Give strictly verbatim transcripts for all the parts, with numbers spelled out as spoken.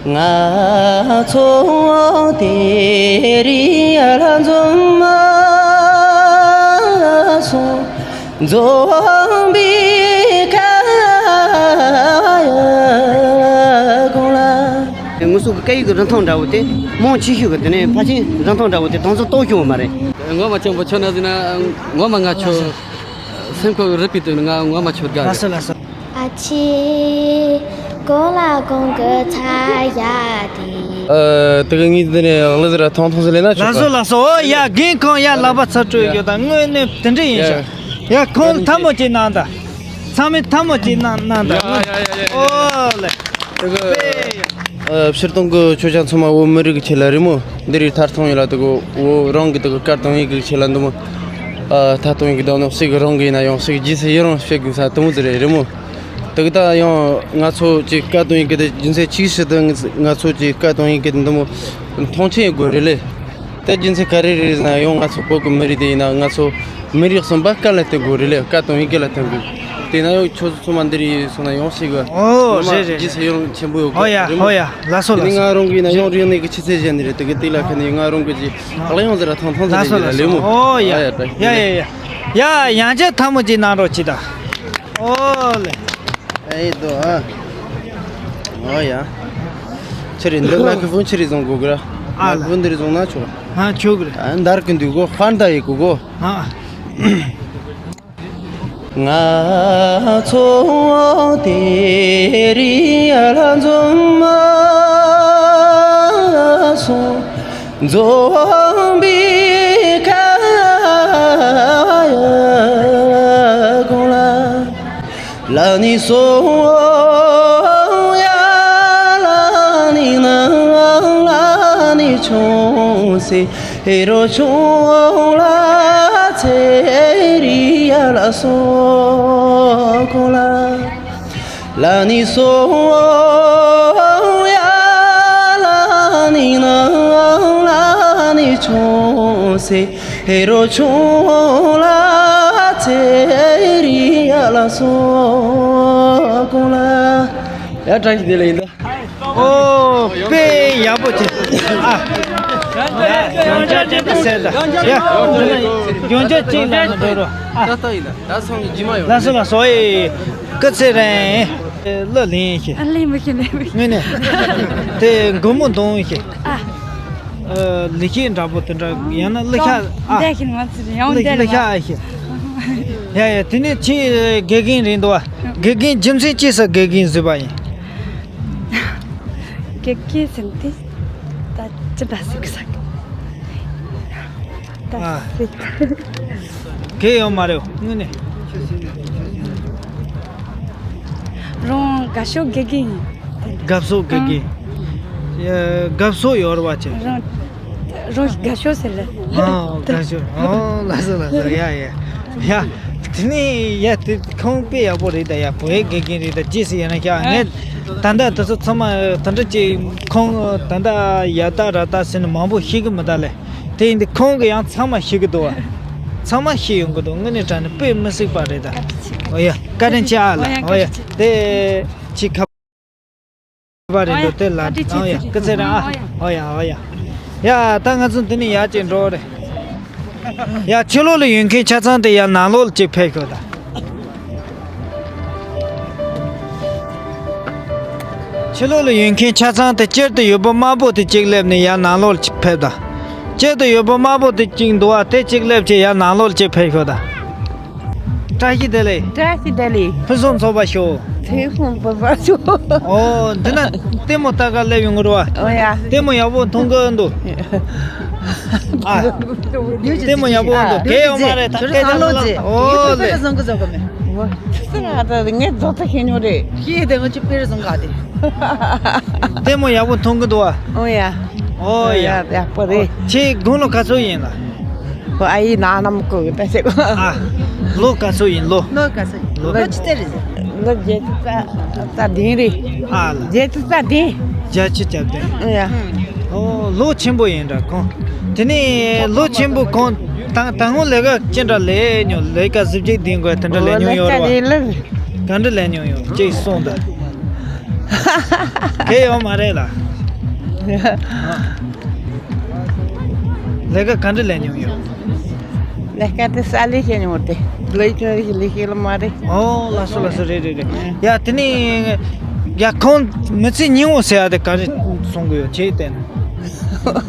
ང་ཚོ་དེ་རིང་ལ་འཛོམས་མ་སོང་། འཛོམས་པའི་ཁ་ཡ་གོང་ལ། ངོ་སོ་གི་སྐད་ཡིག་གི་རིན་ཐང་འདྲ་བོ་དེ་མང་ཆེ་ཤོས་ཀྱི་དེ་ནས་ཕལ་ཆེར་རིན་ཐང་འདྲ་བོ་དེ་དེང་སང་རྟོགས་བྱུང་བ་མ་རེད། ངོ་མ་ཆེན་པོ་ཁྱོད་ན་ཟིན་ན་ངོ་མ་ང་ཁྱོད་སེམས་ཁོག་རི་པའི་དུས་ང་ངོ་མ་ཁྱོད་དགའ། ལགས་སོ་ལགས་སོ། ཨ་ཆེ། གོང་ལ་གོང་གི་ཚ་ཡ་དེ། ཨ། དེ་ག་ངས་འདི་ནས་གླུ་ཟེར་ཐང་ཐང་ཟེར་ལེ་ན་ཆོག་ག་ལགས་སོ་ལགས་སོ། ཨོ་ཡ། རྒན་ཁོང་ཡ་ལག་པ་ཚ་དྲོད་ཡོད་ད། དངོས་གནས་དེ་འདྲ་ཡིན་ཤག་ཡ། ཁོང་ཐལ་མོ་གཅིག་གནང་ད། ཚང་མས་ཐལ་མོ་གཅིག་གནང་གནང་ད། ཡ་ཡ་ཡ་ཡ། ཨོ་ལེ། དེ་ག་ཨ། ཕྱིར་གཏོང་གི་མཆོད་ཆང་ཚང་མ་བོད་མི་རིགས་ཀྱི་ཆེད་ལ་རེད་མོ། འདི་རིགས་ཐར་ཐང་ཡོད་ལ། དེ་ག་བོད་རང་གི་དེ་ག་སྐད་དང་ཡི་གེ་ཆེད་ལ་འདུག་མོ། ཨ། ཐར་ཐང་ཡི་གེ་དང་ནོ་ཞིག་རང་གི་ཡིན་ན་ཡང་ཞིག་རྗེས་སུ་ཡི་རང་བྱེད་དགོས་ས་དེ་མོ་ཟིག་རེད་རེད་མོ། དེ་ག་ད་ཡང་ང་ཚོ་གི་སྐད་དང་ཡི་གེ་དེ་རྒྱུ་མཚན་ཅིག་ཞིག་ཏུ་ང་ཚོ་གི་སྐད་དང་ཡི་གེ་དེ་འདི་མོ་མཐོང་ཆེན་ཡོད་དགོས་རེད་ལེ། དེ་རྒྱུ་མཚན་ག་རེ་རེད་ཟེར་ན། ཡང་ང་ཚོ་བོད་ཀྱི་མི་རིགས་དེ་ཡིན་ན་ང་ཚོ་མི་རིགས་གསུམ་པ་སྐད་ལ་བརྟེན་དགོས་རེད་ལེ། སྐད་དང་ཡི་གེ་ལ་བརྟེན་དགོས། དེ་ན་ཡང་ཁྱོད་ཚོ་ཚང་མ་འདི་རིགས་སོང་ན་ཡང་ཞིག་གི། ཨོ་ངོ་མ་རེད་རེད་རྗེས་སུ་ཡི་རང་ཆེན་པོ་ཡོད་གི། ཨོ་ཡ། རེད་མོ། ཨོ་ཡ། ལགས་སོ་དེ་ནི་ལགས་སོ། ང་རང་གི་ཡིན་ན་ཡང་རིག་གནས་ཀྱི་ཆུ་ཚད་གཞན་ནི་རེད། དེ་གི་དེ་ལ་ཁ་ནས་ང་རང་གི་ཅི་ལག་ཡང་ཟེར་ར་ཐང་ཐང་ཟེར་ལགས་སོ་རེད་ལགས་ལེ་མོ། ཨོ་ཡ། ཨ་ཡ་ད་ཡ་ཡ་ཡ། ཡ་ཡང་ཅིག་ཐལ་མོ་གཅིག་གནང་རོགས་གྱིས་ད། ཨོ་ལེ། ཨེ་དོ་ཨ། ཨོ་ཡ། ཆི་རེད། འདི་མའི་ཁི་ཕོན་ཆི་རེད་བཟུང་དགོས་གི་ར། ཨ་ལ། མའི་ཁི་ཕོན་འདི་རེད་བཟུང་ན་ཆོག་ཨ། ཆོག་གི་རེད། ཨ། འདར་གི་འདུག་གོ། ཧར་ད་ཡི་གོ་གོ། ཨ། ང་ཚོ་དེ་རིང་ལ་འཛོམས་མ་སོང་། འཛོམས་པའི་ཁ་ཡ་གོང་ལ། ལ་ནི་སོ་ཡ་ལ་ནི་ན་ལ་ནི་ཆུང་སེ་ཧེ་རོ་ཆུང་ལ་ཚེ་རི་ཡ་ལ་སོ་གོ་ལ། ལ་ནི་སོ་ཡ་ལ་ནི་ན་ལ་ནི་ཆུང་སེ། ཧེ་རོ་ཆུང་ལ་ཚེ་རི་ཡ་ལ་སོ་གོང་ལ། ཡ་བཀྲ་ཤིས་བདེ་ལེགས་ཡིན་ད། ཨོ་དཔེ་ཡག་པོ་བྱས། ཨ། ཡ་ཡོང་ཆ་ཅན་དུ་ཟེར་ད། ཡ་ཡོང་ཆ་ཅན་ལ་འགྲོ་རོགས། ཨ། ད་ལྟ་ཡིན་ད། ད་སང་ཉི་མ་ཡོང་། ལགས་སོ་ལགས་སོ། ཨེ་སྐུ་ཚེ་རིང་། ཨེ་གླུ་ལེན་ཤེས། ཨ་ལེན་མི་ཤེས་ལེན་མི་ཤེས། དངོས་གནས། དེ་མགོ་མོ་གདོང་ཤེས། ཨ། ཨ། ལི་ཤི་འདྲ་པོ་དེ་འདྲ། ཡང་ན་གླུ་ཤ། ཨ། འདས་ཤིང་མ་ཚུད་ཡང་འདས། གླུ་ཤ་ཨ་ཤེས། ཡ་ཡ། དེ་ནས་ཁྱེད་དགེ་རྒན་རེད་འདུག་བ། དགེ་རྒན་རྒྱུ་མཚན་ཅི་ས་དགེ་རྒན་བཟོས་པ་ཡིན། དགེ་རྒན་ཟེར་དེ་ད་ཅི་འདྲ་ཟེར་གི་ས་གི། ད་ཨ། ཟེར། གལ་ཡོད་མ་རེད། དངོས་གནས། རང་དགའ་ཤོས་དགེ་རྒན་ཡིན། དགའ་ཤོས་དགེ་རྒན། ཨ། ཡ། དགའ་ཤོས་ཡོད་རེད་བ་ཆེ། རང་རང་དགའ་ཤོས་ཟེར་ལེ། ཨ། དགའ་ཤོས། ཨོ་ལགས་སོ་ལགས་སོ། ཡ་ཡ་ཡ། དེ་ནས་ཡ་དེ་ཁོང་དཔེ་ཡག་པོ་རེད་ད། ཡ་བོད་དགེ་རྒན་རེད་ད། རྗེས་སུ་ཡིན་ན་ཤག་ངས་ད་ལྟ་དེ་ཚོ་ཚང་མ་དེ་འདྲ་ཅིག་ཁོང་ད་ལྟ་ཡ་ད་ར་ད་ཟེར་ནས་མང་པོ་ཤེས་གི་མི་ད་ལེ། དེ་ཡིན་དུས་ཁོང་གིས་ཡང་ཚང་མ་ཤེས་གི་འདུག་བ། ཚང་མ་ཤེས་ཡོང་གི་འདུག་དངོས་གནས་དྲང་གནས་དཔེ་མི་སྲིད་པ་རེད་ད། ཨོ་ཡ། བཀའ་དྲིན་ཆེ་ཨ་ལ། ཨོ་ཡ། དེ་ཅི་ཁ་པ་རེད་འདུག་དེ་ལ། ཨོ་ཡ། སྐུ་ཚེ་རིང་ཨ། ཨོ་ཡ་ཨོ་ཡ། ཡ་ད་ང་ཚོ་འདི་ནས་ཡར་ཅིག་འགྲོ་རེད། ཡ་ཕྱི་ལོགས་ལ་ཡོད་མཁན་ཆ་ཚང་དེ་ཡར་ནང་ལོགས་ལ་ཅིག་ཕེབས་ཤོག་ད། ཕྱི་ལོགས་ལ་ཡོད་མཁན་ཆ་ཚང་དེ་དཀྱིལ་དུ་ཡོད་པ་དམར་པོ་དེ་གཅིག་སླེབས་ནས་ཡར་ནང་ལོགས་ལ་ཕེབས་དང་། དཀྱིལ་དུ་ཡོད་པ་དམར་པོ་དེ་གཅིག་འདུག་བ། དེ་གཅིག་སླེབས་བྱས་ཡར་ནང་ལོགས་ལ་གཅིག་ཕེབས་ཤོག་དང་། བཀྲ་ཤིས་བདེ་ལེགས། བཀྲ་ཤིས་བདེ་ལེགས། ཕུན་སུམ་ཚོགས་པ་ཤོག་ཕུན་སུམ་ཚོགས་པ་ཤོག་ཨོ་འདི་ན་ལྟད་མོ་ལྟ་ག་སླེབས་ཡོང་གི་རེད་བ། ཨོ་ཡ། ལྟད་མོ་ཡག་པོ་མཐོང་གི་འདུག་ཨ། ལྟད་མོ་ཡག་པོ་འདུག་གལ་ཡོད་མ་རེད་ད། སྐད་ཆ་ལ་ལ། ཨོ་ལེ། བཟང་གི་བཟང་གི་མེད། ཨོ། ཚེ་རིང་ཨ་ད་ངས་རྫོགས་ཚ་ཤེས་མྱོང་རེད། ཤེས་དེ་ང་ཅི་དཔེ་རེ་བཟང་ག་དེ། ལྟད་མོ་ཡག་པོ་མཐོང་གི་འདུག་ཨ། ཨོ་ཡ། ཨོ་ཡ། ཡག་པོ་རེད། ཁྱེད་དགུང་ལོ་ག་ཚོད་ཡིན་ལ། ཁོ་ཨ་ཡི་ན་ནམ་གོ་གི་ད་ཟེར་གོ་ཨ། ལོ་ག་ཚོད་ཡིན་ལོ། ལོ་ག་ཚོད་ཡིན་ལོ། ལོ་ཅི་ཙེ་རེད། ལོ་བརྒྱད་ཅུ་རྩ་རྩ་བདུན་རེད། ཨ་ལ། བརྒྱད་ཅུ་རྩ་བདུན། བརྒྱད་ཅུ་རྩ་བདུན། ཡ། ཨོ་ལོ་ཆེན་པོ་ཡིན་འདྲ་ཁོང་། དེ་ནས་ལོ་ཆེན་པོ་ཁོང་ད་ད་སྔོན་ལས་ཀ་ཅི་འདྲ་ལས་མྱོང་ལས་ཀ་གཟི་བརྗིད་ལྡན་དགོས་དེ་འདྲ་ལས་མྱོང་ཡོད་རེད་བ། ལས་ཀ་ལས། ག་འདྲ་ལས་མྱོང་ཡོད་ཅིག་གསུངས་དང་། གལ་ཡོད་མ་རེད་ལ། ལས་ཀ་ག་འདྲ་ལས་མྱོང་ཡོད། ལས་ཀ་དེ་ས་ལས་བྱེད་མྱོང་དེ། ལས་ཀ་ལས་ཀ་ལ་མ་རེད། ཨོ་ལགས་སོ་ལགས་སོ། རེད་རེད་རེད། ཡ་དེ་ནི་ཡ་ཁོང་མི་ཚེ་སྙིང་བོ་ཟེར་ཡ་དེ་ག་རེ་གསུང་གི་ཡོད་ཁྱེད་བལྟས་ན།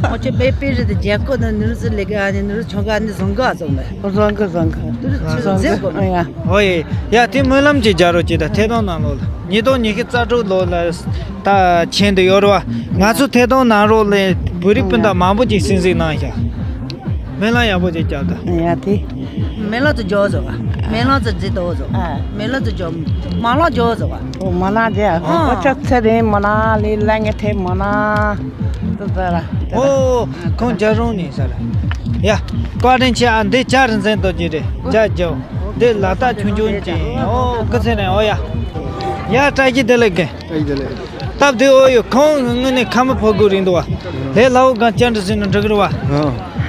ཨོ་ཅེ་པེ་པེ་རེད་དེ་རྒྱལ་ཁོ་ན་ནུར་ཟི་ལས་ཀ་ཨ་ནི་ནུར་ཆུང་ཀ་ཨ་ནི་བཟང་ག་བཟང་ནས། བཟང་གི་བཟང་གི། ནུར་ཆུང་ཟེར་གོ་ཨ་ཡ། ཨོ་ཡེ། ཡ་དེ་སྨོན་ལམ་ཅིག་རྒྱག་རོགས་གྱིས་ད་ཐད་གཏོང་ནང་ལོགས་ལ། ཉིས་སྟོང་ཉི་ཤུ་རྩ་དྲུག་ལོ་ལ་ད་ཆེན་དུ་ཡོད་རེད་བ། ང་ཚོ་ཐད་གཏོང་ནང་རོགས་ལ་བོད་རིགས་སྤུན་ཟླ་མང་པོ་ཅིག་སེམས་གཟིགས་གནང་ཤག་སྨོན་ལམ་ཡག་པོ་ཅིག་རྒྱག་ད། ཡ་དེ། སྨོན་ལམ་དུ་འཇོག་བཟོ་བ། སྨོན་ལམ་དུ་རྫི་དོ་བཟོ། ཨ། སྨོན་ལམ་དུ་འཇོག་མ་ལ་འཇོག་བཟོ་བ། ཨོ་མ་ལ་རྒྱ། ཨ། ཨོ་ཅག་ཚེ་རིང་མ་ལ་ལི་ལ་ངེ་ཐེ་མ་ལ། དུ་ད་ར། ཨོ། ཁོང་རྒྱ་རོང་ནས་ས་ར། ཡ། བཀའ་དྲིན་ཆེ་ཨ། འདི་ཇ་རིན་ཆེན་རྡོ་རྗེ་རེད། ཇ་རྒྱོ། འདི་ལ་དྭགས་ཆུང་ཆུང་ཅིག་ཨོ་སྐུ་ཚེ་རིང་ཨོ་ཡ། ཡ་བཀྲ་ཤིས་བདེ་ལེགས་གི། བཀྲ་ཤིས་བདེ་ལེགས། སྟབས་བདེ་ཨོ་ཡོ། ཁོང་དངོས་གནས་ཁ་མི་ཕོ་དགོས་རིང་འདུག་བ། ལས་སླ་བོ་གང་བཅར་འདྲི་ཟིན་ན་འགྲིག་གི་རེད་བ། ཨ།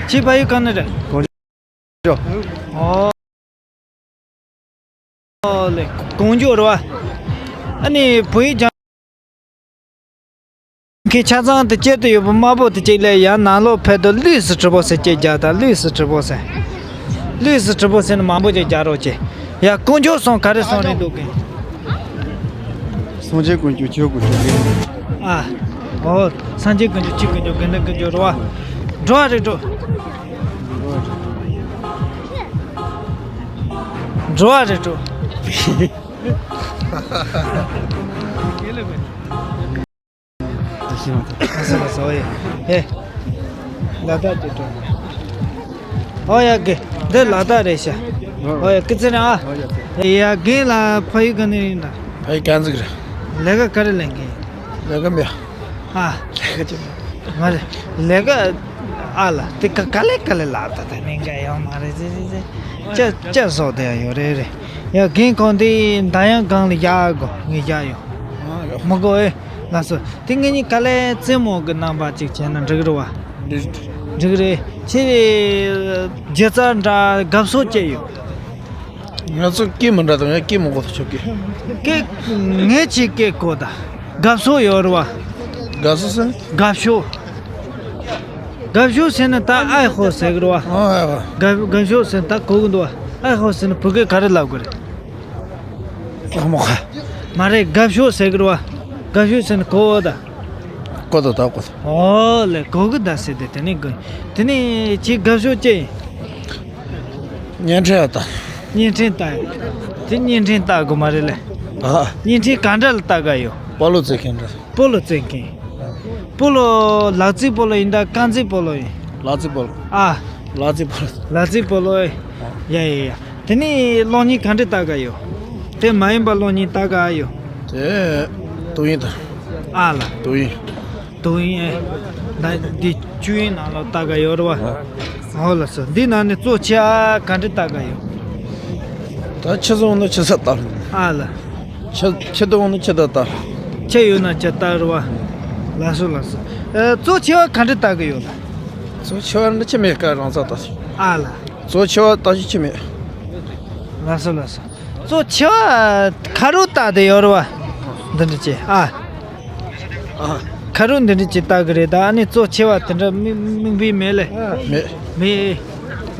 ཁྱེད་ཕ་ཡུལ་གང་ནས་རེད། གོང་ཇོ། ཨོ། ཨོ་ལེ། གོང་ཇོ་རེད་བ། ཨ་ནི་བོད་ཡིག་སྦྱང་མཁན་ཆ་ཚང་དུ་སྐྱེལ་དུ་ཡོད་པ་དམར་པོ་དུ་གཅིག་ལས་ཡང་ནང་ལོགས་ཕེབས་དུ་ལུས་སུ་གྲི་པོ་ཟེར་སྐྱེལ་རྒྱག་དང་ལུས་སུ་གྲི་པོ་ཟེར། ལུས་སུ་གྲི་པོ་ཟེར་ནི་མང་པོ་ཅིག་རྒྱག་རོགས་བྱེད། ཡ་དཀོན་མཆོག་གསུམ་ག་རེ་གསུང་རིན་འདུག་གི། སངས་རྒྱས་དཀོན་མཆོག་ཆོས་དཀོན་མཆོག་གི། ཨ། ཨོ། སངས་རྒྱས་དཀོན་མཆོག་ཆོས་དཀོན་མཆོག་དགེ་འདུན་དཀོན་མཆོག་རེད་བ། འགྲོ་བ་རིགས་དྲུག་འགྲོ་བ་རིགས་དྲུག་ཨ་ས་ལ་ས་ཨོ་ཡ། ཨེ། ལ་དྭགས་ཀྱི་འགྲོ། ཨོ་ཡ་གི། འདི་ལ་དྭགས་རེད་ཤག་ཨོ་ཡ་སྐུ་ཚེ་རིང་ཨ། ཡ་རྒན་ལ་ཕ་ཡུལ་ག་ནས་ཡིན་ད། ཕ་ཡུལ་དཀར་མཛེས་རེད། ལས་ཀ་ག་རེ་ལས་མཁན། ལས་ཀ་མེད། ཨ། ལས་ཀ་ཅི། མ་རེད། ལས་ཀ་ཨ་ལ་དེ་ག་ག་ལེ་ག་ལེ་ལབ་ད་ད་ནི་འགའ་ཡོང་མ་རེད་ཟེར་ཟེར་ཟེར། ཅ་ཅ་བཟོ་དེ་ཡ་ཡོད་རེད་རེད། ཡ་རྒན་ཁོང་དེ་མདའ་ཡང་སྒང་ལ་བཞག་དགོ་ངས་བཞག་ཡོད། མི་དགོ་ཨེ། ལགས་སོ། དེ་ངེད་གཉིས་ཀ་ལས་རྩེད་མོ་གི་རྣམ་པ་ཅིག་བྱས་ན་འགྲིག་རེད་བ། འགྲིག་རེད། ཁྱེད་སྒྱུ་རྩལ་འདྲ་དགའ་ཕྱོགས་ཅི་ཡོད། ང་ཚོ་སྐད་མི་འདྲ་དང་ཡང་སྐད་མི་གོ་ཐུབ་ཆོག་གི། སྐད་ངས་ཅིག་སྐད་གོ་ད། དགའ་ཕྱོགས་ཡོད་རེད་བ། དགའ་ཕྱོགས་ཟེར། དགའ་ཕྱོགས། དགའ་ཕྱོགས་ཟེར་ན་ད་ཨའི་ཧོ་ཟེར་གི་རེད་བ། ཨ་ཨ། དགའ་དགའ་ཕྱོགས་ཟེར་ན་ད་གོ་གི་འདུག་བ། ཨའི་ཧོ་ཟེར་ན་བོད་སྐད་ག་རེ་ལབ་དགོས་རེད། ཨ་མ་ཁ། མ་རེད་དགའ་ཕྱོགས་ཟེར་གི་རེད་བ། དགའ་ཕྱོགས་ཟེར་ན་གོ་འོ་ད། གོ་ད་ད་གོ་ད། ཨོ་ལེ་གོ་གི་ད་ཟེར་དེ་དེ་ནས་གོ། དེ་ནས་ཁྱེད་དགའ་ཕྱོགས་ཅི་ཡིན། བརྙན་འཕྲིན་ལ་ལྟ། བརྙན་འཕྲིན་ལྟ་ཡོད། དེ་བརྙན་འཕྲིན་ལྟ་དགོས་མ་རེད་ལེ། ཨ། བརྙན་འཕྲིན་ག་འདྲ་ལ་ལྟ་ག་ཡོད། སྤོ་ལོ་རྩེད་མཁན་འདྲ། སྤོ་ལོ་རྩེད་མཁན། སྤོ་ལོ་ལག་རྩེད་སྤོ་ལོ་ཡིན་ད་རྐང་རྩེད་སྤོ་ལོ་ཡིན། ལག་རྩེད་སྤོ་ལོ། ཨ། ལག་རྩེད་སྤོ་ལོ། ལག་རྩེད་སྤོ་ལོ། ཡ་ཡ་ཡ། དེ་ནས་གློག་བརྙན་ག་འདྲ་ལྟ་ག་ཡོད། དེ་མ་ཡིན་པ་གློག་བརྙན་ལྟ་ག་ཡོད། དེ། ཏོག་དབྱིབས་དང་། ཨ་ལ། ཏོག་དབྱིབས། ཏོག་དབྱིབས་ཨེ། ད་འདི་བཅུ་ཡིན་ནང་ལ་ལྟ་ག་ཡོད་རེད་བ། ཨ། ཨོ་ལགས་སོ། འདི་ནང་ནས་གཙོ་ཆེ་བ་ག་འདྲ་ལྟ་ག་ཡོད། ད་ཆུ་ཚོད་ནི་ཆུ་ཚོད་ལྟ། ཨ་ལ། ཆུ་ཆུ་དུང་ནི་ཆུ་དུང་ལྟ། ཆུ་ཡོད་ན་ཆུ་ལྟ་རེད་བ། ལགས་སོ་ལགས་སོ། ཨ། གཙོ་ཆེ་བ་ག་འདྲ་ལྟ་གི་ཡོད་ལ། གཙོ་ཆེ་བ་ནི་ཆུ་མེད་ཀ་རང་ཚ་ལྟ། ཨ་ལ། གཙོ་ཆེ་བ་ལྟ་ཞིག་ཆུ་མེད། ལགས་སོ་ལགས་སོ། གཙོ་ཆེ་བ་ཁ་རུ་ལྟ་དེ་ཡོད་རེད་བ། འདི་འདྲ་ཅེ་ཨ། ཨ། ཁ་རུ་འདི་འདྲ་ཅེ་ལྟ་གི་རེད་ད་ཨ་ནི་གཙོ་ཆེ་བ་དེ་འདྲ་མི་མི་འབུས་མེད་ལེ། མེད། མེད།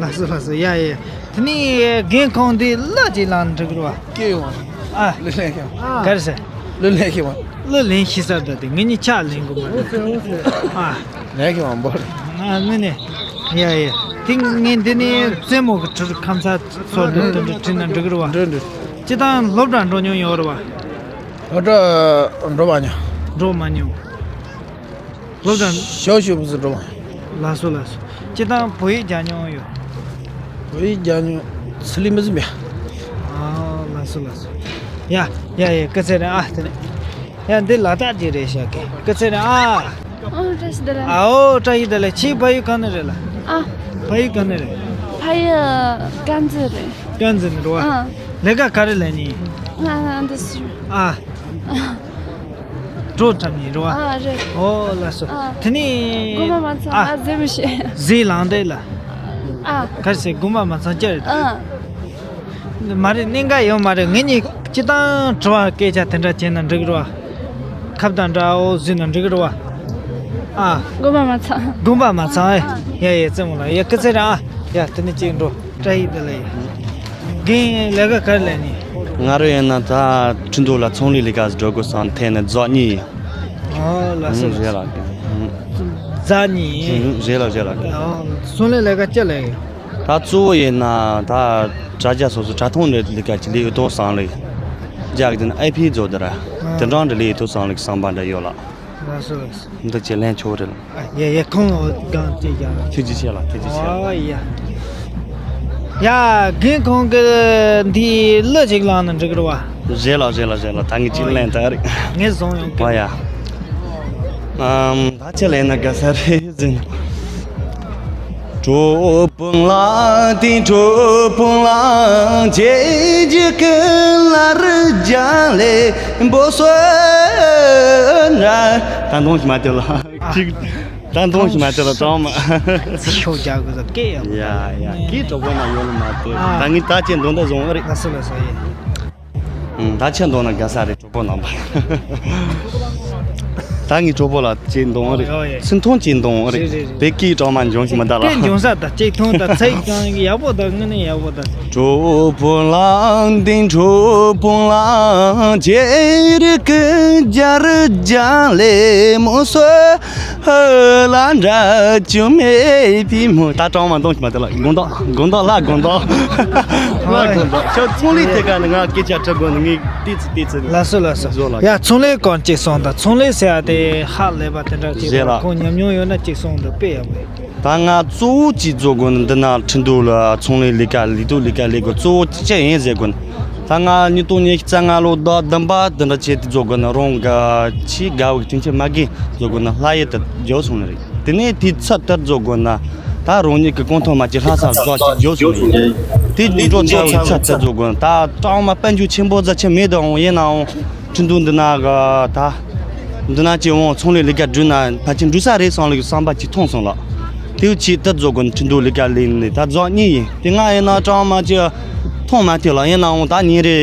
ལགས་སོ་ལགས་སོ་ཡ་ཡ། དེ་ནི་རྒན་ཁོང་འདི་གླུ་ཅིག་བླངས་འགྲིག་རེད་བ། སྐྱེ་ཡོང་། ཨ། གླུ་ལེན་ཤེས། ག་རེ་ཟེར། གླུ་ལེན་ཤེས་བ། གླུ་ལེན་ཤེས་ས་ད་དེ་ངེད་གཉིས་ཕྱག་ལེན་དགོས་མ་རེད། ཨ། ལེན་ཤེས་བ་འབོར། ཨ་ནི་ནི། ཡ་ཡ། དེ་ངས་འདི་ནི་རྩེད་མོ་གི་ཁྲིར་ཁམས་ཚ་སོར་འདི་དེ་འདྲ་ཁྲིད་ན་འགྲིག་རེད་བ། འགྲིག་འགྲིག་སྤྱི་བཏང་སློབ་གྲྭ་འགྲོ་མྱོང་ཡོད་རེད་བ། སློབ་གྲྭ་འགྲོ་མ་མྱོང་། འགྲོ་མ་མྱོང་། སློབ་གྲྭ། ཞོག་ཞོག་བུ་ཚོ་འགྲོ་བ། ལགས་སོ་ལགས་སོ། སྤྱི་བཏང་བོད་ཡིག་སྦྱང་མྱོང་ཡོད། བོད་ཡིག་སྦྱང་མྱོང་ཚུལ་ལས་མི་ཟིན་པས། ཨ་ལགས་སོ་ལགས་སོ། ཡ་ཡ་ཡ་སྐུ་ཚེ་རིང་ཨ་དེ་ནས། ཡ་འདི་ལ་དྭགས་ཀྱི་རེད་ཤག་གི་སྐུ་ཚེ་རིང་ཨ། ཨ་བཀྲ་ཤིས་བདེ་ལེགས། ཨའོ་བཀྲ་ཤིས་བདེ་ལེགས། ཁྱེད་ཕ་ཡུལ་གང་ནས་རེད་ལ། ཨ། ཕ་ཡུལ་གང་ནས་རེད། ཕ་ཡུལ་དཀར་མཛེས་རེད། དཀར་མཛེས་ནས་རེད་བ། ཨ། ལས་ཀ་ག་རེ་ལས་ནི། ང་ང་འདི་སུ། ཨ། གྲོ་འགྲམ་ཡིན་རེད་བ། ཨ་རེད། ཨོ་ལགས་སོ། ཨ། དེ་ནི། རྒུན་མ་མ་ཚང་ཨ། ཨ་ཟེར་མི་ཤེས། ཟས་ལངས་དེ་ལ། ཨ། ག་རེ་ཟེར་རྒུན་མ་མ་ཚང་ཅི་རེད། ཨ། མ་རེད་གནད་འགག་ཡོད་མ་རེད། ངེད་གཉིས་སྤྱི་བཏང་དྲི་བ་སྐད་ཆ་དེ་འདྲ་བྱས་ན་འགྲིག་རེད་བ། ཁབ་དང་འདྲ་བོ་བཟོས་ན་འགྲིག་རེད་བ། ཨ། དགོན་པ་མ་ཚང་། དགོན་པ་མ་ཚང་ཨེ། ཡ་ཡ་རྩེད་མོ་ལ་ཡ་སྐུ་ཚེ་རིང་ཨ། ཡ་དེ་ནས་ཅིག་འགྲོ། བཀྲ་ཤིས་བདེ་ལེགས་ཡ། རྒན་ལས་ཀ་ག་རེ་ལས་ནི། ང་རང་ཡིན་ན་ད་ཁྲིན་ཏུའུ་ལ་ཚོང་ལས་ལས་ཀ་འགྲོ་དགོས་བསམ་ཐད་ནས་རྫོགས་གཉིས་ཡིན། ཨོ་ལགས་སོ་ལགས་སོ། རེད་ལགས། རྫོགས་གཉིས་ཡིན། རེད་ལགས་རེད་ལགས། ཨོ་ཚོང་ལས་ལས་ཀ་ཅི་ལས་ཡིན། ད་གཙོ་བོ་ཡིན་ན་ད་དྲ་རྒྱ་སོ་སོ་དྲ་ཐོག་འདྲ་ལས་ཀ་ཅིག་ལས་ཡོད་དོ་བསམ་ལས། རྒྱ་གི་དེ་ན་ཨའི་ཕི་བཟོ་དེ་ར། དེ་འདྲ་འདྲ་ལས་ཡོད་དོ་བསམ་ལས་བསམ་པ་འདྲ་ཡོད་ལགས། ལགས་སོ་ལགས་སོ། འདི་ཅི་ལན་ཆོག་རེད་ལགས། ཨ་ཡ་ཡ་ཁོང་འོ་གང་ཅི་ཡ། ཐུགས་རྗེ་ཆེ་ལགས་ཐུགས་རྗེ་ཆེ་ལགས། ཨོ་ཡ། ཡ་རྒན་ཁོང་གི་འདི་གླུ་ཅིག་བླངས་ན་འགྲིག་གི་རེད་བ། རེད་ལགས་རེད་ལགས་རེད་ལགས། ད་ངས་ཅིག་ལན་ད་རེད། ངས་བཟུང་ཡོང་གི། ཨོ་ཡ། ཨམ། ད་ཅི་ལན་ན་དགའ་ས་རེད་ཟིན། གྲོགས་པོ་ལ་དེ་གྲོགས་པོ་ལ་ཁྱེད་ཀྱི་ཀུན་ལ་རུ་རྒྱ་ལས་འབོ་སོ་འདྲ། ད་འདོང་ཞིག་མ་དེ་ལ་ཅིག་ད་འདོང་ཞིག་མ་དེ་ལ་གྲོགས་མ། ཤོག་རྒྱག་དགོས་ས་སྐད་ཡག་པོ། ཡ་ཡ་ཀི་གྲོགས་པོ་ན་ཡོད་ལ་མ་དེ། ད་ངས་ད་ཅི་འདོང་ད་བཟུང་བ་རེད། ལགས་སོ་ལགས་སོ་ཡིན། ཨང་། ད་ཁྱེད་འདོང་ན་དགའ་ས་རེད་གྲོགས་པོ་རྣམ་པ། ད་ངའི་གྲོགས་པོ་ལ་ཅིག་འདོང་རེད། ཡོ་ཡོ། སུན་ཐོང་ཅིག་འདོང་རེད། རེད་རེད་རེད། དེ་སྐད་གྲོགས་མ་འཇོང་ཞིག་མི་འདའ་ལ། སྐད་འཇོང་ས་ད་ཅིག་ཐོང་ད་ཚིག་ཀྱང་ཡག་པོ་ད་དངོས་གནས་ཡག་པོ་ད། གྲོགས་པོ་ལ་འདི་གྲོགས་པོ་ལ་ཅེ་རི་ཀི་རྒྱ་རི་རྒྱ་ལེ་མོ་སོ། ཧ་ལ་འདྲ་བཅུ་མེད་པའི་མོ། ད་གྲོགས་མ་འདོང་ཞིག་མ་དེ་ལ་དགོང་དག་དགོང་དག་ལ་དགོང་དག་ལ་དགོང་དག་ཤོག་ཚོང་ལས་ཐད་ཀ་ནས་ང་སྐད་ཆ་དྲི་དགོས་ནི་ངས་ཏི་ཙི་ཏི་ཙི། ལགས་སོ་ལགས་སོ། བཟོ་ལ། ཡ་ཚོང་ལས་སྐོར་གཅིག་གསུངས་དང་ཚོང་ལས་ཟེར་ཡ་དེ་ཧ་ལས་པ་དེ་འདྲ་ཅིག་རེད་ལ། ཁོང་ཉམས་མྱོང་ཡོད་ན་གཅིག་གསུངས་འདུག་དཔེ་ཡག་པོ་ཡོད། ད་ང་གཙོ་བོ་གཅིག་བཟོ་དགོས་ནི་འདི་ན་ཁྲིན་ཏུའུ་ལ་ཚོང་ལས་ལས་ཀ་ལས་དུ་ལས་ཀ་ལས་དགོས་གཙོ་བོ་ཅི་ཡིན་ཟེར་དགོས་ནི། ད་ང་ཉིས་སྟོང་ཉི་ཤུ་རྩ་ལྔ་ལོ་ཟླ་བདུན་པ་འདི་འདྲ་བྱས་ཏེ་བཟོ་དགོས་ན་རང་གི་ཆེས་དགའ་བའི་དྲིན་ཆེན་མ་རྒན་བཟོ་དགོས་ན་ལྷ་ཡུལ་དུ་འགྱོ་སོང་ནི་རེད། དེ་ནས་དེའི་ཚབ་ལྟར་བཟོ་དགོས་ན་ད་རང་ཉིད་ཀྱི་གོང་ཐོག་མ་གྱི་ལྷ་ས་བཟོ་ཅིག་འགྱོ་སོང་ནི་རེད། དེ་འགྲོ་ཚར་བའི་ཚབ་ལྟར་བཟོ་དགོས་ན་ད་གྲང་མ་དཔལ་འབྱོར་ཆེན་པོ་ཟ་ཆེ་མེད་དུའང་ཡིན་ནའང་ཁྲིན་ཏུའུ་འདི་ན་ག་ད་འདི་ན་ཅི་འོང་ཚོང་ལས་ལས་ཀ་བསྒྲུབས་ན་ཕལ་ཆེར་འགྲུབ་ས་རེད་བསམ་ལུགས་བསམ་པ་ཅིག་ཐོངས་སོང་ལགས། དེའུ་ཆེད་དུ་བཟོ་དགོས་ན་ཁྲིན་ཏུའུ་ལས་ཀ་ལས་ནས་ད་རྫོགས་གཉིས་ཡིན་དེ་ང་ཡིན་ན་གྲང་མ་ཅི་མཐོང་མ་ཐུབ་ལ་ཡིན་ནའང་ད་ཉིན་རེ་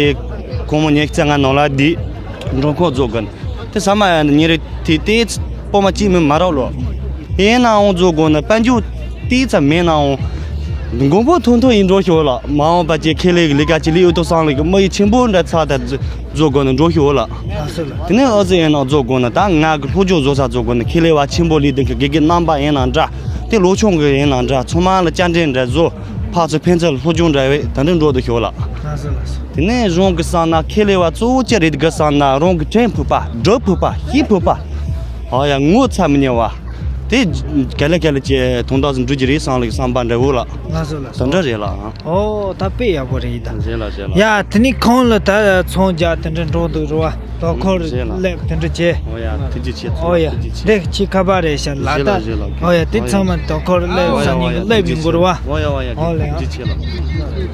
དགོང་མོ་ཉི་ཤུ་རྩ་ལྔ་ནང་ལ་བསྡད་འགྲོ་ཁོ་བཟོ་དགོས་ན་དེ་ས་མ་ཡ་ཉིན་རེ་དེ་དེ་སྤོ་མ་གཅིག་མིན་མ་རག་ལོ། ཡིན་ནའང་བཟོ་དགོས་ན་དཔལ་འབྱོར་ཏིག་ཙམ་མེད་ནའང་མགོན་པོ་ཐོན་ཐོན་ཡིན་འགྲོ་ཤོག་ལགས། མ་འོངས་པ་ཅིག་ཁེ་ལས་ཀྱི་ལས་ཀ་ཅིག་ལས་ཡོད་དོ་བསམ་ལས་ཀྱི་དམིགས་ཡུལ་ཆེན་པོ་འདྲ་ཚར་ད་བཟོ་དགོས་ན་འགྲོ་ཤོག་ལགས། ལགས་སོ་ལགས། དེ་ནས་ཨ་ཙི་ཡིན་ན་བཟོ་དགོས་ན་ད་ང་གི་སློབ་སྦྱོང་བཟོ་ས་བཟོ་དགོས་ན་ཁེ་ལས་བ་ཆེན་པོ་ལས་དོན་གྱི་དགེ་རྒན་རྣམ་པ་ཡིན་ན་འདྲ། དེ་ལོ་ཆུང་གི་ཡིན་ན་འདྲ་ཚང་མ་ལ་བཅར་འདྲི་འདྲ་བཟོ། ཕར་ཚུར་ཕན་ཚུན་ལ་སློབ་སྦྱོང་འདྲ་བས་ད་འདྲ་འགྲོ་དུ་ཤོག་ལགས། ལགས་སོ་ལགས་སོ། དེ་ནས་རང་གི་བསམ་ན་ཁེ་ལས་བ་གཙོ་བོ་ཅི་རེད་གི་བསམ་ན་རང་གི་དྲན་ཕོད་པ་སྒྲུབ་ཕོད་པ་ཤེས་ཕོད་པ། ཨ་ཡ་ངོ་ཚ་མི་ཉན་བ། དེ་ག་ལེ་ག་ལེ་ཅེ་དོན་དག་ཟིན་འགྲུབ་ཀྱི་རེད་བསམ་ལེ་བསམ་པ་འདྲ་བོ་ལགས། ལགས་སོ་ལགས་སོ། དེ་འདྲ་རེད་ལགས། ཨོ་ད་དཔེ་ཡག་པོ་རེད་ད། རེད་ལགས་རེད་ལགས། ཡ་དེ་ནི་ཁོང་ལ་ད་ཚོང་རྒྱག་དེ་འདྲ་འགྲོ་འདུག་རེད་བ། དོ་ཁོར་རེད་ལགས། སླེབས་དེ་འདྲ་བྱས། ཨོ་ཡ་ཐུགས་རྗེ་ཆེ། ཨོ་ཡ་ཐུགས་རྗེ་ཆེ། འདི་ཁྱི་ཁ་པར་རེད་ཤག་ལ་རེད་ད། ལགས་རེད་ལགས། ཨོ་ཡ་དེ་ཚང་མ་དོ་ཁོར་སླེབས་ཨོ་ཡ་ས་ནི་ཨོ་ཡ་སླེབས་ཡོང་དགོས་རེད་བ། ཨོ་ཡ་ཨོ་ཡ་ཨོ་ལེ། ཐུགས་རྗེ་ཆེ་ལགས།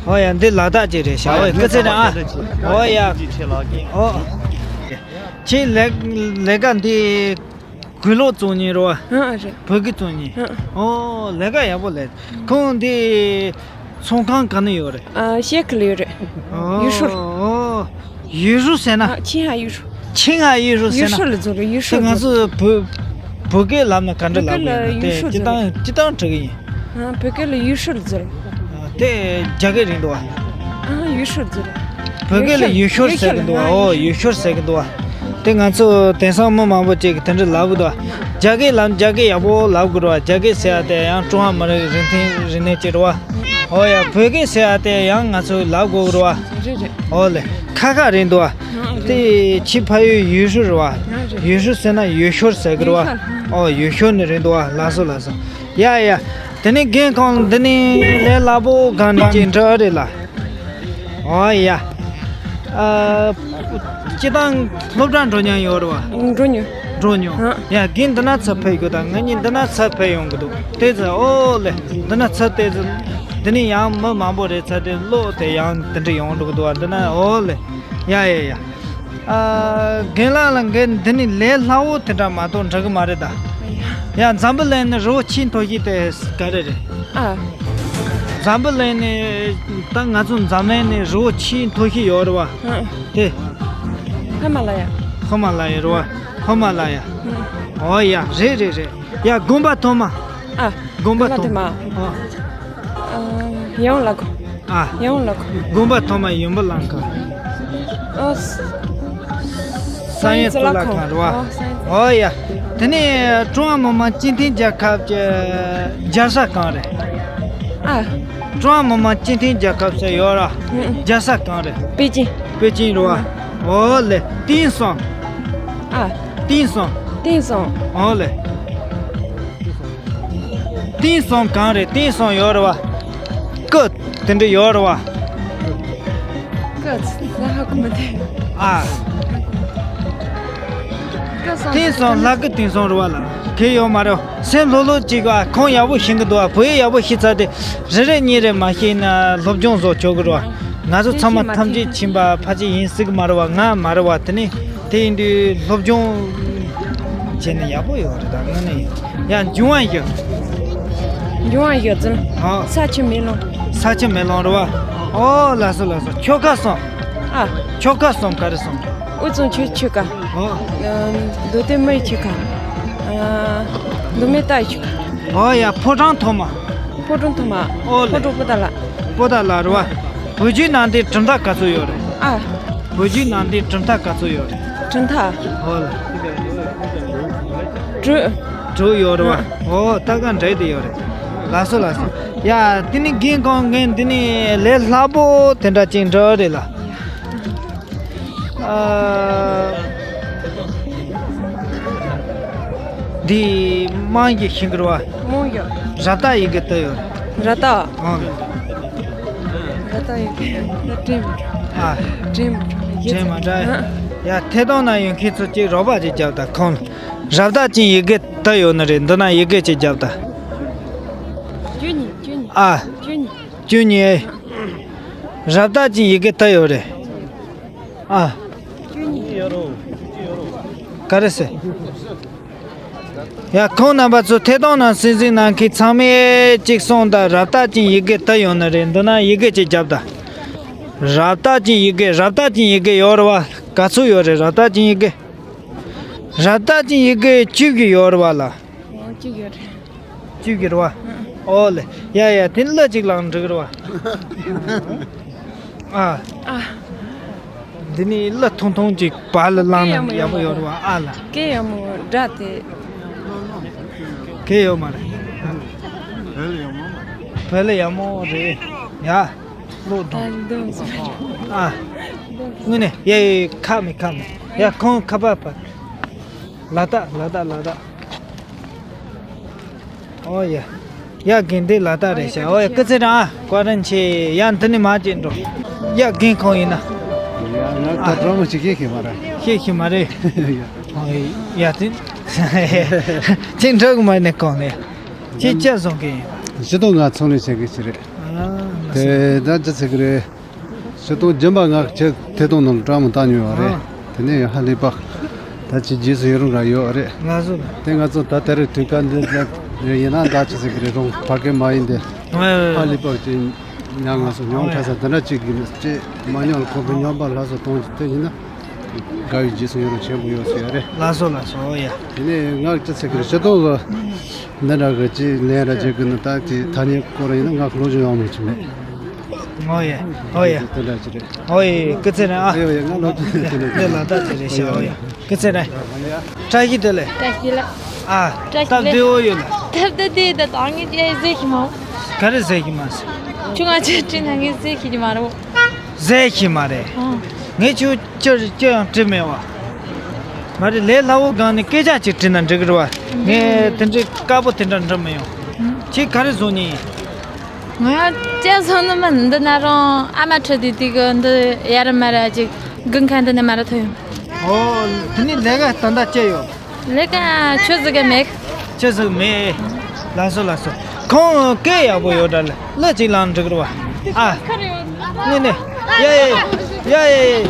ཨོ་ཡ་འདི་ལ་དྭགས་ཅིག་རེད་ཤག་ཨོ་ཡ་སྐུ་ཚེ་རིང་ཨ། ཨོ་ཡ། ཐུགས་རྗེ་ཆེ་ལགས། ཨོ། ཁྱེད་ལས་ལས་ཀ་འདི་གུ་ལོག་བཙོང་ཉེན་རོ། ཨ་རེད། བོད་གི་བཙོང་ཉེན། ཨ། ཨོ་ལས་ཀ་ཡག་པོ་ལས། ཁོང་འདི་ཚོང་ཁང་ག་ནས་ཡོད་རེད། ཨ་ཤེ་ཁི་ལ་ཡོད་རེད། ཨོ་ཡུས་ཧྲུའུ། ཨོ་ཡུས་ཧྲུའུ་ཟེར་ན། ཨ་ཆིང་ཧ་ཡུས་ཧྲུའུ། ཆིང་ཧ་ཡུས་ཧྲུའུ་ཟེར་ན། ཡུས་ཧྲུའུ་ལ་འཛུལ་རེད་ཡུས་ཧྲུའུ་ལ་འཛུལ། དེ་ང་ཚོ་བོད་བོད་སྐད་ལབ་ན་ག་འདྲ་ལབ་དགོས་ཡིན་ན་དེ་སྤྱི་བཏང་སྤྱི་བཏང་འགྲིག་གི་ཡིན། ཨ་བོད་སྐད་ལ་ཡུས་ཧྲུའུ་ལ་འཛུལ། དེ་རྒྱ་སྐད་རེད་འདུག་བ། ཨ་ཡུས་ཧྲུའུ་ལ་འཛུལ། བོད་སྐད་ལ་ཡུས་ཧྲུའུ་ཟེར་གི་འདུག་བ། ཨོ་ཡུས་ཧྲུའུ་ཟེར་གི་འདུག་བ། དེ་ང་ཚོ་དེང་སང་མི་མང་པོ་ཅིག་གིས་དེ་འདྲ་ལབ་གི་འདུག་བ། རྒྱ་སྐད་ལབ་རྒྱ་སྐད་ཡག་པོ་ལབ་དགོས་རེད་བ། རྒྱ་སྐད་ཟེར་ཡ་དེ་ཡང་ཀྲུང་ཧྭ་མི་རིགས་རིག་མཐུན་རིག་གནས་ཅིག་རེད་བ། ཨོ་ཡ་བོད་སྐད་ཟེར་ཡ་དེ་ཡང་ང་ཚོས་ལབ་དགོས་གི་རེད་བ། རེད་རེད། ཨོ་ལེ། ཁ་ཁ་རེད་འདུག་བ། དེ་ཕྱི་ཕ་ཡུལ་ཡུས་ཧྲུའུ་རེད་བ། ཡུས་ཧྲུའུ་ཟེར་ན་ཡུས་ཤོར་ཟེར་གི་རེད་བ། ཨོ་ཡུས་ཤོར་ནས་རེད་འདུག་བ། ལགས་སོ་ལགས་སོ། ཡ་ཡ། དེ་ནས་རྒན་ཁོང་འདི་ནས་ལས་སླ་པོ་གང་ནས་ཅིག་འདྲི་ཨ་རེད་ལ། ཨོ་ཡ། ཨ། སྤྱི་བཏང་སློབ་གྲྭ་འགྲོ་མྱོང་ཡོད་རེད་བ། འགྲོ་མྱོང་། འགྲོ་མྱོང་། ཨ། ཡ་རྒན་འདི་ན་ཚུར་ཕེབས་དགོས་ད་ང་གཉིས་འདི་ན་ཚུར་ཕེབས་ཡོང་གི་འདུག་དེ་ཚོ་ཨོ་ལེ། འདི་ན་ཚུར་དེ་ཚོ། འདི་ནས་ཡང་མི་མང་པོ་རེད་ཚར་དེ་བློ་དེ་ཡང་དེ་འདྲ་ཡོང་འགྲོ་གི་འདུག་བ་འདི་ན་ཨོ་ལེ། ཡ་ཡ་ཡ། ཨ། རྒན་ལགས་ལ་འགན་འདི་ནི་ལས་སླ་བོ་དེ་འདྲ་མ་གཏོགས་འགྲིག་གི་མ་རེད་ད། ཡ་འཛམ་བུ་གླིང་ནི་རི་བོ་ཆེས་མཐོ་ཤོས་དེ་ག་རེ་རེད། ཨ། འཛམ་བུ་གླིང་ནི་ད་ང་ཚོ་འཛམ་གླིང་ནི་རི་བོ་ཆེས་མཐོ་ཤོས་ཡོད་རེད་བ། ཨ། དེ། ཧི་མ་ལ་ཡ། ཧི་མ་ལ་ཡ་རེད་བ། ཧི་མ་ལ་ཡ། ཨ། ཨོ་ཡ། རེད་རེད་རེད། ཡ། དགོན་པ་ཐོག་མ། ཨ། དགོན་པ་ཐོག་མ། ཨ། ཡང་ལ་གོ། ཨ། ཡང་ལ་གོ། དགོན་པ་ཐོག་མ་ཡོན་པོ་གླིང་ཁ། ཨ། ས་ཡོན་གཙུག་ལག་ཁང་རེད་བ། ཨ། ས་ཡོན། ཨོ་ཡ། དེ་ནས་ཀྲུང་ཧྭ་མི་དམངས་སྤྱི་མཐུན་རྒྱལ་ཁབ་ཀྱི་རྒྱལ་ས་གང་རེད། ཨ། ཀྲུང་ཧྭ་མི་དམངས་སྤྱི་མཐུན་རྒྱལ་ཁབ་ཟེར་ཡོད་ར། ཨ། རྒྱལ་ས་གང་རེད། པེ་ཅིང་། པེ་ཅིང་རེད་བ། ཨོ་ལེ། ཏིང་སོང་། ཨ། ཏིང་སོང་། ཏིང་སོང་། ཨོ་ལེ། ཏིང་སོང་གང་རེད། ཏིང་སོང་ཡོད་རེད་བ། ཀི་དེ་འདྲ་ཡོད་རེད་བ། ཀི་ལ་ཧ་གོ་མི་ཐེ། ཨ། ཀི་སོང་། ཏིང་སོང་། ལྷ་སྐུ་ཏིང་སོང་རེད་བ་ལ། གལ་ཡོད་མ་རེད། སེམས་ལྷོད་ལྷོད་ཅིག་བ། ཁོང་ཡག་པོ་ཤེས་ཀྱི་འདུག་བ། བོད་ཡིག་ཡག་པོ་ཤེས་ཚར་ཏེ། རེ་རེ་གཉིས་རེ་མ་ཤེས་ན་སློབ་སྦྱོང་བཟོ་ཆོག་གི་རེད་བ། ང་ཚོ་ཚང་མ་ཐམས་ཅད་མཁྱེན་པ་ཕལ་ཆེར་ཡིན་སྲིད་ཀྱི་མ་རེད་བ། ང་མ་རེད་བ། དེ་ནི་དེ་ཡིན་དུས་སློབ་སྦྱོང་བྱས་ན་ཡག་པོ་ཡོད་རེད། ད་དངོས་གནས་ཡིན། ཡ། འབྱུང་བ་བཞི། འབྱུང་བ་བཞི་ཟེར་ན། ཨ། ས་ཆུ་མེ་རླུང་། ས་ཆུ་མེ་རླུང་རེད་བ། ཨོ་ལགས་སོ་ལགས་སོ། ཆོལ་ཁ་གསུམ། ཨ། ཆོལ་ཁ་གསུམ་ག་རེ་གསུམ། དབུས་གཙང་ཆོས་ཆོལ་ཁ། ཨོ། ཨ། མདོ་སྟོད་མི་ཡི་ཆོལ་ཁ། ཨ། མདོ་སྨད་རྟ་ཡི་ཆོལ་ཁ། ཨོ་ཡ། ཕོ་བྲང་ཐོག་མ། ཕོ་བྲང་ཐོག་མ། ཨོ་ལེ། ཕོ་བྲང་པོ་ཏཱ་ལ། པོ་ཏཱ་ལ་རེད་བ། བོད་བརྒྱུད་ནང་བསྟན་གྲུབ་མཐའ་ག་ཚོད་ཡོད་རེད། ཨ། བོད་བརྒྱུད་ནང་བསྟན་གྲུབ་མཐའ་ག་ཚོད་ཡོད་རེད། གྲུབ་མཐའ། ཨོ་ལེ། དྲུག་དྲུག་ཡོད་རེད་བ། ཨོ། ད་ག་འདྲ་དེ་ཡོད་རེད། ལགས་སོ་ལགས་སོ། ཡ། དེ་ནི་རྒན་ཁོང་ངས་འདི་ནི་ལས་སླ་པོ་དེ་འདྲ་ཅིག་འདྲ་རེད་ལ། ཨ། འདི་དམངས་ཀྱི་ཤིང་ཀུར་བ། དམངས་ཡོད། རབ་བཏགས་ཡི་གེ་དུ་ཡོད། རབ་བཏགས། ཨང་། རབ་བཏགས་ཡི་གེ་དུ་དྲན་མི་འགྲོ། ཨ། དྲན་མི་འགྲོ། དྲན་མ་འདྲ། ཡ། ཐད་གཏོང་ནང་ཡོད་མཁན་ཚོ་གཅིག་རོགས་པ་ཅིག་རྒྱབ་དང་། ཁོང་རབ་བཏགས་ཅན་ཡི་གེ་དུ་ཡོད་ནི་རེད། འདི་ན་ཡི་གེ་ཅིག་རྒྱབ་དང་། བཅུ་གཉིས། བཅུ་གཉིས། ཨ། བཅུ་གཉིས། བཅུ་གཉིས། རབ་བཏགས་ཅན་ཡི་གེ་དུ་ཡོད་རེད། ཨ། ག་རེ་ཟེར། ཡ། ཁོང་རྣམ་པ་ཚོ་ཐད་གཏོང་ནང་གསན་གཟིགས་གནང་མཁན་ཚང་མས་གཅིག་གསུངས་དང་། རབ་བཏགས་ཅན་ཡི་གེ་དུ་ཡོད་ནི་རེད། འདི་ན་ཡི་གེ་ཅིག་རྒྱབ་དང་། རབ་བཏགས་ཅན་ཡི་གེ། རབ་བཏགས་ཅན་ཡི་གེ་ཡོད་རེད་བ། ག་ཚོད་ཡོད་རེད། རབ་བཏགས་ཅན་ཡི་གེ། རབ་བཏགས་ཅན་ཡི་གེ་བཅུ་གི་ཡོད་རེད་བ་ལ། ཨོ། བཅུ་གི་ཡོད་རེད། བཅུ་གི་རེད་བ། ཨོ་ལེ། ཡ་ཡ། དེ་ནི་གླུ་གཅིག་བླངས་འགྲིག་རེད་བ། ཨ། ཨ། འདི་ནི་གླུ་ཐུང་ཐུང་ཅིག་བར་ལ་བླངས་ན་ཡག་པོ་ཡོད་རེད་བ། ཨ་ལ། སྐད་ཡག་མོ་སྒྲ་དེ། སྐད་ཡོད་མ་རེད། བོད་ལ་ཡག་མོ་རེད་ཡ། བློ་གཏོང་། ཨ། དངོས་གནས། ཡ་ཡ་ཡ། ཁ་མེད་ཁ་མེད། ཡ། ཁོང་ཁ་པར་པར། ལ་དྭགས། ལ་དྭགས། ལ་དྭགས། ཨོ་ཡ། ཡ། རྒན་དེ་ལ་དྭགས་རེད་ཤག་ཨོ་ཡ། སྐུ་ཚེ་རིང་ཨ། བཀའ་དྲིན་ཆེ། ཡ། འདི་ནི་མ་བརྗེད་འགྲོ། ཡ། རྒན་ཁོང་ཡིན་ན། ཡ། ང་ད་དྲང་མོ་ཅིག་ཤེས་ཤེས་མ་རེད། ཤེས་ཤེས་མ་རེད། ཡ། ཨོ་ཡ། དེ་ཁྱེད་འགྲོ་གི་མ་ནས་གོང་ནས། ཁྱེད་ཅི་བཟོ་གི་ཡིན། ཞུ་དོ། ང་ཚོང་ལས་བྱེད་གི་ཞིག་རེད། ཨ། དེ་ད་ཅི་ཟེར་གི་རེད། ཞུ་དོ། རྒྱུན་པ་ང་ཁྱེད་ཐད་གཏོང་ནང་ལ་དྲང་མོ་བཏང་མྱོང་བ་རེད། ཨ། དེ་ནས་ཡང་ཧ་ལས་པ། ད་ཅི་རྗེས་སུ་ཡི་རང་ར་ཡོད་རེད། ལགས་སོ། དེ་ང་ཚོ་ད་དེ་རིང་དུས་སྐབས་འདི་ལ་ཡིན་ན་ད་ཅི་ཟེར་གི་རེད། རོང་ཕ་གི་མ་ཡིན་ཏེ། ཨ། ཧ་ལས་པ་ཅིག་ཉག་ང་ཚོ་མྱོང་ཨ། འཕྲད་ས་དེ་འདྲ་ཅིག་གི་ཅིག་མ་མྱོང་ལ་ཁོང་ཚོ་སྨྱོན་པ་ལྷ་ས་གཏོང་རྒྱུ་དེ་ཡིན་ན། དགའ་བའི་རྗེས་སུ་ཡི་རང་ཆེན་པོ་ཡོད་ཟེར་ཡ་རེད། ལགས་སོ་ལགས་སོ། ཨོ་ཡ། དེ་ནས་ང་ཅི་ཟེར་གི་རེད། ཞུ་དོ་གི་འདི་འདྲ་གི་ཅིག་ལན་ར་བྱེད་གི་ནི། ད་ཅིག་ཐ་སྙད་སྐོར་ཡིན་ན་ང་ལོ་ཆུང་ཡོང་མི་ཆུང་མེད། ཨོ་ཡ། ཨོ་ཡ། དེ་འདྲ་ཅིག་རེད། ཨོ་ཡ། སྐུ་ཚེ་རིང་ཨ། ཨོ་ཡ། ང་ལོ་ཆུང་དེ་འདྲ་ཅིག་རེད། ལ་དྭགས་ཅིག་རེད་ཤག་ཨོ་ཡ། སྐུ་ཚེ་རིང་། བཀྲ་ཤིས་བདེ་ལེགས། བཀྲ་ཤིས་བདེ་ལེགས། ཨ། བཀྲ་ཤིས་བདེ་ལེགས། སྟབས་བདེ་བོ་ཡོད་ལ། སྟབས་བདེ་བདེ། ད་ད་ངས་ཅི་ཟེར་གི་མ། ག་རེ་ཟེར་གི་མ་ཟེར། ཁྱོད་ང་ཚོའི་དྲིན་ན་ངས་ཟེར་གི་མ་རེད། ཟེར་གི་མ་རེད། ཨང་། ངས་ཁྱོད་ཅི་ཅི་ཡང་དྲིས་མེད་བ། མ་རེད། ལས་སླ་བོ་སྒང་ནས་སྐད་ཆ་ཅིག་དྲིས་ན་འགྲིག་གི་རེད་བ། ངས་དེ་འདྲའི་དཀའ་པོ་དེ་འདྲ་འདྲི་མི་ཡོང་། ཁྱེད་ག་རེ་བཟོ་ནི་ཡིན། ང་ཡང་ཅི་བཟོ་ནི་མིན། འདི་ན་རང་ཨ་མ་ཁྲིད་དུས་དེ་གི་འདི་ཡ་ར་མ་ར་ཅིག་དགུན་ཁ་འདི་ནས་མ་ར་ཐོན་ཡོང་། ཨོ། དེ་ནས་ལས་ཀ་ད་ལྟ་ཅི་ཡོད། ལས་ཀ་ཆུ་ཟིག་གི་མེད། ཆུ་ཟིག་མེད། ལགས་སོ་ལགས་སོ། ཁོང་སྐད་ཡག་པོ་ཡོད་འདྲ་ལ། གླུ་ཅིག་བླངས་འགྲིག་རེད་བ། ཨ། ནི་ནི། ཡ་ཡ་ཡ་ཡ་ཡ།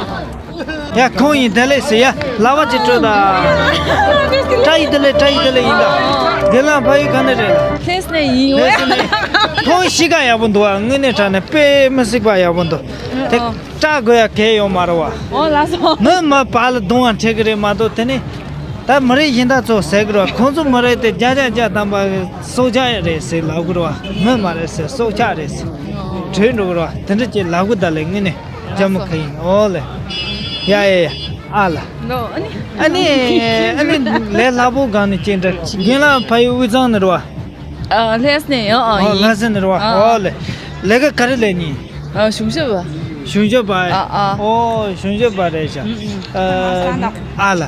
ཡ། ཁོང་ཡིན། བདེ་ལེགས་ཟེར་ཡ། ལག་པ་ཅིག་སྤྲོད་ད། བཀྲ་ཤིས་བདེ་ལེགས། བཀྲ་ཤིས་བདེ་ལེགས་ཡིན་ད། དགེ་ལགས་ཕ་ཡུལ་ག་ནས་རེད་ལ། ལྷ་ས་ནས་ཡིན། ལྷ་ས་ནས། ཁོང་གཤིས་ཀ་ཡག་པོ་འདུག་བ། དངོས་གནས་དྲང་གནས་དཔེ་མི་སྲིད་པ་ཡག་པོ་འདུག་དེ། ཨོ། སྐྲག་དགོས་ཡ་གལ་ཡོད་མ་རེད་བ། ཨོ་ལགས་སོ། མི་མ་བར་ལ་གདོང་བ་འཁྲིད་གི་རེད་མ་གཏོགས། དེ་ནི་ ད་མི་རིགས་གཞན་དག་ཚོ་ཟེར་གི་རེད་བ། ཁོང་ཚོ་མི་རིགས་དེ་བརྒྱ་ཆ་བརྒྱ་ཐམ་པ་སྲོག་ཆགས་རེད་ཟེར་ལབ་གི་རེད་བ། མི་མ་རེད་ཟེར། སྲོག་ཆགས་རེད་ཟེར། བྲོས་འགྲོ་གི་རེད་བ། དེ་འདྲ་ཅིག་ལབ་གི། ད་ལས་ངས་ནས་ལྕམ་མོ་ཁ་ཡིན། ཨོ་ལེ། ཡ་ཡ་ཡ། ཨ་ལ། ཨ་ནི། ཨ་ནི། ཨ་ནི་ལས་སླ་པོ་སྒང་ནས་ཅིག་འདྲ། རྒན་ལགས་ཕ་ཡུལ་དབུས་གཙང་ནས་རེད་བ། ཨ། ལྷ་ས་ནས། ཨ། ཨ། ཨོ། ཡིན། ལྷ་ས་ནས་རེད་བ། ཨ། ཨོ་ལེ། ལས་ཀ་ག་རེ་ལས་ནི། ཨ། གཞུང་ཞབས་པ། གཞུང་ཞབས་པ། ཨ། ཨ། ཨོ། གཞུང་ཞབས་པ་རེད་ཤག་ཨ། ཨ་ལ།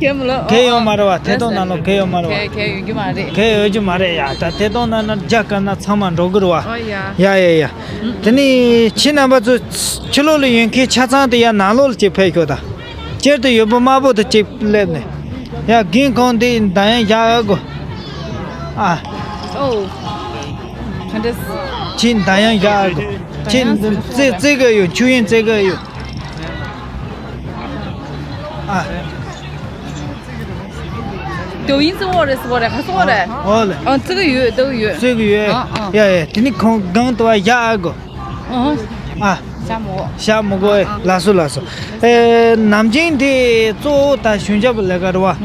གལ་མི་ལོ། གལ་ཡོད་མ་རེད་བ། ཐད་གཏོང་ནང་ལོགས་གལ་ཡོད་མ་རེད་བ། གལ་གལ་ཡོད་རྒྱུ་མ་རེད། གལ་ཡོད་རྒྱུ་མ་རེད་ཡ། ད་ཐད་གཏོང་ནང་ན་རྒྱ་དཀར་ནག་ཚང་མ་འགྲོ་གི་རེད་བ། ཨོ་ཡ། ཡ་ཡ་ཡ། དེ་ནས་ཁྱེད་རྣམ་པ་ཚོ་ཕྱི་ལོགས་ལ་ཡོད་མཁན་ཆ་ཚང་དེ་ཡ་ནང་ལོགས་ལ་ཅིག་ཕེབས་ཤོག་ད། སྤྱིར་དུ་ཡོད་པ་དམར་པོ་དེ་ཅིག་སླེབས་ནས། ཡ། རྒན་ཁོང་འདི་འདང་ཡང་རྒྱག་ཨ་དགོས། ཨ། ཨོ། ག་འདྲ། ཁྱེད་འདང་ཡང་རྒྱག་ཨ་དགོས། ཁྱེད་འདང་ཡང་རྩེ་རྩེ་གི་ཡོད། མཆོད་ཡོན་རྩེ་གི་ཡོད། ཨ། ཏོག་དབྱིན་ཇི་འོག་རེད་ཟེར་བ་རེད། ག་ཟེར་བ་རེད། ཨོ་ལེ། ཨ། རྩེ་གི་ཡོད། ཏོག་ཡོད། རྩེ་གི་ཡོད། ཨ། ཨ། ཡ་ཡ། དེ་ནི་ཁོང་སྒང་དུ་བ་བཞག་ཨ་དགོས། ཨ། ཨ། བཞག་མི་དགོས། བཞག་མི་དགོས། ཨ། ལགས་སོ་ལགས་སོ། ཨེ། ནམ་རྒྱུན་དེ་གཙོ་བོ་ད་གཞུང་ཞབས་ལས་ཀ་རེད་བ། ཨུ་ཨུ།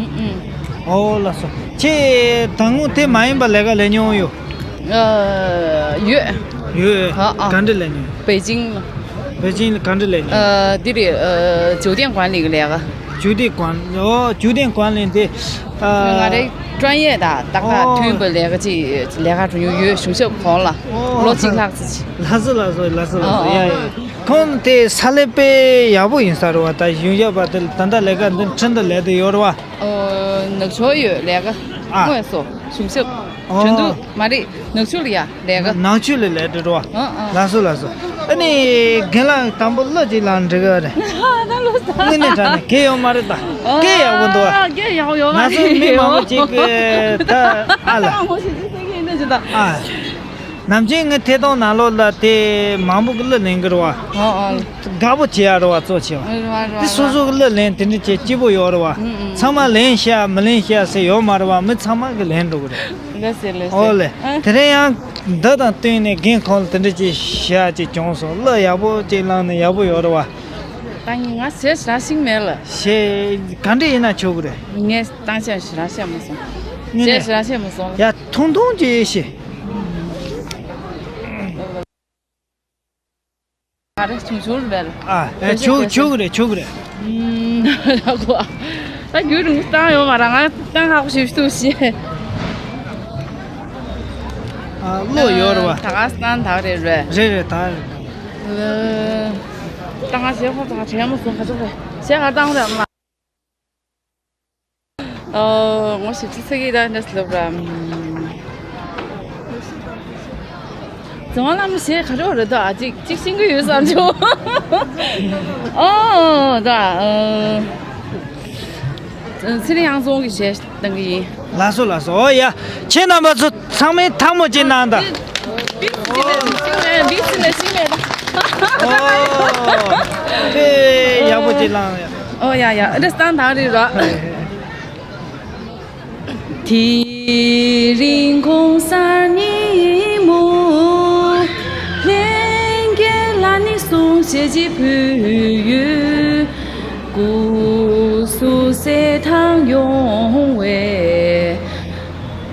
ཨོ་ལགས་སོ། ཁྱེད་ད་སྔོན་དེ་མ་ཡིན་པ་ལས་ཀ་ལས་མྱོང་ཡོད། ཨ། ཡོད། ཡོད། ཨ། ཨ། ག་འདྲ་ལས་མྱོང་། པེ་ཅིང་ལ། པེ་ཅིང་ལ་ག་འདྲ་ལས་མྱོང་། ཨ། འདི་རེད། ཨ། 酒店管理 གི་ལས་ཀ 酒店管理། ཨོ། 酒店管理 དེ། ཨ། ང་རའི་专业 དང་ཏག་ཏག་ཨོ། མཐུན་པའི་ལས་ཀ་ཅིག་ལས་ཀ་འགྲོ་མྱོང་ཡོད། གཞུང་ཞབས་གོང་ལ། ཨོ། ལོ་གཅིག་ལྷག་ཙམ་ཅིག་ལགས་སོ་ལགས་སོ་ལགས་སོ་ལགས་སོ། ཨོ། ཡ་ཡ། ཁོང་དེ་ས་ལེ་དཔེ་ཡག་པོ་ཡིན་ས་རེད་བ། ད་གཞུང་ཞབས་པ་དེ་ད་ལྟ་ལས་ཀ་འདི་ཁྲིན་ཏུ་ལས་དེ་ཡོད་རེད་བ། ཨོ། ནག་ཆུར་ཡོད་ལས་ཀ། ཨ། དངོས་སུ་གཞུང་ཞབས། ཨོ། ཁྲིན་ཏུ་མ་རེད། ནག་ཆུ་ལ་ཡ་ལས་ཀ། ནག་ཆུ་ལ་ལས་འགྲོ་བ། ཨ་ཨ། ལགས་སོ་ལགས་སོ། ཨ་ནི་རྒན་ལགས་དང་པོ་གླུ་ཅིག་བླངས་འགྲིག་གི་རེད། ད་གླུ་ད། དངོས་གནས་དྲང་གནས་གལ་ཡོད་མ་རེད་ད། ཨ། སྐད་ཡག་པོ་འདུག་བ། སྐད་ཡག་ཡོད་མ་རེད། ང་ཚོ་མི་མང་པོ་ཅིག་གིས་ད། ཨ་ལ། ཨ། ནམ་རྒྱུན་ངའི་ཐད་གཏོང་ནང་ལོགས་ལ་དེ་མང་པོ་གི་གླུ་ལེན་གི་རེད་བ། ཨ་ཨ། དགའ་པོ་བྱེད་ཡ་རེད་བ། གཙོ་ཆེ་བ། རེད་བ་རེད་བ། དེ་སོ་སོ་གི་གླུ་ལེན་དེ་འདྲ་བྱེད་སྐྱིད་པོ་ཡོད་རེད་བ། ཨུ་ཨུ། ཚང་མ་ལེན་ཤག་མི་ལེན་ཤག་ཟེར་ཡོད་མ་རེད་བ། མི་ཚང་མ་གི་ལེན་འགྲོ་གི་རེད། ལགས་སེ་ལགས་སེ། ཨོ་ལེ། ཨ། དེ་རིང་ཡང་འདི་དང་བསྟུན་ནས་རྒན་ཁོང་ལ་དེ་འདྲ་ཅིག་བྱ་ཅིག་བྱུང་སོང་། གླུ་ཡག་པོ་ཅིག་བླངས་ནས་ཡག་པོ་ཡོད་རེད་བ། ད་ངས་ང་གཞས་རག་ཤིང་མེད་ལ། གཞས་ག་འདྲ་ཡིན་ན་ཆོག་གི་རེད། ངས་བཏང་ཤག་གཞས་རག་ཤག་མ་སོང་། ངས་གཞས་རག་ཤག་མ་སོང་ལ། ཡ། ཐུང་ཐུང་ཅིག་བྱེད། ཨ། རེ་ཆུང་ཆུང་རེད་པས། ཨ། ཨེ། ཆུང་ཆུང་རེད། ཆུང་རེད། ཨུམ། ཡག་པོ། ད་རྒྱུན་རིང་པོ་བཏང་ཡོད་མ་རེད། ང་བཏང་ཁག་པོ་ཞེ་པོ་འདུག་ཞེས། ཨ། བློ་ཡོད་རེད་བ། ད་ག་སང་ད་རེད་རེད། རེད་རེད། ད་རེད། ད་ང་གཞས་ཁོ་ད་ག་དྲན་མ་སོང་། ག་ཚོད་རེད། གཞས་ག་བཏང་རེད་མ། ཨོ། ངོ་ཤེས་ཅི་ཟེར་གི་ད་འདྲ་སློབ་ར། རྫོང་བླ་མ་གཞས་ག་རེ་རེད་ད། ཨ། ཅིག་ཅིག་ཤེས་ཀྱི་ཡོད་བསམ་བྱུང་། ཨོ་ད། ཨ། ཚེ་རིང་དབྱངས་འཛོམས་ཀྱི་གཞས་བཏང་གི་ཡིན། ལགས་སོ་ལགས་སོ། ཨོ་ཡ། ཁྱེད་རྣམ་པ་ཚོ་ཚང་མས་ཐལ་མོ་ཅིག་གནང་དང་། ཨོ། དཔེ་ཡག་པོ་ཅིག་བླངས་ཡ། ཨོ་ཡ་ཡ། འདི་སྟངས་དང་རེད་ར། དེ་རིང་གུང་སེང་ཉིན་མོ། ལྷན་རྒྱས་ལ་ནི་གསུང་བཤད་ཅིག་ཕུལ་ཡོད། སྐུ་གཟུགས་གསལ་ཐང་ཡོང་བའི།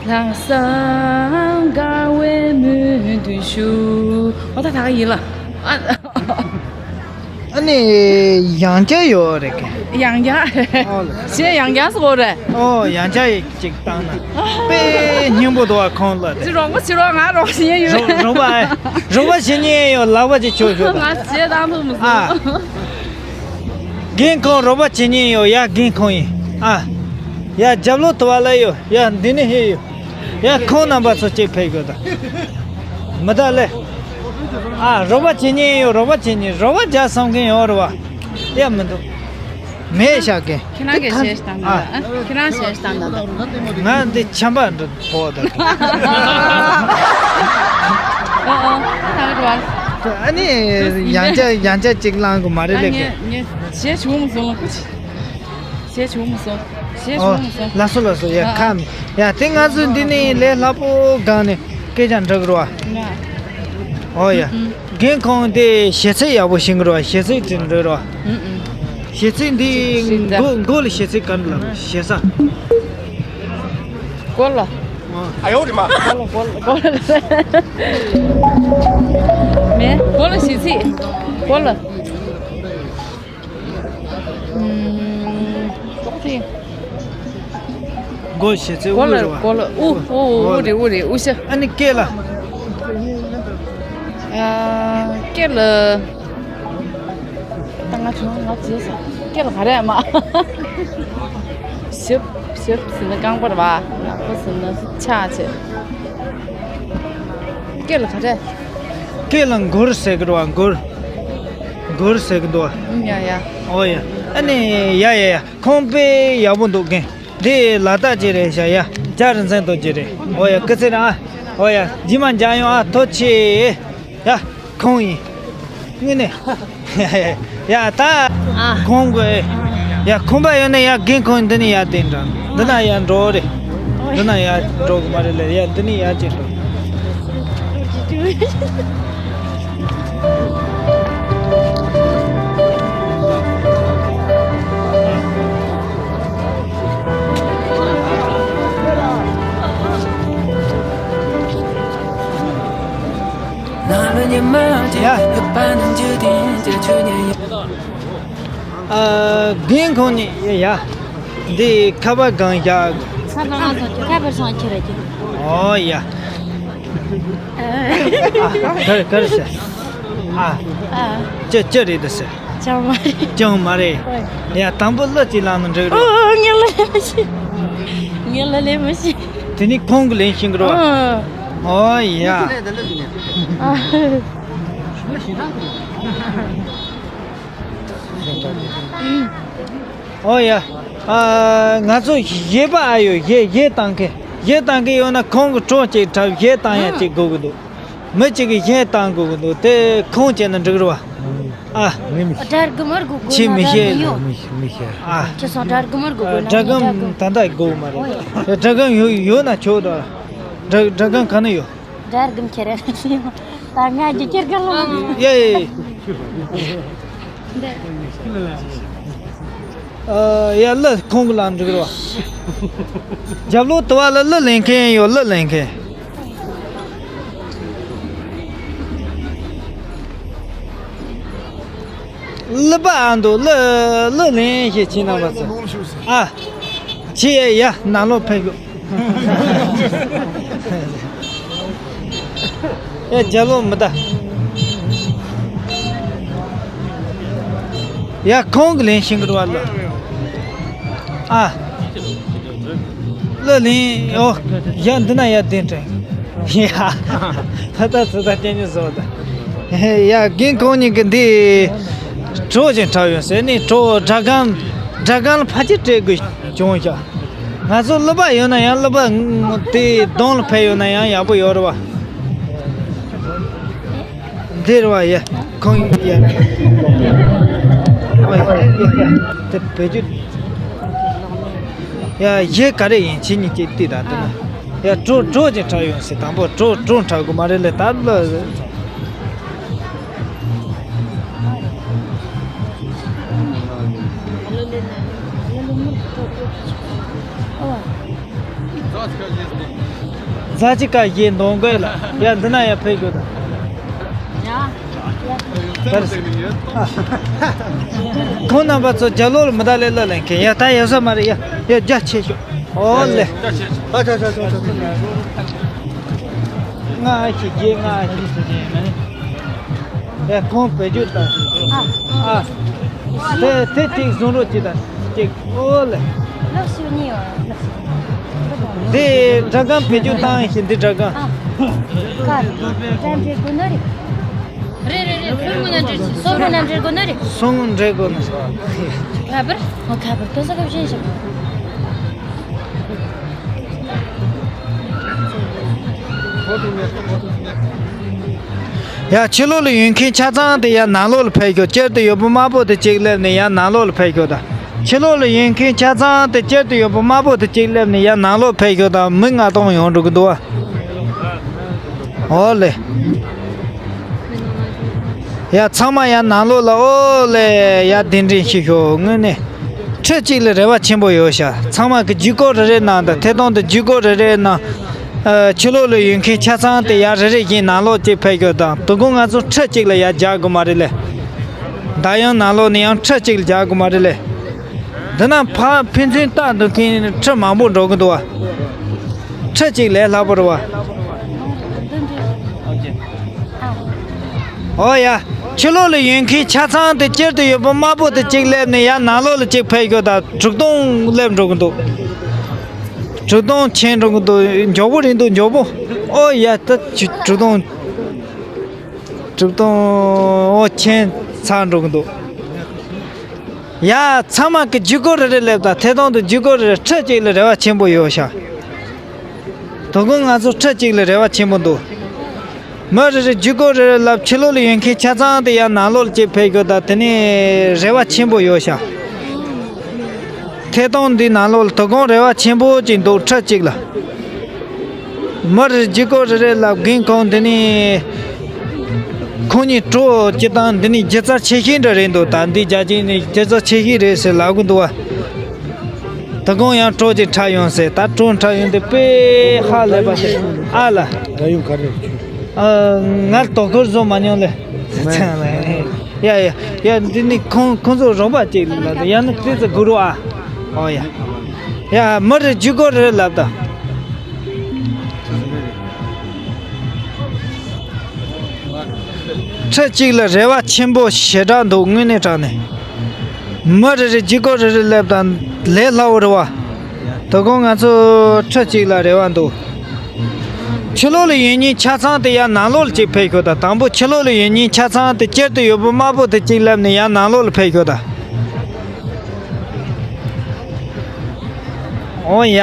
ལྷག་བསམ་དགའ་བའི་སྨོན་འདུན་ཞུ། ཨོ་ད་ད་ག་ཡིན་ལ། ཨ། ཨ་ནི་ཡང་བསྐྱར་ཡོད་རེད་གི། ཡང་བསྐྱར། ཨོ་ལེ། གཞས་ཡང་བསྐྱར་སོ་རེད། ཨོ། ཡང་བསྐྱར་ཅིག་བཏང་ན་དཔེ་སྙིང་པོ་འདུག་བ། ཁོང་ལ་དེ། ཅི་རོགས་པ་བྱེད་རོགས། ང་རོགས་བྱེད་ཡོད། རོགས་རོགས་པ་རོགས་པ་བྱེད་ཉན་ཡོད། ལག་པ་ཅིག་ཆོད་ཤོག་ད། ང་གཞས་བཏང་ཐུབ་མི་སོང་། ཨ། རྒན་ཁོང་རོགས་པ་བྱེད་ཉན་ཡོད་ཡ། རྒན་ཁོང་ཡིན། ཨ། ཡ། རྒྱབ་ལོགས་དུ་བ་ལ་ཡོད་ཡ། འདི་ནས་ཧེ་ཡོད་ཡ། ཁོང་རྣམ་པ་ཚོ་ཅིག་ཕེབས་དགོས་ད། མི་ད་ལེ། ཨ། རོགས་པ་བྱེད་ཉན་ཡོད། རོགས་པ་བྱེད་ཉན། རོགས་པ་རྒྱག་བསམ་མཁན་ཡོད་རེད་བ། ཡ། མི་འདུག་མེད་ཤག་གི། ཁྱེད་རང་གིས་གཞས་བཏང་། ཨ། ཨ། ཁྱེད་རང་གཞས་བཏང་ད། ང་འདི་ཆམ་པ་འདྲ་ཕོག་ད། ཨ་ཨ། ད་ག་རེད་བ། ཨ་ནི་ཡང་བསྐྱར་ཡང་བསྐྱར་ཅིག་བླང་དགོས་མ་རེད་ལེ། ངས་ངས་གཞས་བྱུང་མ་སོང་ལ། སྐུ་མཁྱེན། གཞས་བྱུང་མ་སོང་། གཞས་ཨོ། བྱུང་མ་སོང་། ལགས་སོ་ལགས་སོ། ཡ། ཨ་ཨ། ཁམས། ཡ། དེ་ང་ཚོ་འདི་ནས་ལས་སླ་པོ་སྒང་ནས་སྐད་ཆ་འདྲི་གི་རེད་བ། ང་། ཨོ་ཡ། ཨུ་ཨུ། རྒན་ཁོང་དེ་གཞས་ཚིག་ཡག་པོ་ཤེས་ཀྱི་རེད་བ། གཞས་ཚིག་དེ་འདྲི་རེད་བ། ཨུ་ཨུ། གཞས་ཚིག་འདི། ཞིག་ད། མགོ་མགོ་ལ་གཞས་ཚིག་ག་རེ་ལབ་ན་གཞས་ས། མགོ་ལ། ཨ་ཡོ་རི་མ། མགོ་ལ་མགོ་ལ་མགོ་ལ། མེ་མགོ་ལ་གཞས་ཚིག་མགོ་ལ། ཨུམ། ཏོག་ཙི། མགོ་གཞས་ཚིག་དབུ་རེད་བ། མགོ་ལ་དབུ་དབུ་དབུ་དབུ་རེད། དབུ་རེད། དབུ་ཞྭ། ཨ་ནི་སྐེ་ལ། ཨ། སྐེ་ལ། ད་ང་ཚོ་ང་བརྗེད་སོང་། སྐེ་ལ་ག་རེ་མ། ཞབས་ཞབས་ཟེར་ན་རྐང་པ་རེད་བ། ནག་པོ་ཟེར་ན་ཕྱག་བྱས། སྐེ་ལ་ག་རེ། སྐེ་ལ་མགུར་ཟེར་གི་རེད་བ། མགུར། མགུར་ཟེར་གི་འདུག་བ། ཡ་ཡ། ཨོ་ཡ། ཨ་ནི་ཡ་ཡ་ཡ། ཁོང་དཔེ་ཡག་པོ་འདུག་གན། འདི་ལ་དྭགས་ཅིག་རེད་ཤག་ཡ། རྒྱ་རིག་འཛིན་དོ་ཅིག་རེད། ཨོ་ཡ། སྐུ་ཚེ་རིང་ཨ། ཨོ་ཡ། རྗེས་མ་མཇལ་ཡོང་ཨ། ཐུགས་རྗེ་ཆེ། ཡ། ཁོང་ཡིན། དངོས་གནས། ཡ་ད། ཨ། ཁོང་གི། ཡ་ཁོམ་པ་ཡོད་ན་ཡ་རྒན་ཁོང་འདི་ནས་ཡར་དེ་འདྲ། འདི་ན་ཡར་འགྲོ་རེད། འདི་ན་ཡར་འགྲོ་གི་མ་རེད་ལ། ཡ་འདི་ནས་ཡར་ཅིག་འགྲོ། ཡ། ཨ། རྒན་ཁོང་ནས་ཡ། འདི་ཁ་པར་སྒང་བཞག་ཁ་པར་སོང་ཁྱེར་ར་ཁྱེར། ཨོ་ཡ། ཨ། ག་རེ་ག་རེ་ཟེར། ཨ། ཨ། ཅི་ཅི་རེད་འདི་ཟེར། ཅང་མ་རེད། ཅང་མ་རེད། ཨོ། ཡ་དང་པོ་གླུ་ཅིག་བླངས་ན་འགྲིག་རེད། ཨོ་ངས་གླུ་ལེན་མི་ཤེས། ངས་གླུ་ལེན་མི་ཤེས། དེ་ནི་ཁོང་གིས་ལེན་ཤེས་ཀྱི་རེད་བ། ཨོ། ཨོ་ཡ། ཨ། ཨོ་ཡ། ཨ། ང་ཚོ་གཞས་པ་ཨ་ཡོད། གཞས་གཞས་བཏང་མཁན། གཞས་བཏང་མཁན་ཡོད་ན་ཁོང་གི་གྲོགས་ཅིག་འཁྲབ། གཞས་བཏང་ཡ་ཅིག་དགོས་ཀྱི་འདུག་མི་གཅིག་གིས་གཞས་བཏང་དགོས་ཀྱི་འདུག་དེ་ཁོང་བྱས་ན་འགྲིག་རེད་བ། ཨ། ངས་མི་ཤེས། སྒྲ་སྒམ་མར་གོ་དགོས་ཆེས་ན་མི་ཤེས། སྒྲ་མི་ཡོང་། མི་ཤེས། མི་ཤེས། ཨ། ཁྱེད་ཚོ་སྒྲ་སྒམ་མར་གོ་དགོས་ན། སྒྲ་སྒམ་ད་ལྟ་དགོས་མ་རེད། སྒྲ་སྒམ་ཡོད་ཡོད་ན་ཆོག་ད། སྒྲ་སྒྲ་སྒམ་ག་ན་ཡོད། སྒྲ་སྒམ་ཁྱེར་རེ་ཡོང་། ད་ང་རྒྱུ་ཁྱེར་ག་ལ། ཡ་ཡ་ཡ། ཨ། ཡ་གླུ་ཁོང་གི་ལ་འགྲིག་རོ། རྒྱབ་ལོགས་དུ་བ་ལ་གླུ་ལེན་མཁན་ཡོད། གླུ་ལེན་མཁན། གླུ་པ་ཨ་འདུག་གླུ་གླུ་ལེན་ཞེས་ཁྱེད་རྣམ་པ་ཚོ། ཨ། ཁྱེད་ཡ་ནང་ལོགས་ཕེབས་ཤོག་ཡ་རྒྱབ་ལོགས་མི་ལྟ། ཡ་ཁོང་གི་ལེན་ཤེས་ཀྱི་རེད་བ་གླུ། ཨ། གླུ་ལེན་ཨོ། ཡ་འདི་ན་ཡ་བདེན་དྲན། ཡ། ད་ལྟ་ཚོད་ལྟ་སྐྱེ་ཉེ་བཟོ་ད། ཡ་རྒན་ཁོང་གཉིས་ཀྱི་འདི་གྲོགས་ཅིག་འཁྲབ་ཡོང་ཟེར་ནས། གྲོགས་སྒྲ་སྒམ་སྒྲ་སྒམ་ལ་ཕལ་ཆེར་སྤྲད་དགོས་བྱུང་ཤག་ང་ཚོ་གླུ་པ་ཡོད་ན་ཡང་གླུ་པ་དེ་གདོང་ལ་ཕེབས་ཡོང་ན་ཡང་ཡག་པོ་ཡོད་རེད་བ། འདིར་བ་ཡ། ཁོང་ཡ། དེ་བེད་སྤྱོད། ཡ་གཞས་ག་རེ་ཡིན་ཁྱེད་གཉིས་ཀྱིས་བལྟས་དང་། དེ་ན་ཡ་གྲོགས་གྲོགས་ཀྱིས་འཁྲབ་ཡོང་ཟེར། དང་པོ་གྲོགས་གྲོགས་འཁྲབ་དགོས་མ་རེད་ལས་ད་ལོ། རྫ་ཆུ་ཁ་གཞས་འདོན་དགོས་ལ། ཡ་འདི་ན་ཡ་ཕེབས་དགོས་ད། ཡ། ཁོང་རྣམ་པ་ཚོ་རྒྱབ་ལོགས་ལ་མི་ད་ལས་གླུ་ལེན་མཁན་ཡ་ད་ཡོད་ས་མ་རེད། ཡ་ཡ་རྒྱ་ཆེ་ཤོག་ཨོ་ལེ། ཨ་ཆ་ཆ་ཆ་ཆ། ང་ཨ་ཤི་རྒྱལ། ང་ཨ་ཤི་ཟེར་གྱི་ཡིན་མ་ནི། ཡ་ཁོང་བེད་སྤྱོད་དང་། ཨ། ཨ། དེ་དེ་གཅིག་བཟུང་རོགས་གྱིས་དང་གཅིག་ཨོ་ལེ། ལགས་སོ་གཉིས་ཡོད། ལགས་སོ། འདི་སྒྲ་སྒམ་བེད་སྤྱོད་བཏང་ཡིན་ཞིང་འདི་སྒྲ་སྒམ། ཨ། ཀར་ཀར་འབྲེལ་དགོས་ནི་རེད། རེད་རེད་རེད། སོར་མོ་ན་འབྲེལ་སོར་མོ་ན་འབྲེལ་དགོས་ནི་རེད། སོར་མོ་འབྲེལ་དགོས་ནི་རེད། ཁ་པར། ཨོ་ཁ་པར་ཏོ་ས་ཁ་བཞིན་ཞིག་ཡ་ཕྱི་ལོགས་ལ་ཡོད་མཁན་ཆ་ཚང་དེ་ཡ་ནང་ལོགས་ལ་ཕེབས་ཤོག་སྤྱིར་དུ་ཡོད་པོ་དམར་པོ་དེ་གཅིག་སླེབས་ནས་ཡ་ནང་ལོགས་ལ་ཕེབས་ཤོག་ད། ཕྱི་ལོགས་ལ་ཡོད་མཁན་ཆ་ཚང་དེ་སྤྱིར་དུ་ཡོད་པོ་དམར་པོ་དེ་གཅིག་སླེབས་ནས་ཡ་ནང་ལོགས་ཕེབས་ཤོག་ད། མི་ལྔ་སྟོང་ཡོང་འགྲོ་གི་འདུག་བ། ཨོ་ལེ། ཡ་ཚང་མ་ཡ་ནང་ལོགས་ལ་ཨོ་ལེ་ཡ་གདན་འདྲེན་ཞུ་ཤོག་དངོས་གནས་ཁྲི་གཅིག་ལ་རེ་བ་ཆེན་པོ་ཡོད་ཤག་ཚང་མ་གི་ཇུས་འགོད་རེ་རེ་གནང་དང་ཐད་གཏོང་དུ་ཇུས་འགོད་རེ་རེ་གནང་། ཕྱི་ལོགས་ལ་ཡོད་མཁན་ཆ་ཚང་དེ་ཡ་རེ་རེ་བཞིན་ནང་ལོགས་གཅིག་ཕེབས་ཤོག་དང་དོ་དགོང་ང་ཚོ་ཁྲི་གཅིག་ལ་ཡ་རྒྱག་དགོས་མ་རེད་ལེ། ད་ཡང་ནང་ལོགས་ནས་ཡང་ཁྲི་གཅིག་ལ་རྒྱག་དགོས་མ་རེད་ལེ། འདི་ན་ཕ་ཕན་ཚུན་ལྟ་འདུག་མཁན་ཁྲི་མང་པོ་འགྲོ་གི་འདུག་བ། ཁྲི་གཅིག་ལས་སླ་པོ་རེད་བ། ཨོ་ཡ། ཕྱི་ལོགས་ལ་ཡོད་མཁན་ཆ་ཚང་དེ་སྤྱིར་དུ་ཡོད་པ་དམར་པོ་དེ་གཅིག་སླེབས་ནས་ཡ་ནང་ལོགས་ལ་གཅིག་ཕེབས་ཤོག་ད་དྲུག་སྟོང་སླེབས་འགྲོ་གི་འདུག་དྲུག་སྟོང་ཕྱིན་འགྲོ་གི་འདུག་མགྱོགས་པོ་རེད་འདུག་མགྱོགས་པོ། ཨོ་ཡ་ད་དྲུག་སྟོང་། གྲུབ་སྟོང་ཨོ་ཆེན་ཚར་འགྲོ་གི་འདུག་ཡ་ཚང་མ་གི་ཇུས་འགོད་རེ་རེ་སླེབས་དང་ཐད་གཏོང་དུ་ཇུས་འགོད་རེ་རེ་ཁྲི་གཅིག་ལ་རེ་བ་ཆེན་པོ་ཡོད་ཤག་དོ་དགོང་ང་ཚོ་ཁྲི་གཅིག་ལ་རེ་བ་ཆེན་པོ་འདུག་མི་རེ་རེ་ཇུས་འགོད་རེ་རེ་ལབ་ཕྱི་ལོགས་ལ་ཡོད་མཁན་ཆ་ཚང་དེ་ཡང་ནང་ལོགས་ལ་གཅིག་ཕེབས་དགོས་དང་དེ་ནས་རེ་བ་ཆེན་པོ་ཡོད་ཤག་ཐད་གཏོང་འདི་ནང་ལོགས་ལ་དོ་དགོང་རེ་བ་ཆེན་པོ་ཅིག་འདུག་ཁྲི་གཅིག་ལ། མི་རེ་ཇི་སྐོར་རེ་རེ་ལབ་རྒན་ཁོང་འདི་ནི། ཁོང་གཉིས་གྲོགས་སྤྱི་བཏང་འདི་ནི་སྒྱུ་རྩལ་ཆེ་ཤོས་འདྲ་རེད་འདུག་ད་འདི་རྒྱ་ཆེན་ནི་སྒྱུ་རྩལ་ཆེ་ཤོས་རེད་ཟེར་ལབ་གི་འདུག་བ། དོ་དགོང་ཡང་གྲོགས་ཅིག་འཁྲབ་ཡོང་ཟེར་ད་གྲོགས་འཁྲབ་ཡོང་དུས་དཔེ་ཧ་ལས་པ་ཞིག་ཨ་ལ། ད་ཡོང་ག་རེ། ཨ། ང་དོ་ཁུར་བཟོ་མ་མྱོང་ལེ། ཡ་ཡ་ཡ་འདི་ནི་ཁོང་ཁོང་ཚོ་རོགས་པ་ཅིག་ལ་ཡང་ན་ཏི་ཙི་གུ་རུ་ཨ། ཨོ་ཡ། ཡ་མི་རེ་ཇུས་སྐོར་རེ་ལབ་ད། ཁྲི་གཅིག་ལ་རེ་བ་ཆེན་པོ་ཞེ་དྲག་འདུག་དངོས་གནས་དྲང་ནས། མི་རེ་རེ་ཇུས་སྐོར་རེ་རེ་སླེབས་དང་ལས་སླ་བོ་རེད་བ། དོ་དགོང་ང་ཚོ་ཁྲི་གཅིག་ལ་རེ་བ་འདུག་ཕྱི་ལོགས་ལ་ཡོད་མཁན་ཆ་ཚང་དེ་ཡང་ནང་ལོགས་ལ་གཅིག་ཕེབས་ཤོག་དང་དང་པོ་ཕྱི་ལོགས་ལ་ཡོད་མཁན་ཆ་ཚང་དེ་སྤྱིར་དུ་ཡོད་པ་དམར་པོ་དེ་གཅིག་སླེབས་ནས་ཡང་ནང་ལོགས་ལ་ཕེབས་ཤོག་དང་། ཨོ་ཡ།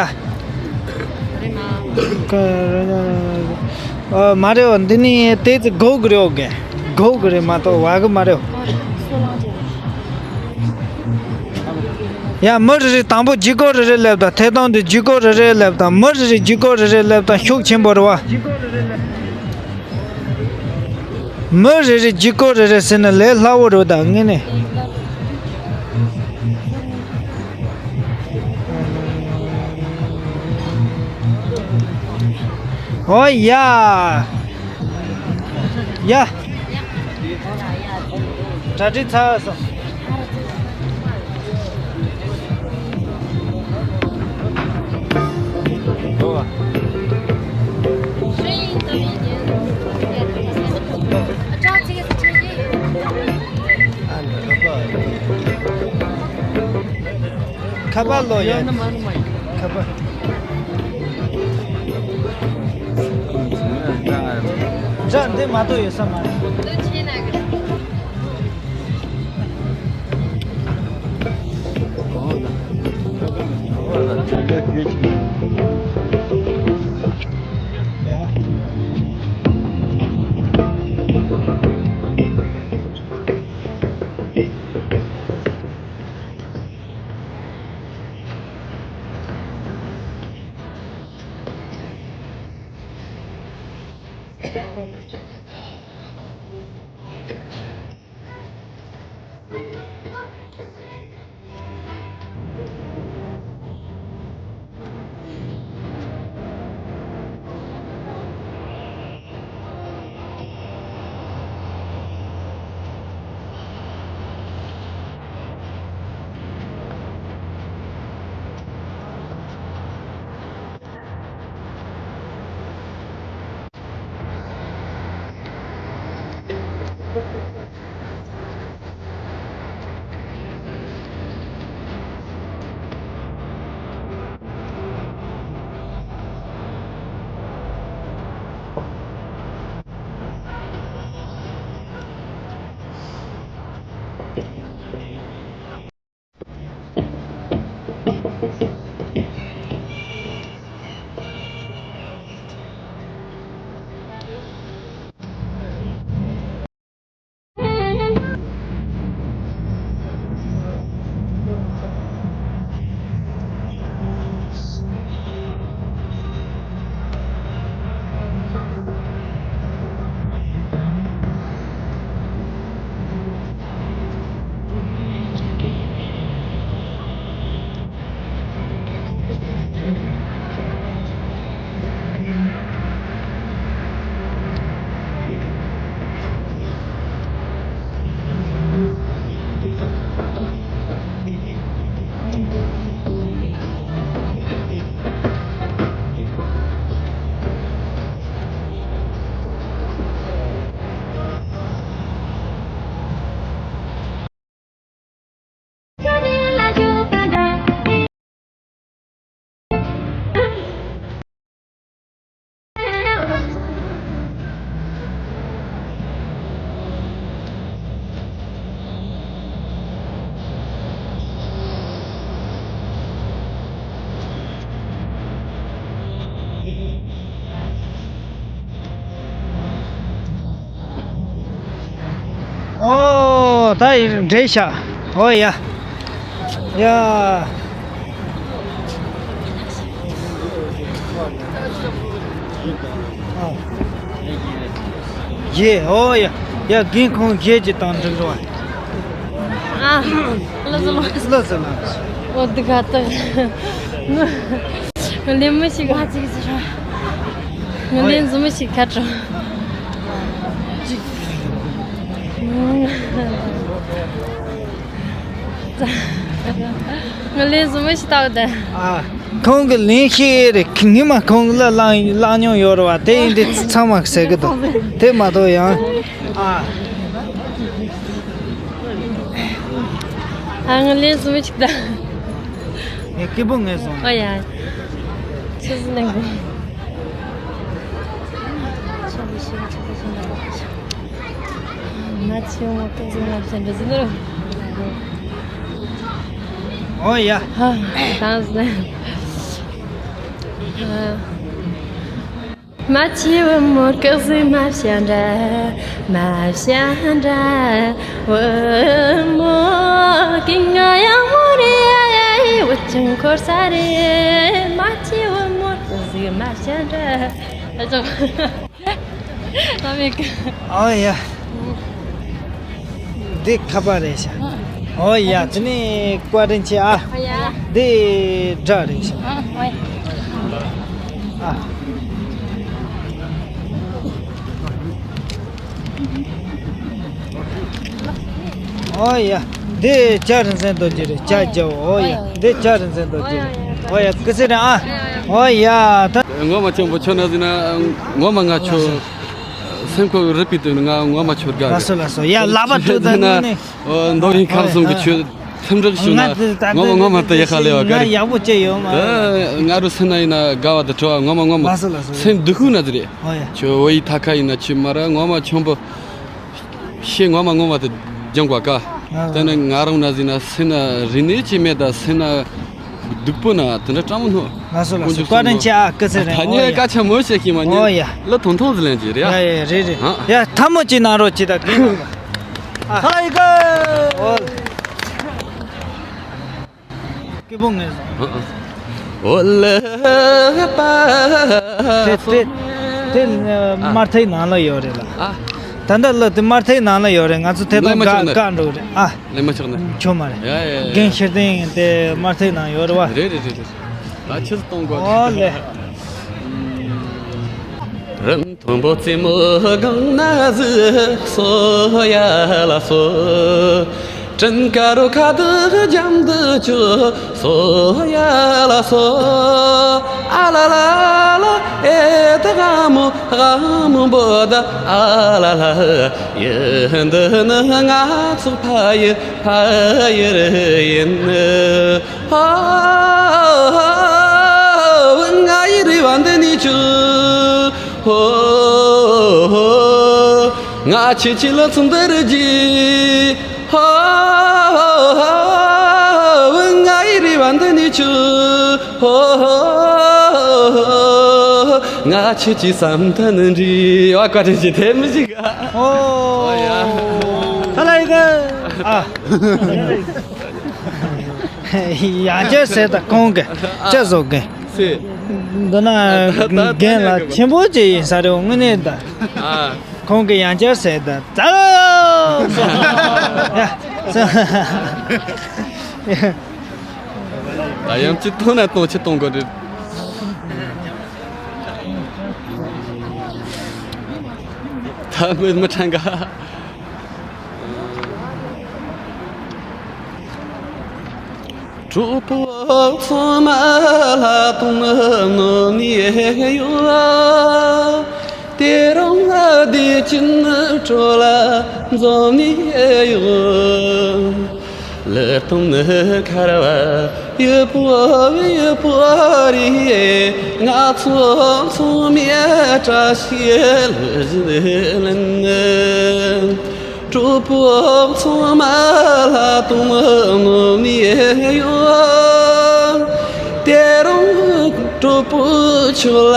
ཨ་མ་རེད་འོ་འདི་ནི་ཏོག་ཙམ་སྒུག་གི་རེད་འོ་གས། སྒུག་གི་རེད་མ་གཏོགས་བ་གི་མ་རེད་འོ། ཡ་མི་རེ་རེ་དང་པོ་ཇུས་སྐོར་རེ་རེ་སླེབས་དང་ཐད་གཏོང་དུ་ཇུས་སྐོར་རེ་རེ་སླེབས་དང་མི་རེ་རེ་ཇུས་སྐོར་རེ་རེ་སླེབས་དང་ཤུགས་ཆེན་པོ་རེད་བ། མི་རེ་རེ་ཇུས་སྐོར་རེ་རེ་ཟེར་ན་ལས་སླ་བོ་རེད་ད་དངོས་གནས། ཨོ་ཡ། ཡ། གྲ་སྒྲིག་ཚར་སོང་། ཁ་པར་ལོ་ཡ། ཁ་པར། འདྲ་འདི་མ་གཏོགས་ཡོད་ས་མ་རེད། ཨོ་ད་ཡིན་འདྲེ་ཤ། ཨོ་ཡ། ཡ། ཨ། ཡེ་ཨོ་ཡ། ཡ་རྒན་ཁོང་བཞད་ཀྱི་དང་འགྲིག་རོགས། ཨ། ལོ་ཟེར་ལོ། ལོ་ཟེར་ལོ། ཨོ་འདི་ག་ད། ང་ལས་མི་ཞིག་ང་ཅིག་ཟེར་ར། ང་ལས་འཛུམ་མི་ཞིག་ཁ་དྲོ། ང་ལས་འཛུམ་མི་ཞིག་བཏགས་ཏེ། ཨ། ཁོང་གི་ལན་ཤེས་རེད། ཉི་མ་ཁོང་ལ་བླངས་བླངས་མྱོང་ཡོད་རེད་བ། དེ་ཡིན་དུས་ཚང་མ་ཟེར་གི་འདུག་དེ་མ་གཏོགས་ཡང་། ཨ། ཨ་ང་ལན་སུ་མི་ཆིག་ད། ངས་སྐྱིད་པོ་ངས་སོང་། ཨ་ཡ། ཆི་ཟིག་ནང་གི། ང་ཆེ་མོ་ཏོག་ཙམ་ང་བྱས་འདྲ་ཟིན་ནོ། ཨོ་ཡ། ཧ། ད་ཟིན། ཨ། མ་ཆེ་བུ་མོར་སྐག་ཟིག་མ་བྱ་འདྲ། མ་བྱ་འདྲ། བུ་མོ་གི་ང་ཡང་མོ་རེད། བུ་ཆུང་འཁོར་ས་རེད། མ་ཆེ་བུ་མོར་སྐག་ཟིག་མ་བྱ་འདྲ། ཨ་ཅོ། ཨ་མེ་ཀ། ཨོ་ཡ། འདི་ཁ་པར་རེད་ཤག་ཨོ་ཡ། དེ་ནས་བཀའ་དྲིན་ཆེ་ཨ། ཨོ་ཡ། འདི་སྒྲ་རེད་ཤག་ཨ། ཨོ་ཡ། ཨ། ཨོ་ཡ། འདི་ལྕགས་རིན་ཆེན་རྡོ་རྗེ་རེད། ལྕགས་རྒྱབ། ཨོ་ཡ། འདི་ལྕགས་རིན་ཆེན་རྡོ་རྗེ་རེད། ཨོ་ཡ། སྐུ་ཚེ་རིང་ཨ། ཨོ་ཡ། ད། ངོ་མ་ཆེན་པོ་ཁྱོད་ན་ཟིན་ན། ངོ་མ་ང་ཁྱོད། སེམས་ཁོག་རུས་པའི་དོན་ང་ངོ་མ་ཆོད་དགའ། ལགས་སོ་ལགས་སོ། ཡ་ལག་པ་ཐུག་ད་ནི་ནི། མདོ་ཡིན་ཁམས་གསུམ་གྱི་ཆོས་ཐུན་དྲུག་ཞུ་ན། ང་ད་ངོ་མ་ངོ་མ་ད་ཡག་ལས་བ་ག་རེ། ཡག་པོ་བྱས་ཡོད་མ། ད་ང་རུ་སེམས་ན་ཡིན་ན་དགའ་བ་དང་བྲོ་བ་ངོ་མ་ངོ་མ། ལགས་སོ་ལགས་སོ། སེམས་སྡུག་ཁུག་ན་ཟེར་རེད། ཨོ་ཡ། ཆོས་བོད་ཡིག་ཐ་ཁ་ཡིན་ན་ཆོས་མ་ར་ངོ་མ་ཆོན་པོ། ཤེས་ངོ་མ་ངོ་མ་དེ་སྦྱང་བ་ཀ། ཨ། ད་ནི་ང་རང་ན་ཟིན་ན་སེམས་ན་རིག་གནས་ཅི་མེད་ད་སེམས་ན། སྡུག་པོ་ན་དེ་འདྲ་སྤྲང་མོ་ནོ། ང་སོ་ལ་དཀོན་མཆོག་སོ་བཀའ་དྲིན་ཆེ་ཨ། སྐུ་ཚེ་རིང་། ད་ཨོ་ཉེ་ཡ། ཀ་ཆ་མོ་བཤད་ཀྱི་མ་ཉེ། ཨོ་ཡ། ལ་ཐོང་ཐོང་ཟི་ལན་གྱི་རེད་ཡ། ཡ་ཡ་རེད་རེད། ཨ། ཡ་ཐ་མོ་ཅི་ན་རོ་ཅི་ད་གི། ཨ། ཧ་ཡི་གི། ཨོ། སྐྱིད་པོ་ངེས་སོང་། ཨོ་ལེ་པ། དེ་དེ་དེ་དམར་ཐིག་ནང་ལ་ཡོད་རེད་ལ། ཨ། ད་ལྟ་ལ་དེ་དམར་ཐིག་ནང་ལ་ཡོད་རེད། ང་ཚོ་དེ་ལ་ལེན་མ་ཆོག་ནི། བཀག་འགྲོ་རེད་ཨ། ལེན་མ་ཆོག་ནི། ཆོག་མ་རེད། ཡ་ཡ་ཡ། རྒན་ཤེར་སྟེང་དེ་དམར་ཐིག་ནང་ཡོད་རེད་བ། རེད་རེད་རེད་རེད། ད་ཕྱིར་གཏོང་དགོས། ཨོ་ལེ། རིན་མཐོན་པོ་རྩེ་མོ་སྒང་ན་བཞུགས་སོ་ཡ་ལ་སོ། སྤྲིན་དཀར་རོ་ཁ་དུ་འཇམ་དུ་བཅུག་སོ་ཡ་ལ་སོ། ཨ་ལ་ལ་ལ་ཨེ་ད་ཧ་མོ་ཧ་མོ་བོ་ད་ཨ་ལ་ལ། ཡུལ་འདི་ནི་ང་ཚོ་ཕ་ཡུལ་ཕ་ཡུལ་ཡིན། ཧོ། ང་ཡི་རེ་བ་འདི་ནི་ཆུ། ཧོ། ང་ཆེ་ཆེ་ལ་ཚོང་འདི་རུ་ཇི། ཧོ། ང་ཡི་རེ་བ་འདི་ནི་ཆུ། ཧོ། ང་ཆེ་ཆེ་བསམ་ཐ་ནི་འདྲི་བ་བཀའ་དྲིན་ཆེ་དེ་མི་ཞིག་ཨོ། ཨོ་ཡ། ད་ལ་ཡི་གེ་ཨ། ཡང་བསྐྱར་ཟེར་ད་ཁོང་གི་ཅི་བཟོ་གི། སེ། འདི་ན་ད་ད་རྒན་ལགས་ཆེན་པོ་ཅིག་ཡིན་ས་རེད་དངོས་གནས་ད། ཨ། ཁོང་གི་ཡང་བསྐྱར་ཟེར་ད་ད། ཡ། ད་ཡང་ཅི་ཐོན་ན་གཏོང་ཆི་གཏོང་དགོས་རེད། ད་མི་མི་ཁྲང་ག། གྲོགས་པོ་ཚང་མ་ལྷ་དང་ནོར་ནས་ཡོད། དེ་རིང་བདེ་སྐྱིད་སྤྲོ་ལ་འཛོམས་ནས་ཡོད། ལི་སྟོང་ནི་ཁར་བ་ཡུ་པོ་ཡུ་པོ་རེད། ང་ཚོ་ཚང་མས་བཀྲ་ཤིས་ལི་ཟི་ལན། གྲོགས་པོ་ཚང་མ་ལྷ་དང་ནོར་ནས་ཡོད། དེ་རིང་གྲོགས་པོ་ཁྱོད་ལ་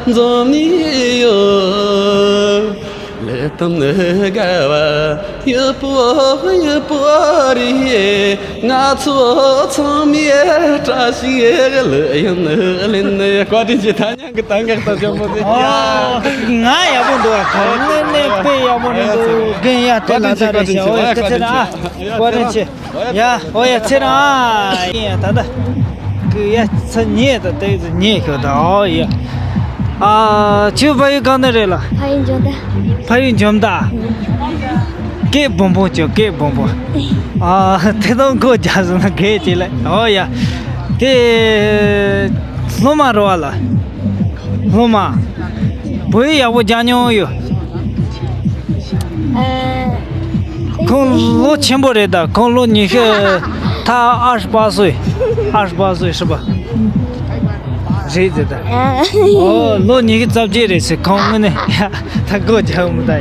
འཛོམས་ནས་ཡོད། ལི་ དམ་ནི་དགའ་བ་ཡི་པོ་ཡི་པོ་རེད། ང་ཚོ་ཚང་མས་བཀྲ་ཤིས་ལ་ཡང་ལེན་ནི། བཀའ་དྲིན་ཆེ། ཐ་སྙད་ཀྱི་ད་འགག་ད་ཅོག་མོ་དེ། ཨོ། ང་ཡག་པོ་འདུག་ཨ། ཁོ་དངོས་གནས་དཔེ་ཡག་པོ་འདུག་རྒན་ཡ་དེ་ལ་ད་རེ་བྱ། ཨོ་ཡ། བཀའ་དྲིན་ཆེ། ཨ། བཀའ་དྲིན་ཆེ། ཡ། ཨོ་ཡ། ཚེ་རིང་ཨ། ཡ། ད་ད་ཀུ་ཡ། ཚ་ཉེ་ད་ཏེ་ཉེ་ཤོ་ད། ཨོ་ཡ། ཨ། ཁྱོད་ཕ་ཡུལ་གང་ནས་རེད་ལ། ཕ་ཡུལ་འཇོ་མདའ། ཕ་ཡུལ་འཇོ་མདའ། སྐད་སྦོམ་པོ་ཅོ། སྐད་སྦོམ་པོ། ཨ། ཐད་གཏོང་སྒོ་རྒྱག་སོང་ན་སྐད་ཅིག་ལ། ཨོ་ཡ། དེ་སློབ་མ་རེད་བ་ལ། སློབ་མ། བོད་ཡིག་ཡག་པོ་སྦྱང་མྱོང་ཡོད། ཨ། ཁོང་ལོ་ཆེན་པོ་རེད་ད། ཁོང་ལོ་ཉི་ཤུ། ད་二十八岁།二十八岁是吧？རེད་ཟེར་ད། ཨ། ཨོ། ལོ་ཉི་ཤུ་རྩ་བརྒྱད་རེད་ཟེར། ཁོང་དངོས་གནས་ད་སྒོ་རྒྱག་མི་ད་ཡ།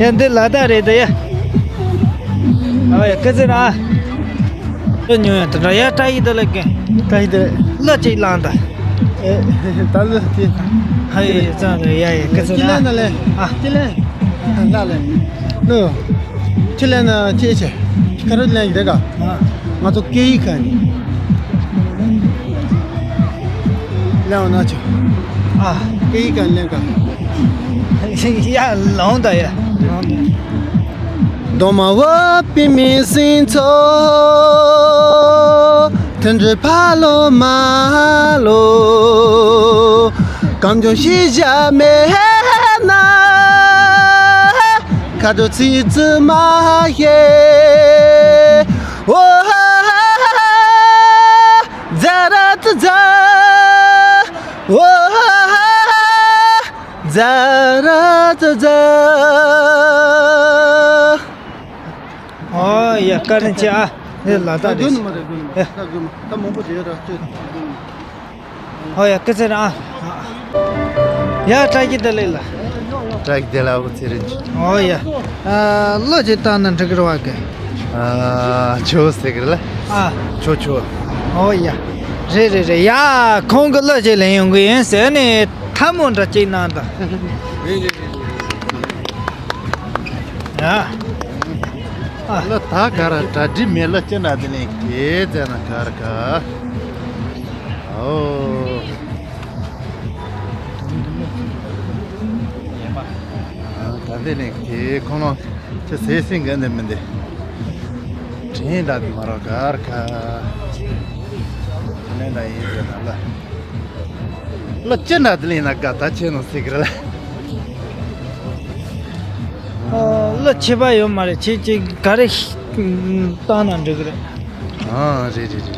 ཡ། འདི་ལ་དྭགས་རེད་ད་ཡ། ཨ་ཡ། སྐུ་ཚེ་རིང་ཨ། ལོ་ཉུང་ཡ་དེ་འདྲ་ཡ། བཀྲ་ཤིས་བདེ་ལེགས་རྒན། བཀྲ་ཤིས་བདེ་ལེགས། གླུ་གཅིག་བླངས་དང་། ཨེ། ད་གླུ་དེ། ཧ་ཡ་ཡ། ཙང་རེད་ཡ་ཡ། སྐུ་ཚེ་རིང་ཨ། ལེ། ཨ། ཅི་ལེ། ལ་ལེ། ལོ། ཅི་ལེ་ན་ཅི་ཆེ། ཁ་རུ་ལེན་རེ་ག་ང་ཚོ་སྐད་ཡིག་ག་ནི། ལེན་འོ་ན་ཆོ། ཨ། སྐད་ཡིག་ག་ལེན་ག་ཡ། ལོང་ད་ཡ། ལོང་ད། གདོང་དམར་བོ་པི་མི་སྲིན་ཚོ། དུད་འགྲོ་ཕ་ལོ་མ་ལོ། གང་བྱུང་ཤི་བཞག་མེད་ན། ཁ་དྲོ་ཚིག་རྩུབ་མ་བཤད། ཨོ་ཧ་ཧ་ཧ། ཛ་ར་ཙ་ཛ། ཨོ་ཧ་ཧ་ཧ། ཛ་ར་ཙ་ཛ། ཨོ་ཡ། བཀའ་དྲིན་ཆེ་ཨ། ནི་ལ་དྭགས་རེད། ད་མང་པོ་བྱས་ར་ཅོ། ཨོ་ཡ། སྐུ་ཚེ་རིང་ཨ། ཡ། བཀྲ་ཤིས་བདེ་ལེགས་ལ། བཀྲ་ཤིས་བདེ་ལེགས། ཨོ་ཚེ་རིང་། ཨོ་ཡ། ཨ། གླུ་ཅིག་བཏང་ན་འགྲིག་གི་རེད་བ་གི། ཨ། ཆོ་ཟེར་གི་རེད་ལ། ཨ། ཆོ་ཆོ། ཨོ་ཡ། རེད་རེད་རེད། ཡ། ཁོང་གི་གླུ་ཅིག་ལེན་ཡོང་གི་ཡིན་ཟེར་ནས་ཐལ་མོ་འདྲ་ཅིག་གནང་དང་། ཡ། ཨ། གླུ་ད་ག་ར་གྲ་སྒྲིག་མེད། གླུ་ཅི་འདྲ་དེ་ལེན་གི་ཟེར་ན་ག་ར་ག། ཨོ། ཨ། ད་འདི་ནས་དེ་ཁོང་ལ་ཁྱེད་ཟས་ཟིན་གི་འདི་མི་འདི། དྲན་འདྲ་དེ་མ་རོ་གར་ཁ། དེ་ནས་འདྲ་ཡིན་ཟེར་ན་ལ། གླུ་ཅི་འདྲ་དེ་ལེན་ན་དགའ་ད་ཆེ་ནོ་ཟེར་གི་རེད་ལ། ཨ། གླུ་ཆེ་བ་ཡོད་མ་རེད། ཆེ་ཆེ་ག་རེ་བཏང་ན་འགྲིག་གི་རེད། ཨ། རེད་རེད་རེད།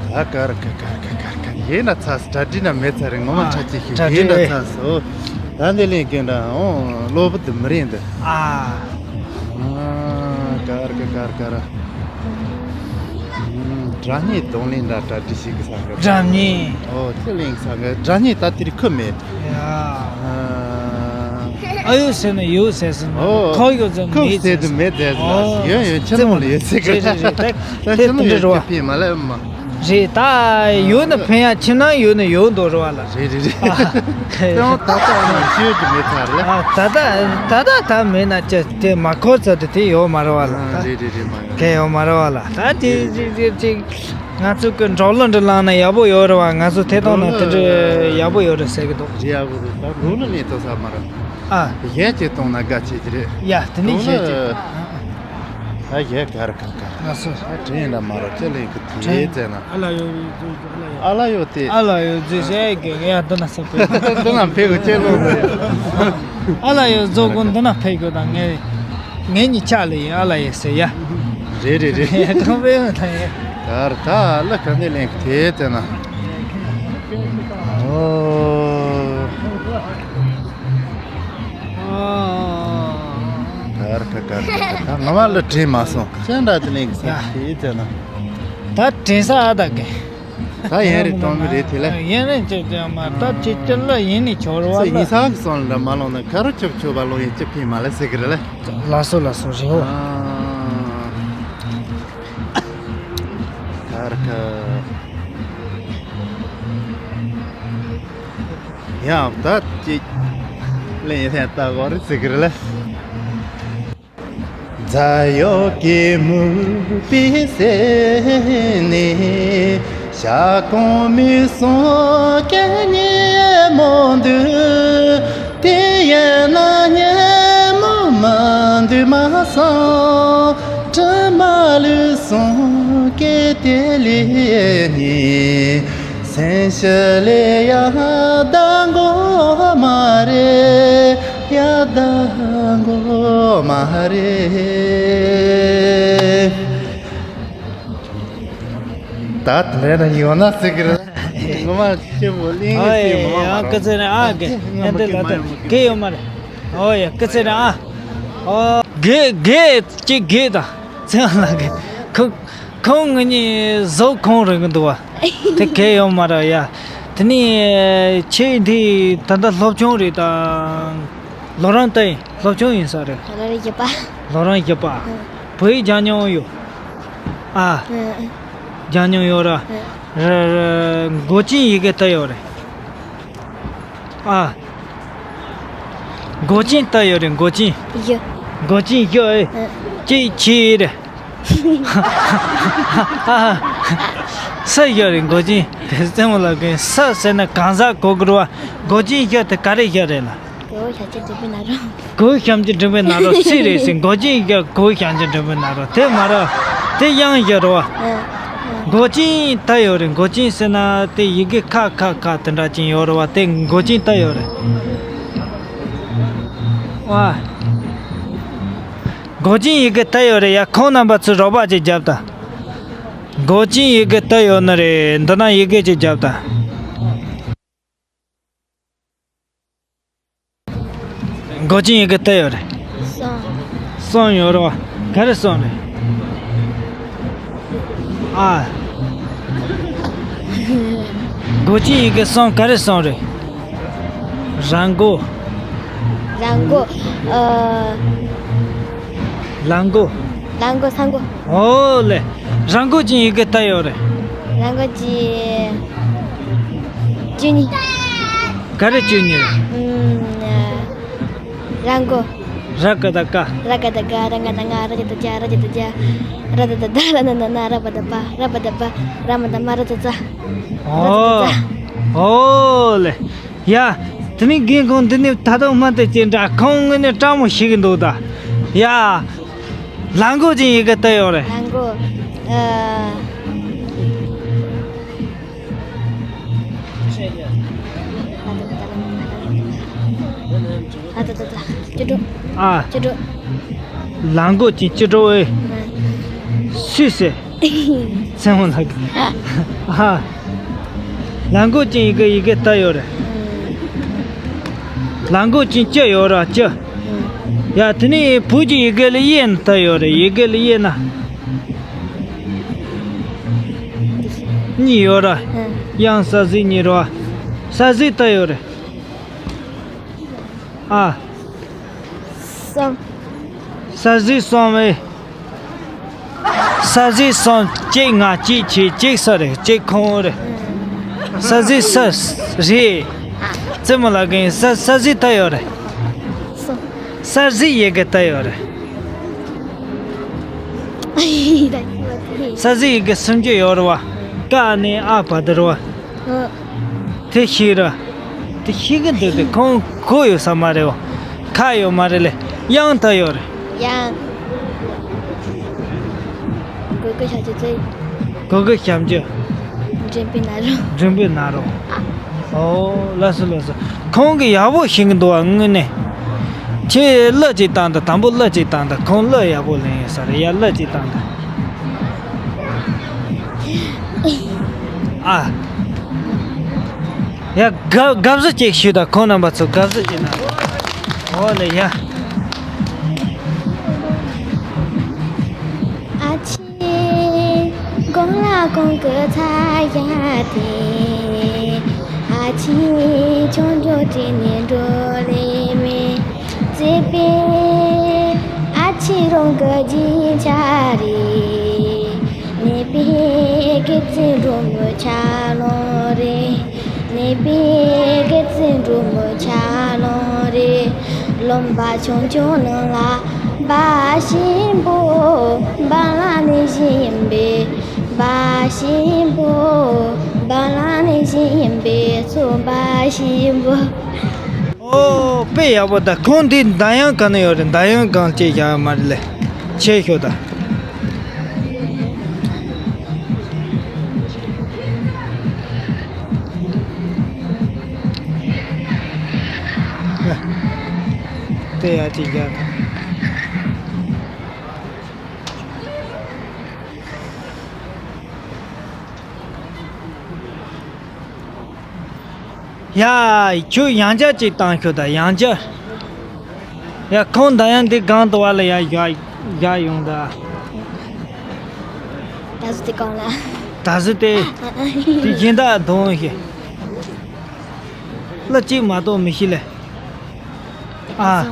ད་གར་ག་གར་ག་གར་ག་ཡིན་ན་ཚ་སི་གྲ་སྒྲིག་ན་མེད་ཚ་རེད། ངོ་མ་ཨ། ཁྲ་ཅིག་ཤིག་གྲ་ཡིན་ན་སྒྲིག་ཚ་སོ། ད་འདི་ལེན་གྱིན་འདྲ་ཨོ་གློ་བུ་དུ་མི་རིང་འདི། ཨ། ཨ། གར་ག་གར་གར། ཨུམ། སྒྲ་སྙན་གདོང་ལེན་འདྲ་གྲ་སྒྲིག་ཤིག་གི་ས་ག་སྒྲ་སྙན། ཨོ་ཁྱེད་ལེན་གི་ས་ག་སྒྲ་སྙན་ད་དེར་ཁུ་མེད། ཡ། ཨ། ཨ་ཡོད་ཟེར་ན་ཡོད་ཟེར་ཟེར་ན། ཨོ། ཁོ་ཡོད་ཟེར་ན་ཁོ་མེད་ཟེར་ཟེར་ན། མེད་ཟེར་ཟེར་ན། ཨོ། ཡོད་ཡོད་ཁྱེད་རང་ལ་ཡོད་ཟེར་གི། རེད་རེད་རེད། ད་ད་ཁྱེད་རང་ཡོད་ཟེར་ཕི་མ་ལ་ཨེ་མ། རེད། ད་ཡོད་ན་ཕན་ཡ་ཁྱིམ་ནང་ཡོད་ན་ཡོད་འདུག་རེད་བ་ལ། རེད་རེད་རེད། ཨ། ད་ད་ད་ཤོད་ཀྱི་མེད་ཚར་ལ། ཨ། ད་ད་ད་ད་ད་མེད་ན་ཅི་དེ་མ་འཁོར་ཚར་དུ་དེ་ཡོད་མ་རེད་བ་ལ། ཨ། རེད་རེད་རེད། མ་ཡོད། གལ་ཡོད་མ་རེད་བ་ལ། ད་དེ་རེད་རེད། ཅིག་ཅིག་ཅིག་ང་ཚོ་གི་འབྲོག་གླུ་འདྲ་བླངས་ན་ཡག་པོ་ཡོད་རེད་བ། ང་ཚོ་ཐད་གཏོང་ནང་དེ་འདྲ་ཡག་པོ་ཡོད་རེད་ཟེར་གི་འདུག་རེད། ཡག་པོ་རེད། ད་འབྲོག་གླུ་ནས་ཐོས་ས་མ་རེད། ཨ། གཞས་ཅིག་གཏོང་ན་དགའ་ཆེ་གི་རེད། ཡ། དེ་ནས་གཞས་ཅིག་ད་གཞས་གར་ག་གར། ལགས་སོ། ད་དྲན་ལ་མ་རོ་ཅི་ལེན་གི་དེ་བཙལ་ན། ཨ་ལ་ཡོད་ཡོད་ཡོད། ཨ་ལ་ཡོད་དེ། ཨ་ལ་ཡོད་རྫི་ཤེས་གི་ཡ་འདི་ན་ས་ཕེ། འདི་ན་ཕེ་གི་ཅེ་ལོ། ཨ་ལ་ཡོད་རྫོ་གོ་འདི་ན་ཕེ་གི་དང་ངས་ངས་ཉི་ཆ་ལ་ཡིན། ཨ་ལ་ཡོད་ཟེར་ཡ། རེད་རེད་རེད། ཡ་གང་ཕེ་ཡོད་ད་ཡ། གར་ད་ལ་ག་ནས་ལེན་གི་དེ་བཙལ་ན། ཨོ། གར་ག་གར་ག་གར། ད་ང་མ་ལ་དྲན་མ་སོང་། ཅན་འདྲ་དེ་ལེན་གི་ས་དེ་ཙེ་ན། ད་དྲན་ས་ཨ་ད་གེ། ད་ཡན་རེ་གཏོང་གི་རེད་དེ་ལ། ཡན་རེ་ཅི་ཅི་མ་ད་ཅི་ཅི་ལ་ཡིན་ནི་ཆོར་བ་ལ། ཡིན་ས་གི་སོང་ལ་མ་ལོང་ན་ག་རུ་ཆུབ་ཆུབ་པ་ལོང་ཡིན་ཅི་ཕིན་མ་ལ་ཟེར་གི་རེད་ལ། ལགས་སོ་ལགས་སོ་རེད་འོ། གར་ག། ཡང་ད་ཅིག་ལེན་ཡིན་ད་གོ་རི་ཚིག་རི་ལ། རྫ་གཡོག་གི་མུ་པི་སེ་ནི་ཞག་གང་མི་སོང་སྐད་ཉན་མོ་འདུག་དེ་ཡན་ན་ཉན་མོ་མ་འདུག་མ་སང་དྲི་མ་ལུས་སོང་སྐད་དེ་ལས་ཉན། སེམས་ཤི་ལས་ཡ་ད་མགོ་མ་རེད། ཡ་ད་མགོ་མ་རེད། ད་དེ་འདྲ་ཡོང་ན་ཟེར་གི་རེད། ངོ་མ་ཆེན་པོ་གླིང་ཨ་གི་ཡེ་ཡ་ཡང་སྐུ་ཚེ་རིང་ཨ་གི་ཡ་འདི་ལ་ད་གི་ཡོད་མ་རེད། ཨོ་ཡ་སྐུ་ཚེ་རིང་ཨ། ཨོ་གི་གི་ཅི་གི་ད་ཚེ་ལ་གི་ཁུག་ཁོང་ངེད་གཉིས་བཟོ་ཁོང་རེད་གི་འདུག་བ། དེ་གས་ཡོད་མ་རེད་ཡ། དེ་ནས་ཁྱེད་འདི་ད་ལྟ་སློབ་ཆུང་རེད་ད། ལོ་རང་ལྟ་ཡིན་སློབ་ཆུང་ཡིན་ས་རེད། ལོ་རང་བཞི་པ། ལོ་རང་བཞི་པ། ཨ། བོད་ཡིག་སྦྱང་མྱོང་ཡོད། ཨ། ཨ། སྦྱང་མྱོང་ཡོད་ར། ཨ། ར་ར་མགོ་ཅན་ཡི་གེ་ལྟ་ཡོད་རེད། ཨ། མགོ་ཅན་ལྟ་ཡོད་རེད་མགོ་ཅན། བཞི། མགོ་ཅན་བཞི་ཨེ། ཨ། གཅིག་ཆེ་རེད། ས་བཞག་རེད་མགོ་ཅན། རྩེད་མོ་ལ་གན་ས་ཟེར་ན་གང་ཟག་གོ་དགོས་རེད་བ། མགོ་ཅན་བཞག་དེ་ག་རེ་བཞག་རེད་ལ། གོ་བོ་ཞབས་ཀྱུ་འབྲིང་པོའི་ནང་རོ། གོ་བོ་ཞབས་ཀྱུ་འབྲིང་པོའི་ནང་རོ་སུ་རེད་ཟེར་མགོ་ཅན་བཞག་གོ་བོ་ཞབས་ཀྱུ་འབྲིང་པོའི་ནང་རོ་དེ་མ་རེད། དེ་དབྱངས་བཞག་རེད་བ། ཨ། ཨ། མགོ་ཅན་ད་ཡོད་རེད་མགོ་ཅན་ཟེར་ན་དེ་ཡི་གེ་ཁ་ཁ་ཁ་དེ་འདྲ་ཅན་ཡོད་རེད་བ་དེ་མགོ་ཅན་ད་ཡོད་རེད། ཨ། མགོ་ཅན་ཡི་གེ་ལྟ་ཡོད་རེད་ཡ། ཁོང་རྣམ་པ་ཚོས་རོགས་པ་ཅིག་རྒྱབ་དང་། མགོ་ཅན་ཡི་གེ་ལྟ་ཡོད་ནི་རེད། འདི་ན་ཡི་གེ་ཅིག་རྒྱབ་དང་། མགོ་ཅན་ཡི་གེ་ལྟ་ཡོད་རེད། གསུམ། གསུམ་ཡོད་རེད་བ། ག་རེ་གསུམ་རེད། ཨ། མགོ་ཅན་ཡི་གེ་གསུམ་ག་རེ་གསུམ་རེད། ར་མགོ། ར་མགོ། ཨ། ལ་མགོ། ལ་མགོ་ས་མགོ། ཨོ་ལེ། ར་མགོ་ཅན་ཡི་གེ་ལྟ་ཡོད་རེད། ར་མགོ་ཅན། བཅུ་གཉིས། ག་རེ་བཅུ་གཉིས་རེད། ཨུམ། ར་མགོ། ར་ག་བཏགས་རྐ་ར་ག་བཏགས་རྐ་ར་ང་བཏགས་རྔ། ར་ཇ་བཏགས་རྗ། ར་ཇ་བཏགས་རྗ། ར་ད་བཏགས་རྡ། ར་ན་བཏགས་རྣ། ར་བ་བཏགས་རྦ། ར་བ་བཏགས་རྦ། ར་མ་བཏགས་རྨ། ར་ཙ་རྩ། ར་ཙ་རྩ། ཨོ། ཨོ་ལེ། ཡ། དེ་ནས་རྒན་ཁོང་འདི་ནས་ད་དུང་མ་དེ་ཅི་འདྲ་ཁོང་ངོས་ནས་སྤྲང་མོ་ཞིག་འདུག་ད། ཡ། ལ་མགོ་ཅན་ཡི་གེ་ལྟ་ཡོད་རེད། ལ་མགོ། ཨ། ཨ་ད་ད་ད། སྐྱིད་འགྲོ། ཨ། སྐྱིད་འགྲོ། ལ་མགོ་ཅན་སྐྱིད་འགྲོ་ཨེ། ཨ། སུས་ཟེར། སེམས་ལ། ཨ། ལ་མགོ་ཅན་ཡི་གེ་ཡི་གེ་ལྟ་ཡོད་རེད། ལ་མགོ་ཅན་ལྕི་ཡོད་ར་ལྕི། ཡ་དེ་ནས་བོད་ཀྱི་ཡི་གེ་ལ་ཡེ་ན་ལྟ་ཡོད་རེད་ཡི་གེ་ལ་ཡེ་ན། གཉིས་ཡོད་ར། དབྱངས་ས་གཟིགས་གཉིས་ར། ས་གཟིགས་ལྟ་ཡོད་རེད། ཨ། གསུམ། ས་གཟིགས་གསུམ་ཨེ། ས་གཟིགས་གསུམ་གཅིག་ང་གཅིག་ཁྱེད་གཅིག་ས་རེད་གཅིག་ཁོང་རེད། ས་གཟིགས་ས་རེད། རྩེད་མོ་ལ་གན་ས་ས་གཟིགས་ལྟ་ཡོད་རེད། གསུམ། ས་གཟིགས་ཡི་གེ་ལྟ་ཡོད་རེད། ས་གཟིགས་ཡི་གེ་སུམ་ཅུ་ཡོད་རེད་བ། ཀ་ནས་ཨ་བར་དུ་རེད་བ། ཨ། དེ་ཤེས་ར། དེ་ཤེས་གི་འདུག་དེ་ཁོང་གོ་ཡོད་ས་མ་རེད་བ། ཁ་ཡོད་མ་རེད་ལེ། དབྱངས་ལྟ་ཡོད་རེད། དབྱངས། གོ་གི་ཞབས་ཀྱུ་ཚེ། གོ་གི་ཞབས་ཀྱུ། འགྲེང་བུའི་ན་རོ། འགྲེང་བུའི་ན་རོ། ཨ། ཨོ་ལགས་སོ་ལགས་སོ། ཁོང་གི་ཡག་པོ་ཤེས་གི་འདུག་བ་དངོས་གནས། ཁྱེད་གླུ་ཅིག་བཏང་དང་དང་པོ་གླུ་ཅིག་བཏང་དང་ཁོང་གླུ་ཡག་པོ་ལེན་ཡོད་ས་རེད་ཡ་གླུ་ཅིག་བཏང་དང་། ཨ། ཡ་དགའ་དགའ་བསུ་ཅིག་ཞུ་དང་ཁོང་རྣམ་པ་ཚོ་དགའ་བསུ་ཅིག་གནང་། ཨོ་ལེ་ཡ། ཨ་ཆི། གོང་ལ་གོང་གི་ཚ་ཡ་དེ། ཨ་ཆི། ཆུང་ཆུང་དྲིན་ནས་འགྲོ་ལེ་མེད། བརྩེ་པའི་ཨ་ཆི་རང་གི་རྒྱན་ཆ་རེད། ནད་པའི་སྐེ་ཚེ་འགྲོ་མི་ཆ་ལོང་རེད། ནད་པའི་སྐེ་ཚེ་འགྲོ་མི་ཆ་ལོང་རེད། རློན་པ་ཆུང་ཆུང་ནང་ལ་འབའ་ཞིག་འབོ། འབའ་ལ་ནི་བཞི་ཡིན་པས་འབའ་ཞིག་འབོ། འབའ་ལ་ནི་བཞི་ཡིན་པས་ཚོ་འབའ་ཞིག་འབོ། ཨོ་དཔེ་ཡག་པོ། ད་ཁོང་འདི་མདའ་ཡང་ག་ནས་ཡོད་རེད། མདའ་ཡང་གང་ཅེས་བཞག་ཡོད་མ་རེད་ལེ། ཆེ་ཤོས་ད། དེ་ཡ་གཅིག་རྒྱག་དང་། ཡ། ཁྱོད་ཡང་བསྐྱར་ཅིག་བཏང་ཤོག་ད། ཡང་བསྐྱར། ཡ། ཁོང་ད་ཡང་འདི་སྒང་དུ་བ་ལ་ཡ་བཞག་བཞག་ཡོང་ད། ད་གཟོད་དེ་གང་ལ། ད་གཟོད་དེ། ཨ་ཨ་དེ་གཞན་དག་གདོང་ཞིག་ལ་གཅིག་མ་གཏོགས་མི་ཤེས་ལེ། ཨ།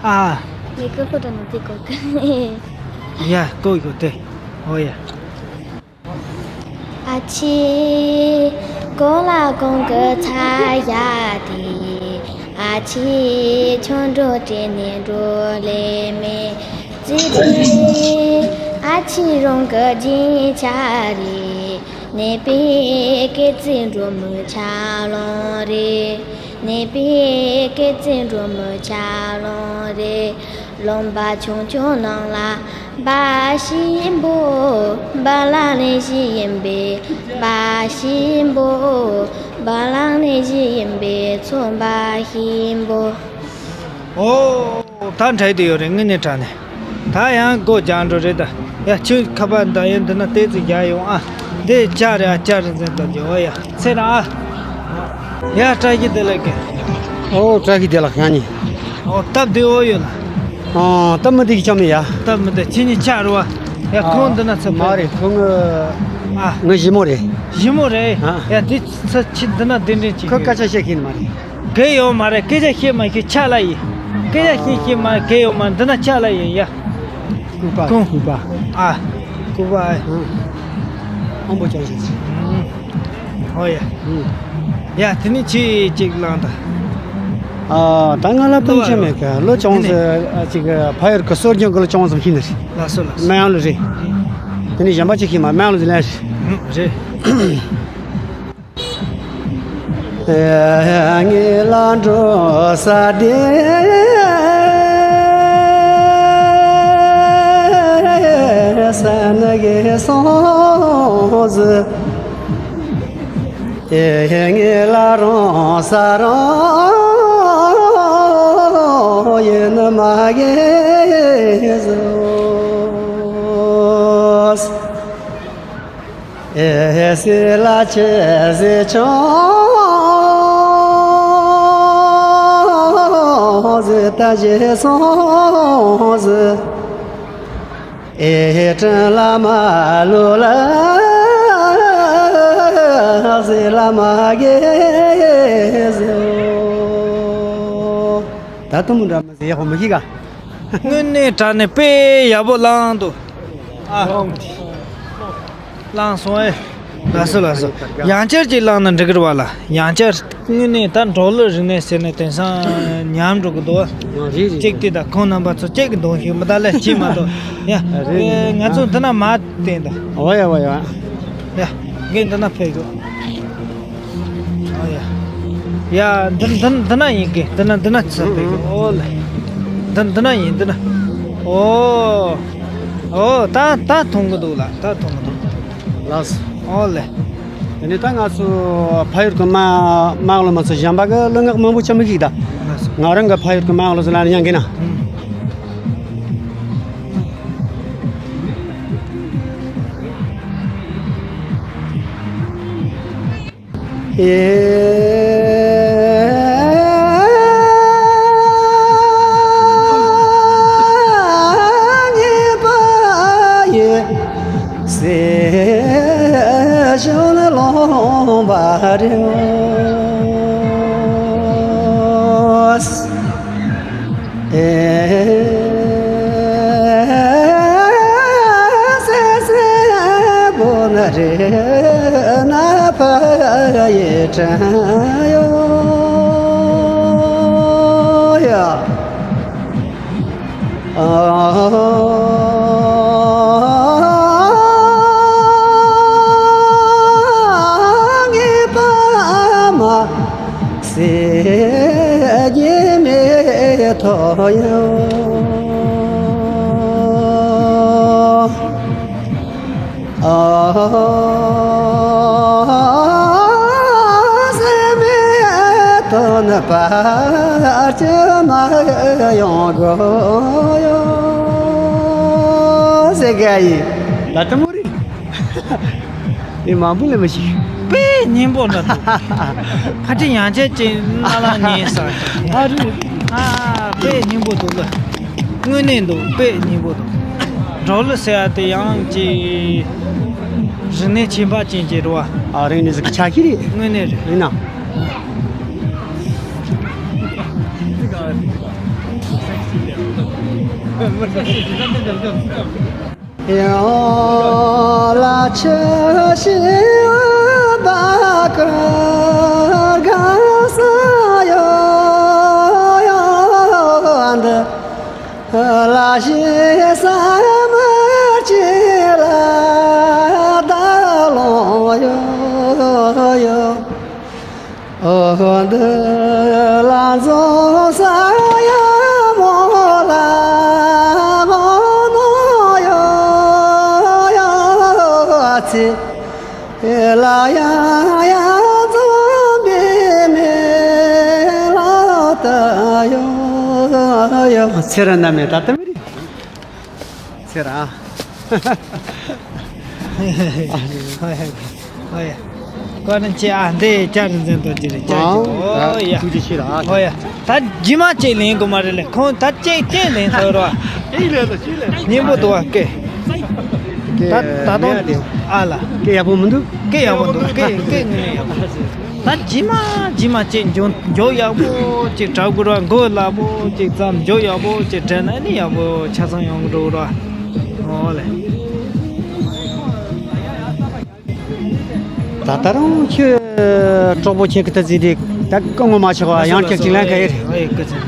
ཨ། ངས་ཀོ་ཧོ་ད་ནོ་དེ་གོ་གི། ཡ། ཀོ་ཡོ་དེ། ཨོ་ཡ། ཨ་ཕྱི་གོ་ལ་གོང་གི་ཚ་ཡ་དེ། ཨ་ཕྱི་ཆོ་འགྲོ་དྲེ་ནས་འགྲོ་ལེ་མེ་ཙི་དེ། ཨ་ཕྱི་རང་གི་རྗེས་ཆ་རེད། ནེ་པེ་ཀེ་ཙི་འགྲོ་མི་ཆ་ལོང་རེད། ནེ་པེ་ཀེ་ཙི་འགྲོ་མི་ཆ་ལོང་རེད། རློན་པ་ཆུང་ཆུང་ནང་ལ་འབའ་ཞིག་འབོ། འབའ་ལ་ནི་བཞི་ཡིན་པས་འབའ་ཞིག་འབོ། འབའ་ལ་ནི་བཞི་ཡིན་པས་ཚོ་འབའ་ཞིག་འབོ། ཨོ། ད་འཕྲད་དེ་ཡོད་རེད། དངོས་གནས་དྲང་གནས། ད་ཡང་སྒོ་རྒྱག་འགྲོ་རེད་ད། ཡ། ཁྱོད་ཁ་པར་འདྲ་ཡོད་འདི་ན་ཏོག་ཙམ་རྒྱག་ཡོང་ཨ། འདི་ལྕགས་རེད་ཨ། ལྕགས་རེད་ཟེར་ད་འགྱོ་ཡ། ཚེ་ར་ཨ། ཡ། བཀྲ་ཤིས་བདེ་ལེགས་ཀྱི། ཨོ་བཀྲ་ཤིས་བདེ་ལེགས་ཡང་ཉིན། ཨོ་སྟབས་བདེ་བོ་ཡོད་ལ། ཨོ་སྟབས་མི་བདེ་གི་ཅང་མེད་ཡ། སྟབས་མི་བདེ་ཁྱེད་གཉིས་ཆགས་རེད་བ། ཡ། ཁོང་འདི་ན་ཚེ། མ་རེད། ཁོང་ཨ། ངའི་ཞི་མོ་རེད། ཞི་མོ་རེད། ཨ། ཡ། འདི་ཚེ་ཁྱེད་འདི་ན་གདན་འདྲེན་བྱེད་ཁོ་ཀྱི་སྐད་ཆ་བཤད་མཁན་མ་རེད། གལ་ཡོད་མ་རེད། སྐད་ཆ་བཤད་མ་ཤེས་ཆགས་ལ་ཡིན། སྐད་ཆ་བཤད་ཤེས་མ་གལ་ཡོད་མ་འདི་ན་ཆགས་ལ་ཡིན་ཡ། སྐུ་པ། ཁོང་སྐུ་པ། ཨ། སྐུ་པ་ཨ། ཨང་པོ་ཅང་ཞིག་ཨོ་ཡ། ཡ། དེ་ནི་ཆི་ཅིག་ལང་ད། ཨ། ད་ང་ལ་སྟོན་ཆ་མེད་ཀ། ལོ་ཅུང་ཟད་ཨ་ཅིག་ཕ་ཡུལ་གི་སྲོལ་རྒྱུན་གི་ལོ་ཅུང་ཟད་ཤེས་ནི་རེད། ལགས་སོ་ལགས་སོ། མ་ཡང་ལོ་རེད། དེ་ནི་གཞན་པ་ཅིག་ཤེས་མ་མ་ཡང་ལོ་ཟི་ལན་རེད། རེད། ངེད་ལ་འགྲོ་ས་དེ་ས་ནི་གེ་སོང་ཟི། ངེད་ལ་རང་ས་རང་ཡིན་ནི་མ་གེ་ཟི། ཨེ་སི་ལ་ཆེ་ཟེ་ཆང་ཟེ་ད་ཞེ་སོང་ཟེ། ཨེ་དྲན་ལ་མ་ལོ་ལ་ཟེ་ལ་མ་གེ་ཟེ། ད་དུང་མི་འདྲ་མི་ཟེ་ཡག་པོ་མི་ཤེས་ག། དངོས་གནས་དྲང་གནས་དཔེ་ཡག་པོ་བླངས་འདུག་ཨ། བླངས་སོང་ཨེ། ལགས་སོ་ལགས་སོ། ཡང་བསྐྱར་ཅིག་བླངས་ན་འགྲིག་གི་རེད་བ་ལ། ཡང་བསྐྱར་དངོས་གནས་ད་འབྲོག་གླུ་རིག་གནས་ཟེར་ནས་དེང་སང་ཉམས་འགྲོ་གི་འདུག་རེད་རེད། གཅིག་དེ་ད་ཁོང་རྣམ་པ་ཚོ་གཅིག་གི་གདོང་ཞིག་མི་ད་ལས་ཅིག་མ་གཏོགས་ཡ། རེད་རེད། ང་ཚོ་འདི་ན་མ་བསྟན་ད། འོ་ཡ་འོ་ཡ། ཡ། ངས་འདི་ན་ཕེབས་དགོས། ཨོ་ཡ། ཡ། འདི་འདི་འདི་ན་ཡིན་གི། འདི་ན་འདི་ན་ཚུར་ཕེབས་གི། ཨོ་ལེ། འདི་འདི་ན་ཡིན་འདི་ན། ཨོ། ཨོ་ད་ད་མཐོང་གི་འདུག་ལ། ད་མཐོང་གི་འདུག་ལགས། ཨོ་ལེ། དེ་ནས་ད་ང་ཚོ་ཕ་ཡུལ་གི་དམངས་དམངས་གླུ་མ་ཚོ་གཞན་པ་གི་གླུ་ངག་མང་པོ་ཅང་མི་ཤེས་ད། ང་རང་གི་ཕ་ཡུལ་གི་དམངས་གླུ་ཚོ་ལ་ནི་ཡང་གི་ན། རྒྱུ་མེད་ཐོག་ཡང་། ཨ་སེམས་མེད་དོན་བར་ཆད་མ་ཡོང་དགོས་ཡོད་ཟེར་ག་ཡིན། ད་ལྟ་མོ་རེད། ཨེ་མང་པོ་ལས་མ་ཤེས། དཔེ་སྙན་པོ་འདྲ་འདུག་ཕ་ཁྲི་ཡང་ཆད་ཅིག་སྣ་ལ་ཉན་ས། ཨ་རེད། ཨ་དཔེ་སྙན་པོ་འདུག་ལ། དངོས་གནས་འདུག་དཔེ་སྙན་པོ་འདུག་འགྲོ་ལུགས་ཟེར་ཡ་དེ་ཡང་ཅིག་རིག་གནས་ཁྱད་འཕགས་ཅན་གྱི་རེད་བ། ཨ་རིག་གནས་ཟིག་ཆ་ཤས་རེད། དངོས་གནས་རེད། རེད་ན། ཡང་ལ་ཆུ་ཤིང་བ་ཀར་གང་ས་ཡོད་འདི། ལ་ཤི་ས་མ་ཅི་ལ་ད་ལོ་ཡོད་ཡོད། འོ་འདི་ལ་འཛོམས་ས་ཡ་མོ་ལ་ངོ་ནོ་ཡོ་ཡོ་ཚེ་ལ་ཡ་ཡ་འཛོམས་པའི་མེ་ལ་ད་ཡོ་ཡོ། ཚེ་ར་ན་མེ་ད་ད་མི་རི། ཚེ་ར། ཧོ་ཡ། ཧོ་ཡ། ཀོ་ནི་ཅི་ཨ་འདི་ཅ་རི་འཛིན་དོ་ཅི་རི་ཅ་ཅི། ཨོ་ཡ། ཐུགས་རྗེ་ཆེ་ར། ཧོ་ཡ། ད་རྗེས་མ་ཅིག་ལེན་དགོས་མ་རེད་ལེ། ཁོང་ད་ཅིག་ཅིག་ལེན་ཐུབ་རོགས། ཅིག་ལེན་དང་ཅིག་ལེན། སྙན་པོ་འདུག་བ་སྐད། ད་ད་དུང་ཨ་ལ། སྐད་ཡག་པོ་མི་འདུག་སྐད་ཡག་པོ་འདུག་སྐད་སྐད་ངོ་ནས་ཡག་པོ། ད་རྗེས་མ་རྗེས་མ་ཅིག་འཇོ་འཇོ་ཡག་པོ་ཅིག་གྲག་དགོས་ར། མགོ་ལ་པོ་ཅིག་ཙམ་འཇོ་ཡག་པོ་ཅིག་དྲན་ན་ནི་ཡག་པོ་ཆ་ཚང་ཡོང་གི་འགྲོ་ར། ཨོ་ལེ། ད་ད་རུང་ཁྱོད་གྲོགས་པོ་ཁྱེད་ཀྱི་ད་ཟིག་རེད། ད་སྐུ་ངོ་མ་ཆགས་པ་ཡང་བསྐྱར་ཅིག་ལན་ག་ཡེ་རེད། ཨེ་སྐུ་ཚེ།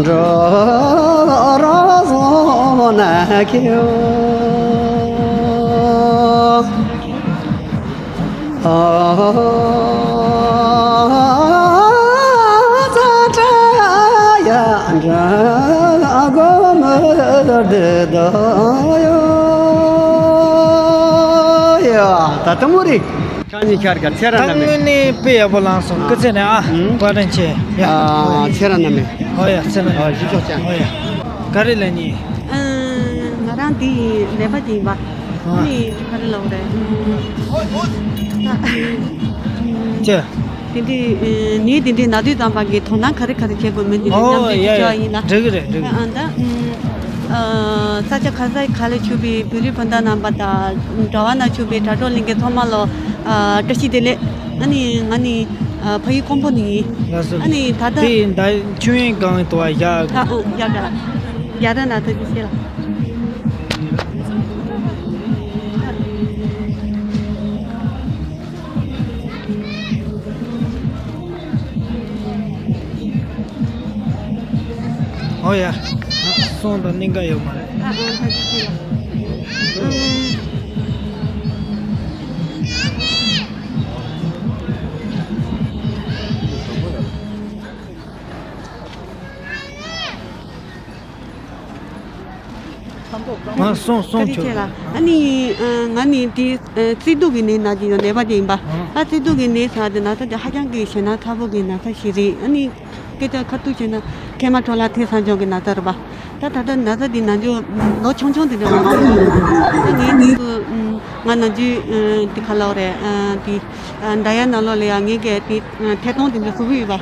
འགྲོ་རོགས་བཟོ་ན་ཁྱེའུ། ཨ་ཙ་ཏྲ་ཡ་འདྲ་གོ་མོ་འདི་དོ་ཡོ། ཡ་ད་ལྟ་མོ་རེད། ཁ་ཉིན་ཤར་ག་ཚེ་ར་ད་ན་མེ། དངོས་གནས་དཔེ་ཡག་པོ་བླངས་སོང་། སྐུ་ཚེ་ནས་ཨ། ཨུམ། བཀའ་དྲིན་ཆེ། ཡ། ཨ་ཚེ་ར་ན་མེ། ཧོ་ཡ་ཚེ་ར་ན་མེ། ཨ་གཞི་ཕྱོགས་ཅན། ཧོ་ཡ། ག་རེ་ལབ་ནི། ཨ་ང་རང་འདི་ནད་པ་ཅིག་ཡིན་པ། ཨ་ནི་ག་རེ་ལབ་རེད། ཅེ། དེ་འདྲའི་ཨ་ནི་དེ་འདྲའི་ན་དུས་ཙམ་པ་གི་དོ་སྣང་ག་རེ་ག་རེ་བྱེད་དགོས་མིན་དེ་འདྲའི་ཨོ་མཉམ་འབྲེལ་ཡ་ཞུ་ཡ་ཡ་ཡིན་ལ། འགྲིག་གི་རེད་འགྲིག་གི་རེད། ཨ་ད་ཨ་ས་ཆ་ག་ས་ག་ལ་བཞུགས་པའི་བོད་རིགས་སྤུན་ཟླ་རྣམ་པ་དང་གྲྭ་བ་ན་བཞུགས་པའི་དྲ་གྲོགས་ལྷན་རྒྱས་ཚང་མ་ལ་ཨ་བཀྲ་ཤིས་བདེ་ལེགས། ཨ་ནི་ང་ནི་ཨ་ཕ་ཡུལ་ཀོང་པོ་ནས་ཡིན། ལགས་སོ། ཨ་ནི་ད་ལྟ་དེ་ད་ཆུ་ཡོན་གང་དུ་བ་བཞག་ད་ཨ་ཡ་ག་རྒྱ་ར་ན་ཐུགས་རྗེ་ཆེ་ལ། ཨོ་ཡ། སོང་དང་གླིང་ག་ཡོད་མ་རེད། ཨ་ཨ་ཐུགས་རྗེ་ཆེ་ལ། ང་སོང་སོང་བཀའ་དྲིན་ཆེ་ཆོག་ལ། ཨ་ནི་ཨ་ང་ནི་དེ་ཨ་བརྩེ་དུང་གི་ནད་ན་གི་ཡོད་ནད་པ་དེ་ཡིན་པ། ཨ་བརྩེ་དུང་གི་ནད་ཟེར་དེ་ན་ཚ་དེ་ཧ་ཅང་གི་ཞེད་སྣང་ཚ་པོ་གི་ན་ཚ་ཞིག་རེད། ཨ་ནི་སྐད་ཆ་ཁ་ཐུག་བྱས་ན་མཁལ་མ་འཕྲོ་བརླག་ཐེབས་ས་འཇོག་གི་ན་ཚ་རེད་པ། ད་ད་ལྟ་ན་ཚ་འདི་ནང་ཆོས་ལོ་ཆུང་ཆུང་དེ་འདྲ་མ་རེད། ད་ངས་འདི་ཚོ་ང་ནང་ཆོས་འདི་ག་ལབ་རེད། འདི་མདའ་ཡར་ནང་ལོགས་ལ་ཡང་ངས་གི་དེ་ཐད་གཏོང་དེ་འདྲ་བཟོ་གི་ཡོད་པ།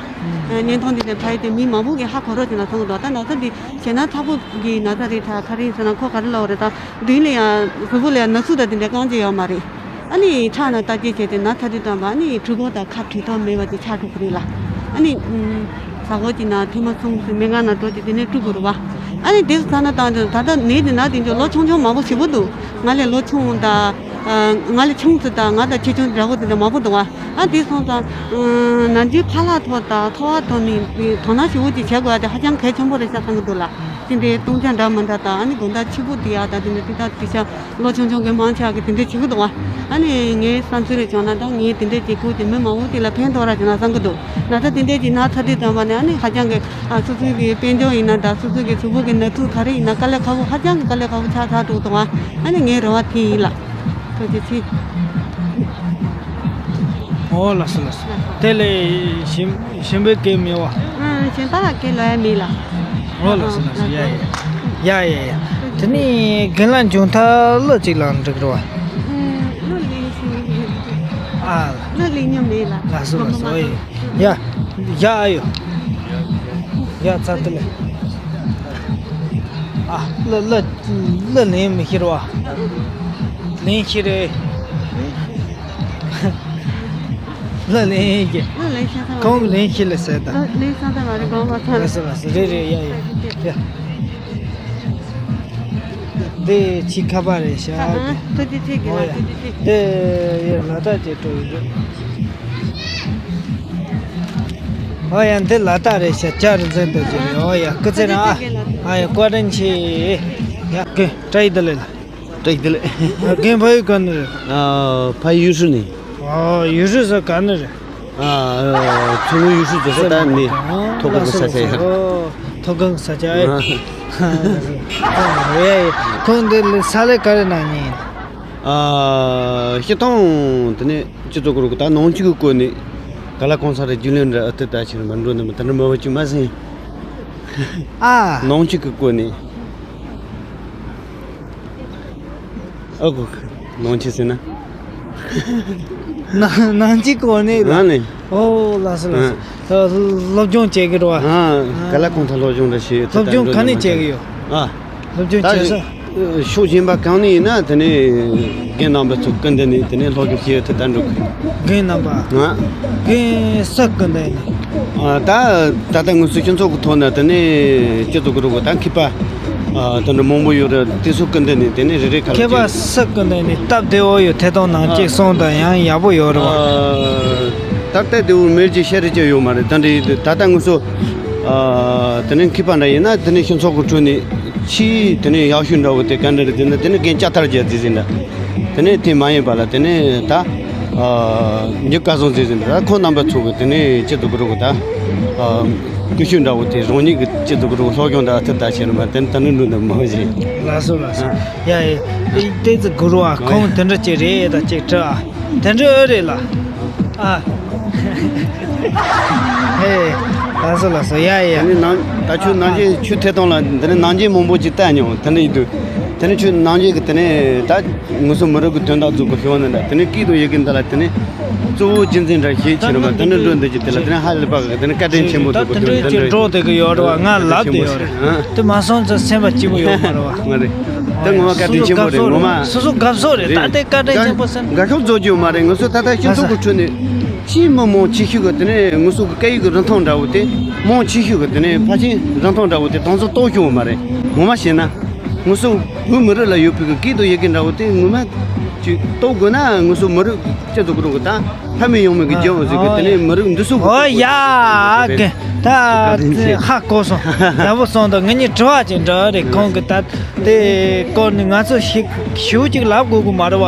བརྙན་ཐུང་དེ་འདྲ་ཕ་ཡི་དེ་མི་མང་པོ་གི་ཧ་གོ་རོགས་བྱས་ན་བསམ་གི་འདུག་ད་ན་ཚ་འདི་ཞེད་སྣང་ཚ་པོ་གི་ན་ཚ་རེད། ད་ག་རེ་ཡིན་ཟེར་ན་ཁོ་ག་རེ་ལབ་རེད། ད་མདུན་ལ་ཡང་གཟུགས་པོ་ལ་ཡང་ན་ཟུག་དང་དེ་འདྲ་རྐང་རྗེས་ཡོད་མ་རེད། ཨ་ནི་ཁྲག་ནང་བརྟག་དཔྱད་བྱས་ཏེ་ན་ཚ་དུས་ཙམ་པ་ཨ་ནི་གྲོད་ཁོག་དང་ཁ་དྲོད་ཐོག་མེད་པ་དེ་ཆགས་འགྲོ་གི་རེད་ལ། ཨ་ནི་ཟ་ཁང་གི་ནང་ཐེངས་མ་གསུམ་ཙམ་སྨན་ཁང་ནང་འགྲོ་དེ་དེ་ནས་བཀྲུ་དགོས་རེད་བ། ཨ་ནི་དེ་ཚོ་ཚ་ན་བཏང་དུས་ད་ལྟ་ནད་དེ་ན་དེ་ཚོ་ལོ་ཆུང་ཆུང་མང་པོ་ཞེ་པོ་འདུག་ང་ལས་ལོ་ཆུང་དང་ང་ལས་ཆུང་ཙམ་དང་ང་དང་ཆེ་ཆུང་འདྲ་པོ་དེ་འདྲ་མང་པོ་འདུག་བ། ཨ་དེ་སོང་ཙང་ནམ་རྒྱུན་ཁ་ལག་ཐོག་དང་འཚོ་བ་ཐོག་ནས་དོ་སྣང་ཞེ་པོ་ཅིག་བྱེད་དགོས་ཡ་དེ་ཧ་ཅང་གལ་ཆེན་པོ་རེད་ཤག་བསམ་གི་འདུག་ལ། དེ་འདྲའི་བཏུང་བྱ་འདྲ་མི་འདྲ་དང་ཨ་ནི་དགོང་དག་ཕྱི་པོ་དེ་ཡག་དང་དེ་འདྲ་དེ་དག་དེ་ཤ་ལོ་ཆུང་ཆུང་གི་མང་ཆེ་བ་གི་དེ་འདྲ་བྱེད་ཀྱི་འདུག་བ། ཨ་ནི་ངའི་བསམ་ཚུལ་རེ་བྱུང་ན་ད་ངས་དེ་འདྲ་བྱེད་དགོས་དེ་མི་མང་པོ་དེ་ལ་ཕན་ཐོགས་ར་བྱུང་ན་བསམ་གི་འདུག་ན་ཚ་དེ་འདྲ་གྱི་ན་ཚ་དུས་ཙམ་པ་ནས་ཨ་ནི་ཧ་ཅང་གི་ཨ་སོ་སོའི་གི་དཔལ་འབྱོར་ཡིན་ན་ད་སོ་སོའི་གི་གཟུགས་པོ་གི་ན་ཚུགས་ག་རེ་ཡིན་ན་དཀའ་ལས་ཁག་པོ་ཧ་ཅང་གི་དཀའ་ལས་ཁག་པོ་ཆགས་ཚར་འདུག་དང་ཨ་ནི་ངའི་རེ་བ་དེ་ཡིན་ལ། ཐུགས་རྗེ་ཆེ། ཨོ་ལགས་སོ་ལགས་སོ། དེ་ལས་གཞན་གཞན་པའི་སྐད་མེད་བ། ཨ་གཞན་པ་ལ་སྐད་ལོས་ཡ་མེད་ལ། ཨོ་ལགས་སོ་ལགས་སོ། ཡ་ཡ་ཡ་ཡ། དེ་ནས་རྒན་ལགས་མཇུག་མཐར་གླུ་གཅིག་ལ་འགྲིག་རོགས། ཨུམ། གླུ་ལེན་ཤེས་ཀྱི་མེད། ཨ། གླུ་ལེན་མྱོང་མེད་ལ། ལགས་སོ་ལགས་སོ། ཨོ་ཡ། ཡ། ཡ་ཨ་ཡོ། ཡ་ཚ་དེ་ལས། ཨ། གླུ་གླུ་གླུ་ལེན་མི་ཤེས་རོགས། ལེན་ཤེས་རེད། གླུ་ལེན་གྱི། གླུ་ལེན་ཤེས་ས་མ་རེད། ཁོང་གིས་ལེན་ཤེས་ལ་ཟེར་ད། གླུ་ལེན་ཤེས་ས་མ་རེད། དགོངས་པ་ཚར། ལགས་སོ་ལགས་སོ། རེད་རེད། ཡ་ཡ་ཡ། འདི་ཕྱི་ཁ་པར་རེད་ཤག་ཨ་ཧ། ཐུགས་རྗེ་ཆེ་གི་ལ། ཨོ་ཡ། ཐུགས་རྗེ་ཆེ། འདི་ཡ་ལ་དྭགས་ཀྱི་འགྲོ་ཡི་རེད། ཨོ་ཡ། འདི་ལ་དྭགས་རེད་ཤག་ལྕགས་རི་འཛིན་དུ་གྱུར་རེད། ཨོ་ཡ། སྐུ་ཚེ་རིང་ཨ། ཨ་ཡ། བཀའ་དྲིན་ཆེ། ཡ་གི་བཀྲ་ཤིས་བདེ་ལེགས་ལ། བཀྲ་ཤིས་བདེ་ལེགས། རྒན་ཕ་ཡུལ་ག་ནས་རེད། ཨ། ཕ་ཡུལ་ཡུལ་ཤུལ་ནས། ཨ། ཡུལ་ཤུལ་ཟེར་ག་ནས་རེད། ཨ། ཨ། མཚོ་སྔོན་ཡུལ་ཤུལ་རྫོང་ས་ད་ནས་མཐོ་སྒང་གི་ས་ཆ་ཡིན། ཨོ། མཐོ་སྒང་གི་ས་ཆ་ཨེ། ཨ། ཡ་ཡ། ཁོང་འདི་ལ་ས་ལས་ག་རེ་གནང་མཁན་ཡིན། ཨ། སྤྱིར་བཏང་དེ་ནས་སྤྱི་ཚོགས་ཀྱི་རོགས་ད་ནང་ཆོས་ཀྱི་སྐོར་ནས་ག་ལ་གང་ས་རེ་རྒྱུས་ལོན་འདྲ་ཨ་ཏི་ད་ཕྱིར་མ་འགྲོ་ནས་མི་ད་ནི་མ་བ་ཅུ་མ་ཟིན། ཨ། ནང་ཆོས་ཀྱི་སྐོར་ནས། ཨ་ཁུ། ནང་ཆོས་ཟེར་ན། ནང་ནང་ཆོས་སྐོར་ནས་ལ། ཨ་ནི། ཨོ་ལགས་སོ་ལགས་སོ། ཨ། ད་སློབ་སྦྱོང་བྱེད་ཀྱི་རེད་བ། ཨ། ག་ལ་གང་ཐད་སློབ་སྦྱོང་འདྲ་བྱེད་ཐུབ། སློབ་སྦྱོང་ག་ནས་བྱེད་ཀྱི་ཡོད། ཨ། སློབ་སྦྱོང་ད་བྱེད་ས། ཕྱོགས་གཞན་པ་གང་ནས་ཡིན་ན་དེ་ནས་རྒན་རྣམ་པ་ཚོ་སྐུ་མདུན་ནས་དེ་ནས་སློབ་སྦྱོང་བྱེད་ཐུབ་ད་འགྲོ་གི། རྒན་རྣམ་པ། ང་། རྒན་ས་སྐུ་མདུན་ནས། ཨ། ད་ད་ལྟ་ང་ཚོ་སྤྱི་ཚོགས་ཀྱི་ཐོག་ན་དེ་ནས་སྤྱི་ཚོགས་ཀྱི་རོགས་ད་མཁས་པ། ཨ། དེ་འདྲ་མང་པོ་ཡོད་རེད། དེ་ཚོ་སྐུ་མདུན་ནས་དེ་ནས་རེ་རེ་ཁ་ལ་མཁས་པ་ཅིག་ས་སྐུ་མདུན་ནས་སྟབས་བདེ་བོ་ཡོད། ཐད་གཏོང་ནང་ཨ། གཅིག་སོང་དང་ཡང་ཡག་པོ་ཡོད་རེད་བ། ཨ། སྟབས་བདེ་བོ་མེད་ཅིག་བཤད་རེ་ཅིག་ཡོད་མ་རེད། ད་འདྲ་ཡིན་དུས་ད་ལྟ་ང་ཚོ། ཨ། དེ་ནས་མཁས་པ་འདྲ་ཡིན་ན་དེ་ནས་སྤྱི་ཚོགས་ཀྱི་ཁྲོད་ནས་ཆེས་དེ་ནས་ཡག་ཤོས་འདྲ་བོ་དེ་ག་འདྲ་རེད་ཟེར་ན་དེ་ནས་རྒན་ལྕགས་ཐར་རྒྱལ་རྩེ་ཟེར་འདྲ། དེ་ནས་དེ་མ་ཡིན་པ་ལ་དེ་ནས་ད། ཨ། མྱི་སྐལ་བཟང་ཟེར་ཟིན་ད་ཁོང་རྣམ་པ་ཚོ་གི་དེ་ནས་སྤྱི་ཚོགས་ཀྱི་རོགས་ད། ཨ། སྐུ་ཞབས་འདྲ་བོ་དེ་རང་ཉིད་ཀྱི་སྤྱི་ཚོགས་ཀྱི་རོགས་སློབ་སྦྱོང་འདྲ་ཐུབ་ད་བྱེད་རུང་མ་དེ་ནས་ད་ནི་འགྲོ་འདུག་མ་ཞིག་ལགས་སོ་ལགས་སོ། ཡ་ཡ། ཏེ་ཙི་གུ་རུ་ཨ། ཁོང་དེ་འདྲ་ཅིག་རེད་ད་ཅིག་དྲི་ཨ། དེ་འདྲ་ཨེ་རེད་ལ། ཨ། ཧེ། ལགས་སོ་ལགས་སོ། ཡ་ཡ། དེ་ནས་ནང་ད་ཁྱོད་ནང་ཆེན་ཆུ་ཐེ་ཐོང་ལ་འདི་ནས་ནང་ཆེན་མང་པོ་ཅིག་བལྟས་མྱོང་། དེ་འདྲ་ཡིན་དུས། དེ་ནས་ཁྱོད་ནང་ཆེན་གི་དེ་ནས་ད། ང་ཚོ་མི་རབས་ཀྱི་དོན་དག་ཚོ་གི་ཞོག་ནི་འདྲ། དེ་ནས་སྐད་དང་ཡི་གེ་འདི་ལ་དེ་ནས་གཙོ་བོ་རྒྱུན་འཛིན་འདྲ་ཞིག་བྱས་ནས་མ་དེ་ནས་འགྲོ་འདི་ཀྱི་དེ་ལ་དེ་ནས་ཧ་ལས་པ་གི་དེ་ནས་བཀའ་དྲིན་ཆེན་པོ་འདུག་གི་དེ་འདྲ་ཅིག་འགྲོ་དེ་གི་ཡོད་རེད་བ། ང་ལབ་དེ་ཡོད་རེད། དེ་མ་སོང་ཙང་སེམས་པ་སྐྱིད་པོ་ཡོད་མ་རེད་བ། ང་རེད། དེ་ངོ་མ་བཀའ་དྲིན་ཆེན་པོ་རེད་ངོ་མ། སོ་སོ་དགའ་བསུ་རེད། ད་དེ་བཀའ་དྲིན་ཆེན་པོ་སེམས། དགའ་ཤོག་རྫོགས་རྒྱུ་མ་རེད། ང་ཚོ་ད་ལྟ་སྤྱི་ཚོགས་ཀྱི་ཁྲོད་ནས་ཆེས་མི་མང་ཆེ་ཤོས་གི་དེ་ནས་ང་ཚོ་གི་སྐད་ཡིག་གི་རིན་ཐང་འདྲ་བོ་དེ་མང་ཆེ་ཤོས་གི་དེ་ནས་ཕལ་ཆེར་རིན་ཐང་འདྲ་བོ་དེ་དེང་སང་རྟོགས་ཤོར་བ་མ་རེད་ངོ་མ་བཤད་ན། ང་ཚོ་བོད་མི་རིགས་ལ་ཡོད་པའི་གི་སྐད་དང་ཡི་གེ་འདྲ་བོ་དེ་ངོ་མ་ཅིག་རྟོགས་དགོས་ན་ང་ཚོ་མི་རིགས་སྤྱི་ཚོགས་ཀྱི་རོགས་ཀྱི་ད་ཕ་མེས་ཡང་མེས་ཀྱི་རྒྱལ་བ་ཟིག་གི་དེ་ནས་མི་རིགས་འདི་ཚོ་གི་ཨོ་ཡ་གི་ད་ཧ་གོ་སོང་། ལ་བོ་སོང་དང་ངེད་གཉིས་དྲི་བ་ཅིག་འདྲི་རེད། ཁོང་གི་ད་དེ་སྐོར་ནས་ང་ཚོ་ཞིག་ཞུ་ཅིག་ལབ་དགོས་གི་མ་རེད་བ།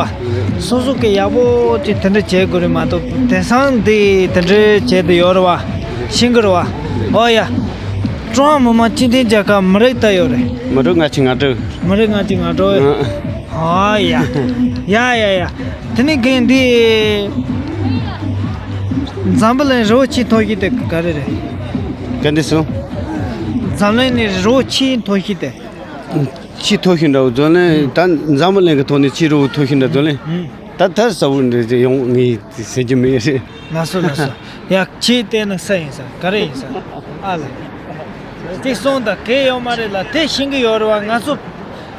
སོ་སོ་གི་ཡག་པོ་ཅིག་དེ་འདྲ་བྱེད་དགོས་རེད་མ་གཏོགས་དེང་སང་འདི་དེ་འདྲ་བྱེད་དུ་ཡོད་རེད་བ། ཤེས་གི་རེད་བ། ཨོ་ཡ། ཀྲུང་ཧྭ་མི་དམངས་སྤྱི་མཐུན་རྒྱལ་ཁབ་མི་རིགས་ད་ཡོད་རེད། མི་རིགས་ལྔ་བཅུ་ང་དྲུག་མི་རིགས་ལྔ་བཅུ་ང་དྲུག་ཨ། ཨ་ཡ། ཡ་ཡ་ཡ། དེ་ནི་རྒན་འདི། འཛམ་བུ་གླིང་རི་བོ་ཆེས་མཐོ་ཤོས་དེ་ག་རེ་རེད། ག་འདི་སོང་། འཛམ་གླིང་ནས་རི་བོ་ཆེས་མཐོ་ཤོས་དེ། ཆེས་མཐོ་ཤོས་འདྲ་བོ་རྫོང་གླིང་ད་འཛམ་བུ་གླིང་གི་ཐོག་ནས་ཆེས་རོ་བོ་མཐོ་ཤོས་འདྲ་རྫོང་གླིང་། ད་ད་ས་བོ་འདྲ་ཡོང་ངེས་ཟེར་གྱི་མེད་རེད། ལགས་སོ་ལགས་སོ། ཡ་ཁྱེད་བལྟས་ན་ས་ཡིན་ས་ག་རེ་ཡིན་ས། ཨ་ལ། དེ་སོང་ད་གས་ཡོད་མ་རེད་ལ་དེ་ཤེས་གི་ཡོད་རེད་བ། ང་ཚོ་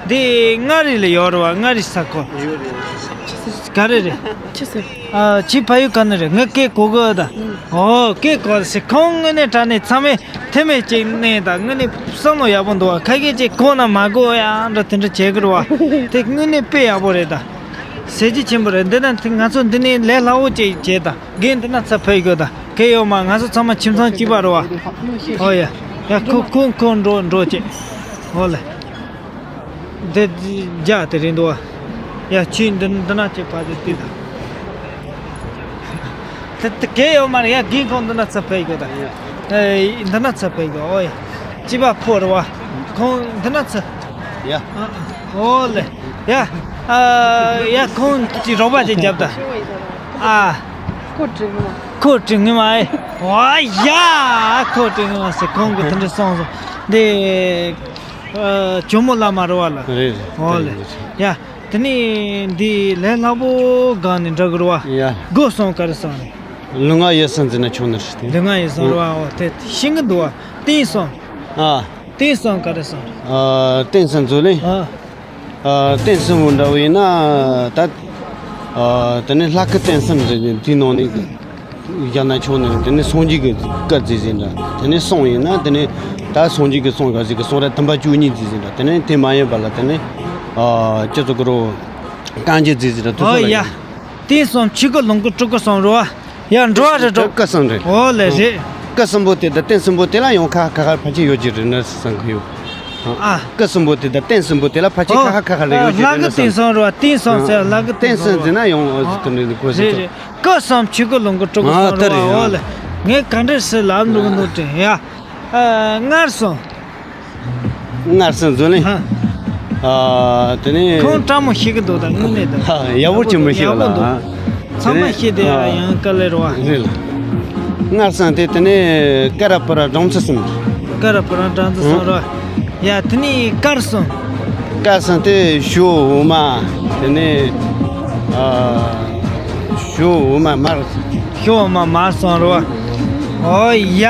འདི་མངའ་རིས་ལ་ཡོད་རེད་བ། མངའ་རིས་ས་ཁོ། ག་རེ་རེད། ཆི་ཟེར། ཨ་ཅི་ཕ་ཡུལ་ག་ནས་རེད། ངས་སྐད་གོ་གི་ད། ཨོ་སྐད་གོ་ཟེར། ཁོང་དངོས་གནས་དྲང་གནས་ཚང་མས་དེ་མེད་ཅིག་གནས་ད་དངོས་གནས་བསམ་བློ་ཡག་པོ་འདུག་བ། ཁ་སྐད་ཅིག་གོ་ན་མ་གོ་ཡང་འདྲ་དེ་འདྲ་བྱེད་གི་རེད་བ། དེ་དངོས་གནས་དཔེ་ཡག་པོ་རེད་ད། ཟས་རྒྱུ་ཆེན་པོ་རེད། འདི་ན་ང་ཚོ་འདི་ནས་ལས་སླ་བོ་ཅིག་བྱེད་ད། རྒན་འདི་ན་ཚ་ཕེབས་དགོས་ད། གས་ཡོད་མ། ང་ཚོ་ཚང་མ་ཁྱིམ་ཚང་གཅིག་པ་རེད་བ། ཨོ་ཡ། ཡ་ཁོ་ཁོ་ཁོ་འགྲོ་འགྲོ་ཅིག་ཨོ་ལེ། འདི་རྒྱ་དེ་རེད་འདུག་བ། ཡ་ཁྱོད་འདི་འདི་ན་ཅིག་ཕ་དེ་དེ་ད། དེ་དེ་གས་ཡོད་མ་རེད། ཡ་རྒན་ཁོང་འདི་ན་ཚ་ཕེབས་དགོས་ད། ཨེ་འདི་ན་ཚ་ཕེབས་དགོས། ཨོ་ཡ། གཅིག་པ་ཕོ་རེད་བ། ཁོང་འདི་ན་ཚ། ཡ། ཨོ་ལེ། ཡ། ཨ་ཡ་ཁོང་ཅིག་རོགས་པ་ཅིག་རྒྱབ་ད། ཨ། ཁོ་དྲི་ངི་མ། ཁོ་དྲི་ངི་མ་ཨེ། ཨོ་ཡ། ཁོ་དྲི་ངི་མ་ཟེར། ཁོང་གི་དེ་འདྲ་སོང་སོང་། འདི་ཨ་ཇོ་མོ་བླ་མ་རེད་བ་ལ། རེད་རེད། ཨོ་ལེ། ཡ། དེ་ནས་འདི་ལས་སླ་པོ་སྒང་ནས་འདྲ་གི་རེད་བ། ཡ། སྒོ་གསུམ་ག་རེ་གསུམ་རེད། ལུས་ངག་ཡིད་གསུམ་ཟེར་ན་ཆོག་ནི་རེད་དེ། ལུས་ངག་ཡིད་གསུམ་རེད་བ། ཨོ་དེ་ཤེས་གི་འདུག་བ། རྟེན་གསུམ། ཨ། རྟེན་གསུམ་ག་རེ་གསུམ་རེད། ཨ་རྟེན་གསུམ་ཟེར་ལེ། ཨ། ཨ་རྟེན་གསུམ་པོ་འདྲ་བོ་ཡིན་ན་ད། ཨ་དེ་ནས་ལྷ་སྐུ་རྟེན་གསུམ་ཟེར་ནས་དེའི་ནང་ནས་བཞག་ན་ཆོག་ནས། དེ་ནས་སངས་རྒྱས་ཀྱི་བཀའ་བརྩི་ཟིན་འདྲ། དེ་ནས་གསུམ་ཡིན་ན་དེ་ནས་ད་སངས་རྒྱས་ཀྱི་གསུང་ག་ཟིག་གི་གསུང་རབ་དུམ་པ་བཅུ་གཉིས་བརྩི་ཟིན་འདྲ། དེ་ནས་དེ་མ་ཡིན་པ་ལ་དེ་ནས་ཨ་སྤྱི་ཚོགས་ཀྱི་རོ་བཀའ་འགྱུར་བརྩི་ཟིན་འདྲ། དེ་ཚོ་ཨོ་ལ་ཡ། ཡིན། རྟེན་གསུམ་ཆོས་སྐུ་ལོངས་སྐུ་སྤྲུལ་སྐུ་གསུམ་རེད་བ། ཡ་འགྲོ་བ་རེད་འགྲོ། སྐུ་གསུམ་རེད། ཨོ་ལེ་རེད། སྐུ་གསུམ་པོ་དེ་དང་རྟེན་གསུམ་པོ་དེ་ལ་ཡང་ཁ་ཁ་ཁ་ཕལ་ཆེར་ཡོད་ཀྱི་རེད་ན་བསམ་གི་ཡོད། ཨ། སྐུ་གསུམ་པོ་དེ་དང་རྟེན་གསུམ་པོ་དེ་ལ་ཕལ་ཆེར་ཨོ། ཁ་ཁ་ཁ་ཁ་རེ་ཡོད་ཀྱི་ལྷ་རེད་ན་སྐུ་རྟེན་བསམ། གསུམ་རེད་བ། རྟེན་གསུམ་ཟེར་ལྷ་སྐུ་རྟེན་རྟེན་གསུམ་གསུམ་རེད་བ། ཟེར་ན་ཡང་ཨོ་དེ་འདྲ་གོ་ཟེར་རེད་ཆོག་རེད། སྐུ་གསུམ་ཆོས་སྐུ་ལོངས་སྐུ་སྤྲུལ་སྐུ་ཨ་གསུམ་དེ་རེད། རེད་བ། ཨོ་ཡ། ལེ། ངས་ག་འདྲས་སུ་ལབ་འགྲོ་གི་འདུག་དྲན་ཡ། ཨ། མངར་གསུམ། མངར་གསུམ་ཟེར་ལེ། ཧ། ཨ་དེ་ནས་ཁོང་སྤྲང་མོ་ཤེས་གི་འདུག་ད་དངོས་གནས་ད། ཧ། ཡག་པོ་ཆེན་པོ་ཤེས་ཡག་པོ་ལ། འདུག་ཨ། ཚང་མ་ཤེས་དེ་ཨ། ཡང་དཀའ་ལས་རེད་བ། རེད་ལ། མངར་གསུམ་དེ་དེ་ནས་ཀ་ར་པུ་ར་སྦྲང་རྩི་གསུམ། ཀ་ར་པུ་ར་སྦྲང་རྩི་གསུམ་རེད་བ། ཡ་དེ་ནས་དཀར་གསུམ། དཀར་གསུམ་དེ་ཞོ་འོ་མ། དེ་ནས་ཨ་ཞོ་འོ་མ་མར། ཞོ་འོ་མ་མར་གསུམ་རེད་བ། ཨོ་ཡ།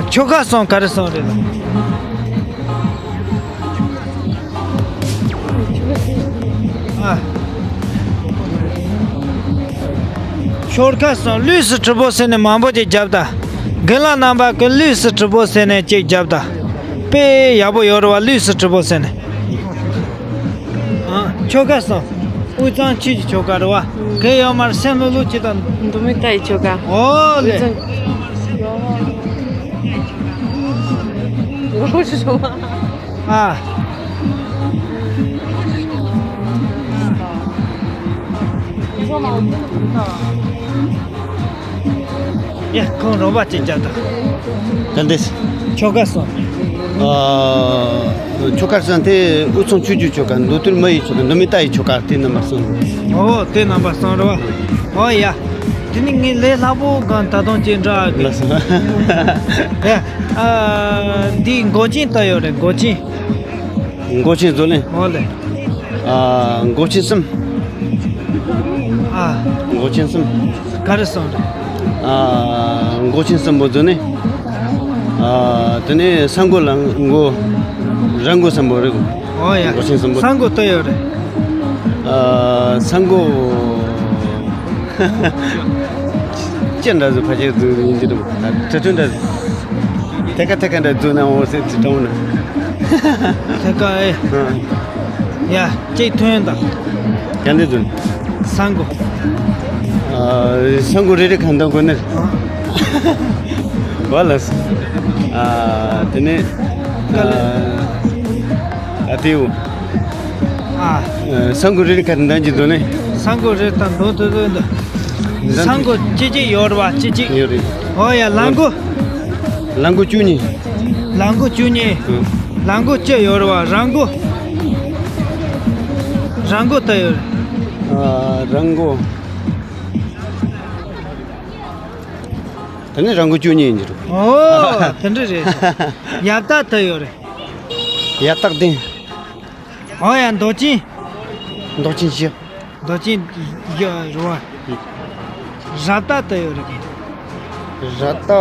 ཆོ་ག་གསུམ་ག་རེ་གསུམ་རེད་ལ། ཨ། ཆོ་ག་གསུམ། ལུས་སུ་གྲུབ་པོ་ཟེར་ནས་མང་པོ་ཅིག་རྒྱབ་ད། རྒན་ལགས་རྣམ་པ་གི་ལུས་སུ་གྲུབ་པོ་ཟེར་ནས་ཅིག་རྒྱབ་ད། དཔེ་ཡག་པོ་ཡོད་རེད་བ། ལུས་སུ་གྲུབ་པོ་ཟེར་ནས། ཨ། ཆོ་ག་གསུམ། དབུས་གཙང་ཆོས་ཀྱི་ཆོ་ག་རེད་བ། གལ་ཡོད་མར་སེམས་ལྷོད་ལྷོད་ཅིག་དང་། མདོ་སྨད་རྟ་ཡི་ཆོ་ག། ཨོ་ལེ། དབུས་གཙང་། ཨ། ཡ་ཁོང་རོགས་པ་ཅིག་རྒྱབ་དང་། ག་འདྲས། ཆོ་ག་གསུམ། ཨ། ཆོ་ག་གསུམ་དེ་དབུས་གཙང་ཆོས་ཀྱི་ཆོ་ག། མདོ་སྟོད་མི་ཡི་ཆོ་ག། མདོ་སྨད་རྟ་ཡི་ཆོ་ག། དེ་རྣམ་པ་གསུམ། ཨོ་དེ་རྣམ་པ་གསུམ་རེད་བ། ཨོ་ཡ། དེ་ནི་ངའི་ལས་སླ་པོ་གང་ད་དུང་ཅིག་འདྲ། ལགས་སོ། ཡ། ཨ། འདི་མགོ་ཅན་ལྟ་ཡོད་རེད། མགོ་ཅན། མགོ་ཅན་ཟེར་ལེ། ཨོ་ལེ། ཨ། མགོ་ཅན་གསུམ། ཨ། མགོ་ཅན་གསུམ། ག་རེ་གསུམ་རེད། ཨ། མགོ་ཅན་གསུམ་པོ་ཟེར་ནས། ཨ། དེ་ནས་ས་མགོ་ལ་མགོ། ར་མགོ་གསུམ་པོ་རེད། ཨོ་ཡ། མགོ་ཅན་གསུམ་པོ། ས་མགོ་ལྟ་ཡོད་རེད། ཨ། ས་མགོ། ཅི་འདྲ་ཟེར་ཕལ་ཆེར་ཟེར་ཡིན་གྱི་འདུག་ཁྲ་ཁྲ་འདྲ་ཟེར། ཐད་ཀ་ཐད་ཀ་འདྲ་ཟེར་ན་འོ་ཟེར་དྲི་དྲང་ན། ཐད་ཀ་ཨེ། ཨ། ཡ། གཅིག་ཐོན་དང་། ག་འདྲ་ཟེར། ས་མགོ། ཨ། ས་མགོ་རེ་རེ་གང་འདྲ་དགོས་ནི། ཨ། བ་ལ། ཨ། དེ་ནས། ཨ། ཨ་དེའུ། ཨ། ས་མགོ་རེ་རེ་ག་འདྲ་གྱི་འདུག་ནི། ས་མགོ་རེ་དང་འདུག་འདུག་འདུག་འདུག་ས་མགོ་གཅིག་གཅིག་ཡོད་རེད་བ། གཅིག་གཅིག་ཡོད་རེད། ཨོ་ཡ། ལ་མགོ། ལ་མགོ་བཅུ་གཉིས། ལ་མགོ་བཅུ་གཉིས། ཨ། ལ་མགོ་གཅིག་ཡོད་རེད་བ། ར་མགོ། ར་མགོ་ལྟ་ཡོད་རེད། ཨ། ར་མགོ། དེ་ནི་ར་མགོ་བཅུ་གཉིས་ཡིན་གྱི་རེད། ཨོ་དེ་འདྲ་རེད། ཡ་བཏགས་ལྟ་ཡོད་རེད། ཡ་བཏགས་ལྡན། ཨོ་ཡ། མདོག་ཅན། མདོག་ཅན་ཞིག་མདོག་ཅན་ཡོད་རེད་བ། ར་ཏ་ད་ཡོད་རེད་གི། ར་ཏ།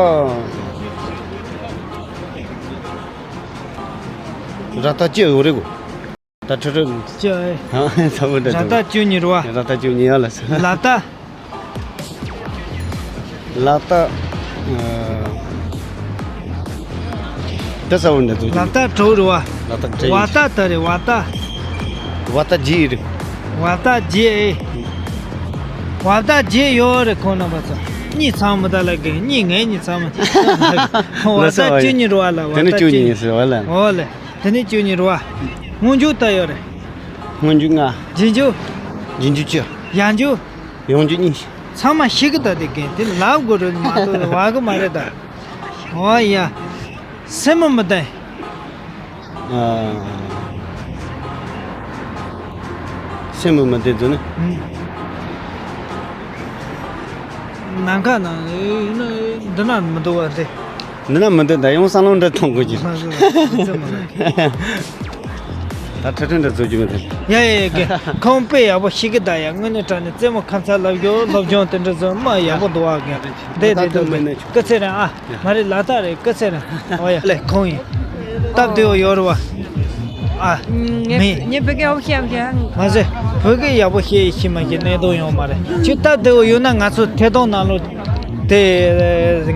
ར་ཏ་ཅི་ཡོད་རེད་གོ། ད་ཁྲི་ཁྲི། ཅི་ཨེ། ཧ་ཚ་བོ་འདྲ་ར་ཏ་བཅུ་གཉིས་རེད་བ། ར་ཏ་བཅུ་གཉིས་ཡ་ལ་ས། ལ་ཏ། ལ་ཏ། ཨ། ད་ས་བོ་འདྲ་ཚོ། ལ་ཏ་དྲུག་རེད་བ། ལ་ཏ་དྲུག་བ་ཏ་ད་རེད་བ་ཏ། བ་ཏ་བརྒྱད་རེད། བ་ཏ་བརྒྱད་ཨེ། བ་ཏ་བརྒྱད་ཡོད་རེད་ཁོང་རྣམ་པ་ཚོ། གཉིས་ཚང་མི་ད་ལ་གི་གཉིས་ངའི་གཉིས་ཚང་མི། བ་ཏ་བཅུ་གཉིས་རེད་བ་ལ། བ་ཏ་བཅུ་གཉིས་ཟེར་བ་ལ། ཨོ་ལེ། དེ་ནས་བཅུ་གཉིས་རེད་བ། སྔོན་འཇུག་ད་ཡོད་རེད། སྔོན་འཇུག་ལྔ། རྗེས་འཇུག་རྗེས་འཇུག་བཅུ། ཡང་འཇུག་ཡང་འཇུག་གཉིས། ཚང་མ་ཤེས་གི་ད། དེ་གན་དེ་ལབ་དགོས་རེད་མ་གཏོགས་བ་གི་མ་རེད་ད། ཨོ་ཡ། སེན་མོ་མི་ལྡན། ཨ། སེན་མོ་མི་ལྡན་ཚོ་ནི། ཨུམ། ནམ་མཁའ་ནང་འདི་ན་མི་འདུག་བ་དེ། འདི་ན་མི་འདུག་ད་ཡང་བསམ་བློ་འདྲ་གཏོང་དགོས་ཀྱི། ད་ཁྲི་ཁྲི་འདྲ་བཟོ་རྒྱུ་མི་འདུག་ཡ་ཡ་ཡ། ཁོང་དཔེ་ཡག་པོ་ཤེས་གི་ད་ཡ། དངོས་གནས་དྲང་གནས་རྩེད་མོ་ཁ་མཚར་ལབ་རྒྱུ་སློབ་སྦྱོང་དེ་འདྲ་བཟོ་མ་ཡག་པོ་འདུག་བ་གི། འདི་འདི་འདུག་གི། སྐུ་ཚེ་རིང་ཨ། མ་རེད་ལ་ད་རེད། སྐུ་ཚེ་རིང་། ཨོ་ཡ་ལེ་ཁོང་ཡིན། སྟབས་བདེ་བོ་ཡོད་རེད་བ། ཨ། མི། ངས་བོད་སྐད་ཡག་པོ་ཤེས་མ་ཤེས། མ་ཟད་བོད་སྐད་ཡག་པོ་ཤེས་ཤེས་མ་ཤེས་གནད་དོན་ཡོད་མ་རེད། ཁྱོད་སྟབས་བདེ་བོ་ཡོད་ན་ང་ཚོ་ཐད་གཏོང་ནང་ལོགས་དེ།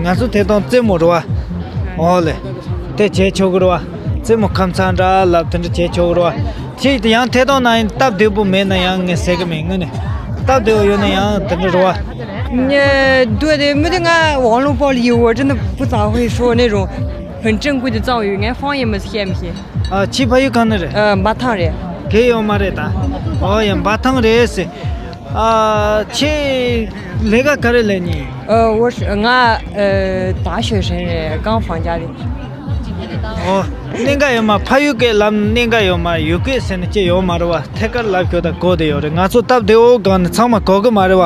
ང་ཚོ་ཐད་གཏོང་རྩེད་མོ་རེད་བ། ཨོ་ལེ། དེ་བྱས་ཆོག་གི་རེད་བ། རྩེད་མོ་ཁ་མཚར་འདྲ་ལབ་དེ་འདྲ་བྱས་ཆོག་གི་རེད་བ། ཁྱེད་ཡང་ཐད་གཏོང་ནང་སྟབས་བདེ་པོ་མེད་ན་ཡང་ངས་ཟེར་གི་མེད། དངོས་གནས་སྟབས་བདེ་བོ་ཡོད་ན་ཡང་དེ་འདྲ་རེད་བ། 呃，对的，没得俺网络暴力，我真的不咋会说那种很正规的藏语，俺方言嘛是学不行。 ཨ། ཁྱེད་ཕ་ཡུལ་གང་ནས་རེད། 呃，འབའ་ཐང་རེད། གལ་ཡོད་མ་རེད་ད། ཨོ་ཡ། འབའ་ཐང་རེད་ཟེར། ཨ། ཁྱེད་ལས་ཀ་ག་རེ་ལས་ནི། 呃，我是，俺，呃，大学生嘞，刚放假的。 ཨོ། གནད་འགག་ཡོད་མ། ཕ་ཡུལ་སྐད་ལབ་གནད་འགག་ཡོད་མ། ཡུལ་སྐད་ཟེར་ནས་ཅི་ཡོད་མ་རེད་བ། ཐད་ཀར་ལབ་ཤོག་ད་གོ་བདེ་ཡོད་རེད། ང་ཚོ་སྟབས་བདེ་བོ་སྒང་ནས་ཚང་མ་གོ་གི་མ་རེད་བ།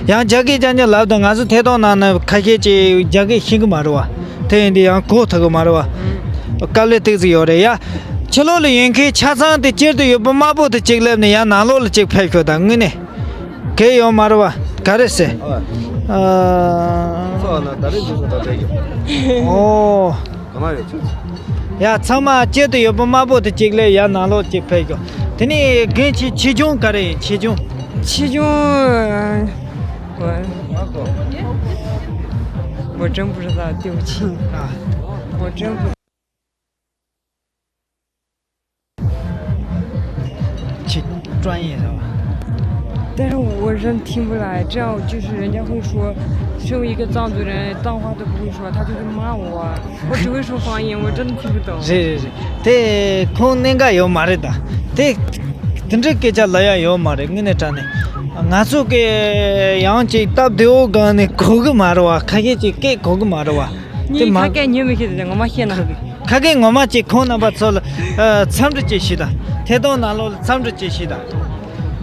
ཡང་རྒྱ་སྐད་རྐྱང་རྐྱང་ལབ་ད་ང་ཚོ་ཐད་གཏོང་ནང་ན་ཁ་ཤས་ཅིག་རྒྱ་སྐད་ཤེས་གི་མ་རེད་བ། དེ་ཡིན་དུས་ཡང་གོ་ཐུབ་གི་མ་རེད་བ། དཀའ་ལས་ཏོག་ཙམ་ཡོད་རེད་ཡ། ཕྱི་ལོགས་ལ་ཡོད་མཁན་ཆ་ཚང་དེ་སྤྱིར་དུ་ཡོད་པ་དམར་པོ་དེ་གཅིག་སླེབས་ནས་ཡང་ནང་ལོགས་ལ་གཅིག་ཕེབས་ཤོག་ད་དངོས་གནས། གལ་ཡོད་མ་རེད་བ། ག་རེ་ཟེར། ཨ། ཚོ་ན་ད་རེས་འདུག་ད་ལྟ་ཡོད། ཨོ། ག་ན་ཡོད་ཚོད། ཡ། ཚང་མ་སྤྱིར་དུ་ཡོད་པ་དམར་པོ་དེ་གཅིག་སླེབས། ཡ་ནང་ལོགས་གཅིག་ཕེབས་ཤོག་དེ་ནས་རྒན་ཁྱེད་ཆེ་ཆུང་ག་རེ་ཡིན། ཆེ་ཆུང་། 其中，我，我真不知道，对不起。啊。我真不 其专业的吧。但是我真听不来，这样就是人家会说，身为一个藏族人，藏话都不会说，他就会骂我，我只会说方言，我真的听不懂。 རེད་རེད་རེད། དེ་ཁོང་གནད་འགག་ཡོད་མ་རེད་ད། དེ་དེ་འདྲའི་སྐད་ཆ་ལབ་ཡ་ཡོད་མ་རེད། དངོས་གནས་དྲང་གནས་ང་ཚོ་གི་ཡང་ཅིག་སྟབས་བདེ་བོ་སྒང་ནས་གོ་གི་མ་རེད་བ། ཁ་ཤས་ཅིག་སྐད་གོ་གི་མ་རེད་བ། དེ་ངས་མ་ཁ་སྐད་ཉན་མི་ཤེས་ཟེར་ངོ་མ་བཤད་ན། ཁ་སྐད་ངོ་མ་ཅིག་ཁོང་རྣམ་པ་ཚོ་ལ་ཨ་འཚམས་འདྲི་ཅིག་ཞུས་དང་། ཐད་གཏོང་ནང་ལོགས་ལ་འཚམས་འདྲི་ཅིག་ཞུས་དང་།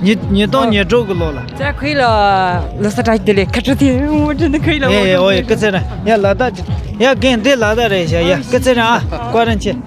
ཉིས་ཉིས་སྟོང་ཉེར་དྲུག་གི་ལོ་ལ། 在可以了，罗斯扎德勒，开车的，我真的可以了，我真的可以了。 ཨེ། ཨོ་ཡ། སྐུ་ཚེ་རིང་། ཡ་ལ་དྭགས་ཅིག་ཡ། སྐུ་ཚེ་རིང་ཨ། བཀའ་དྲིན་ཆེ།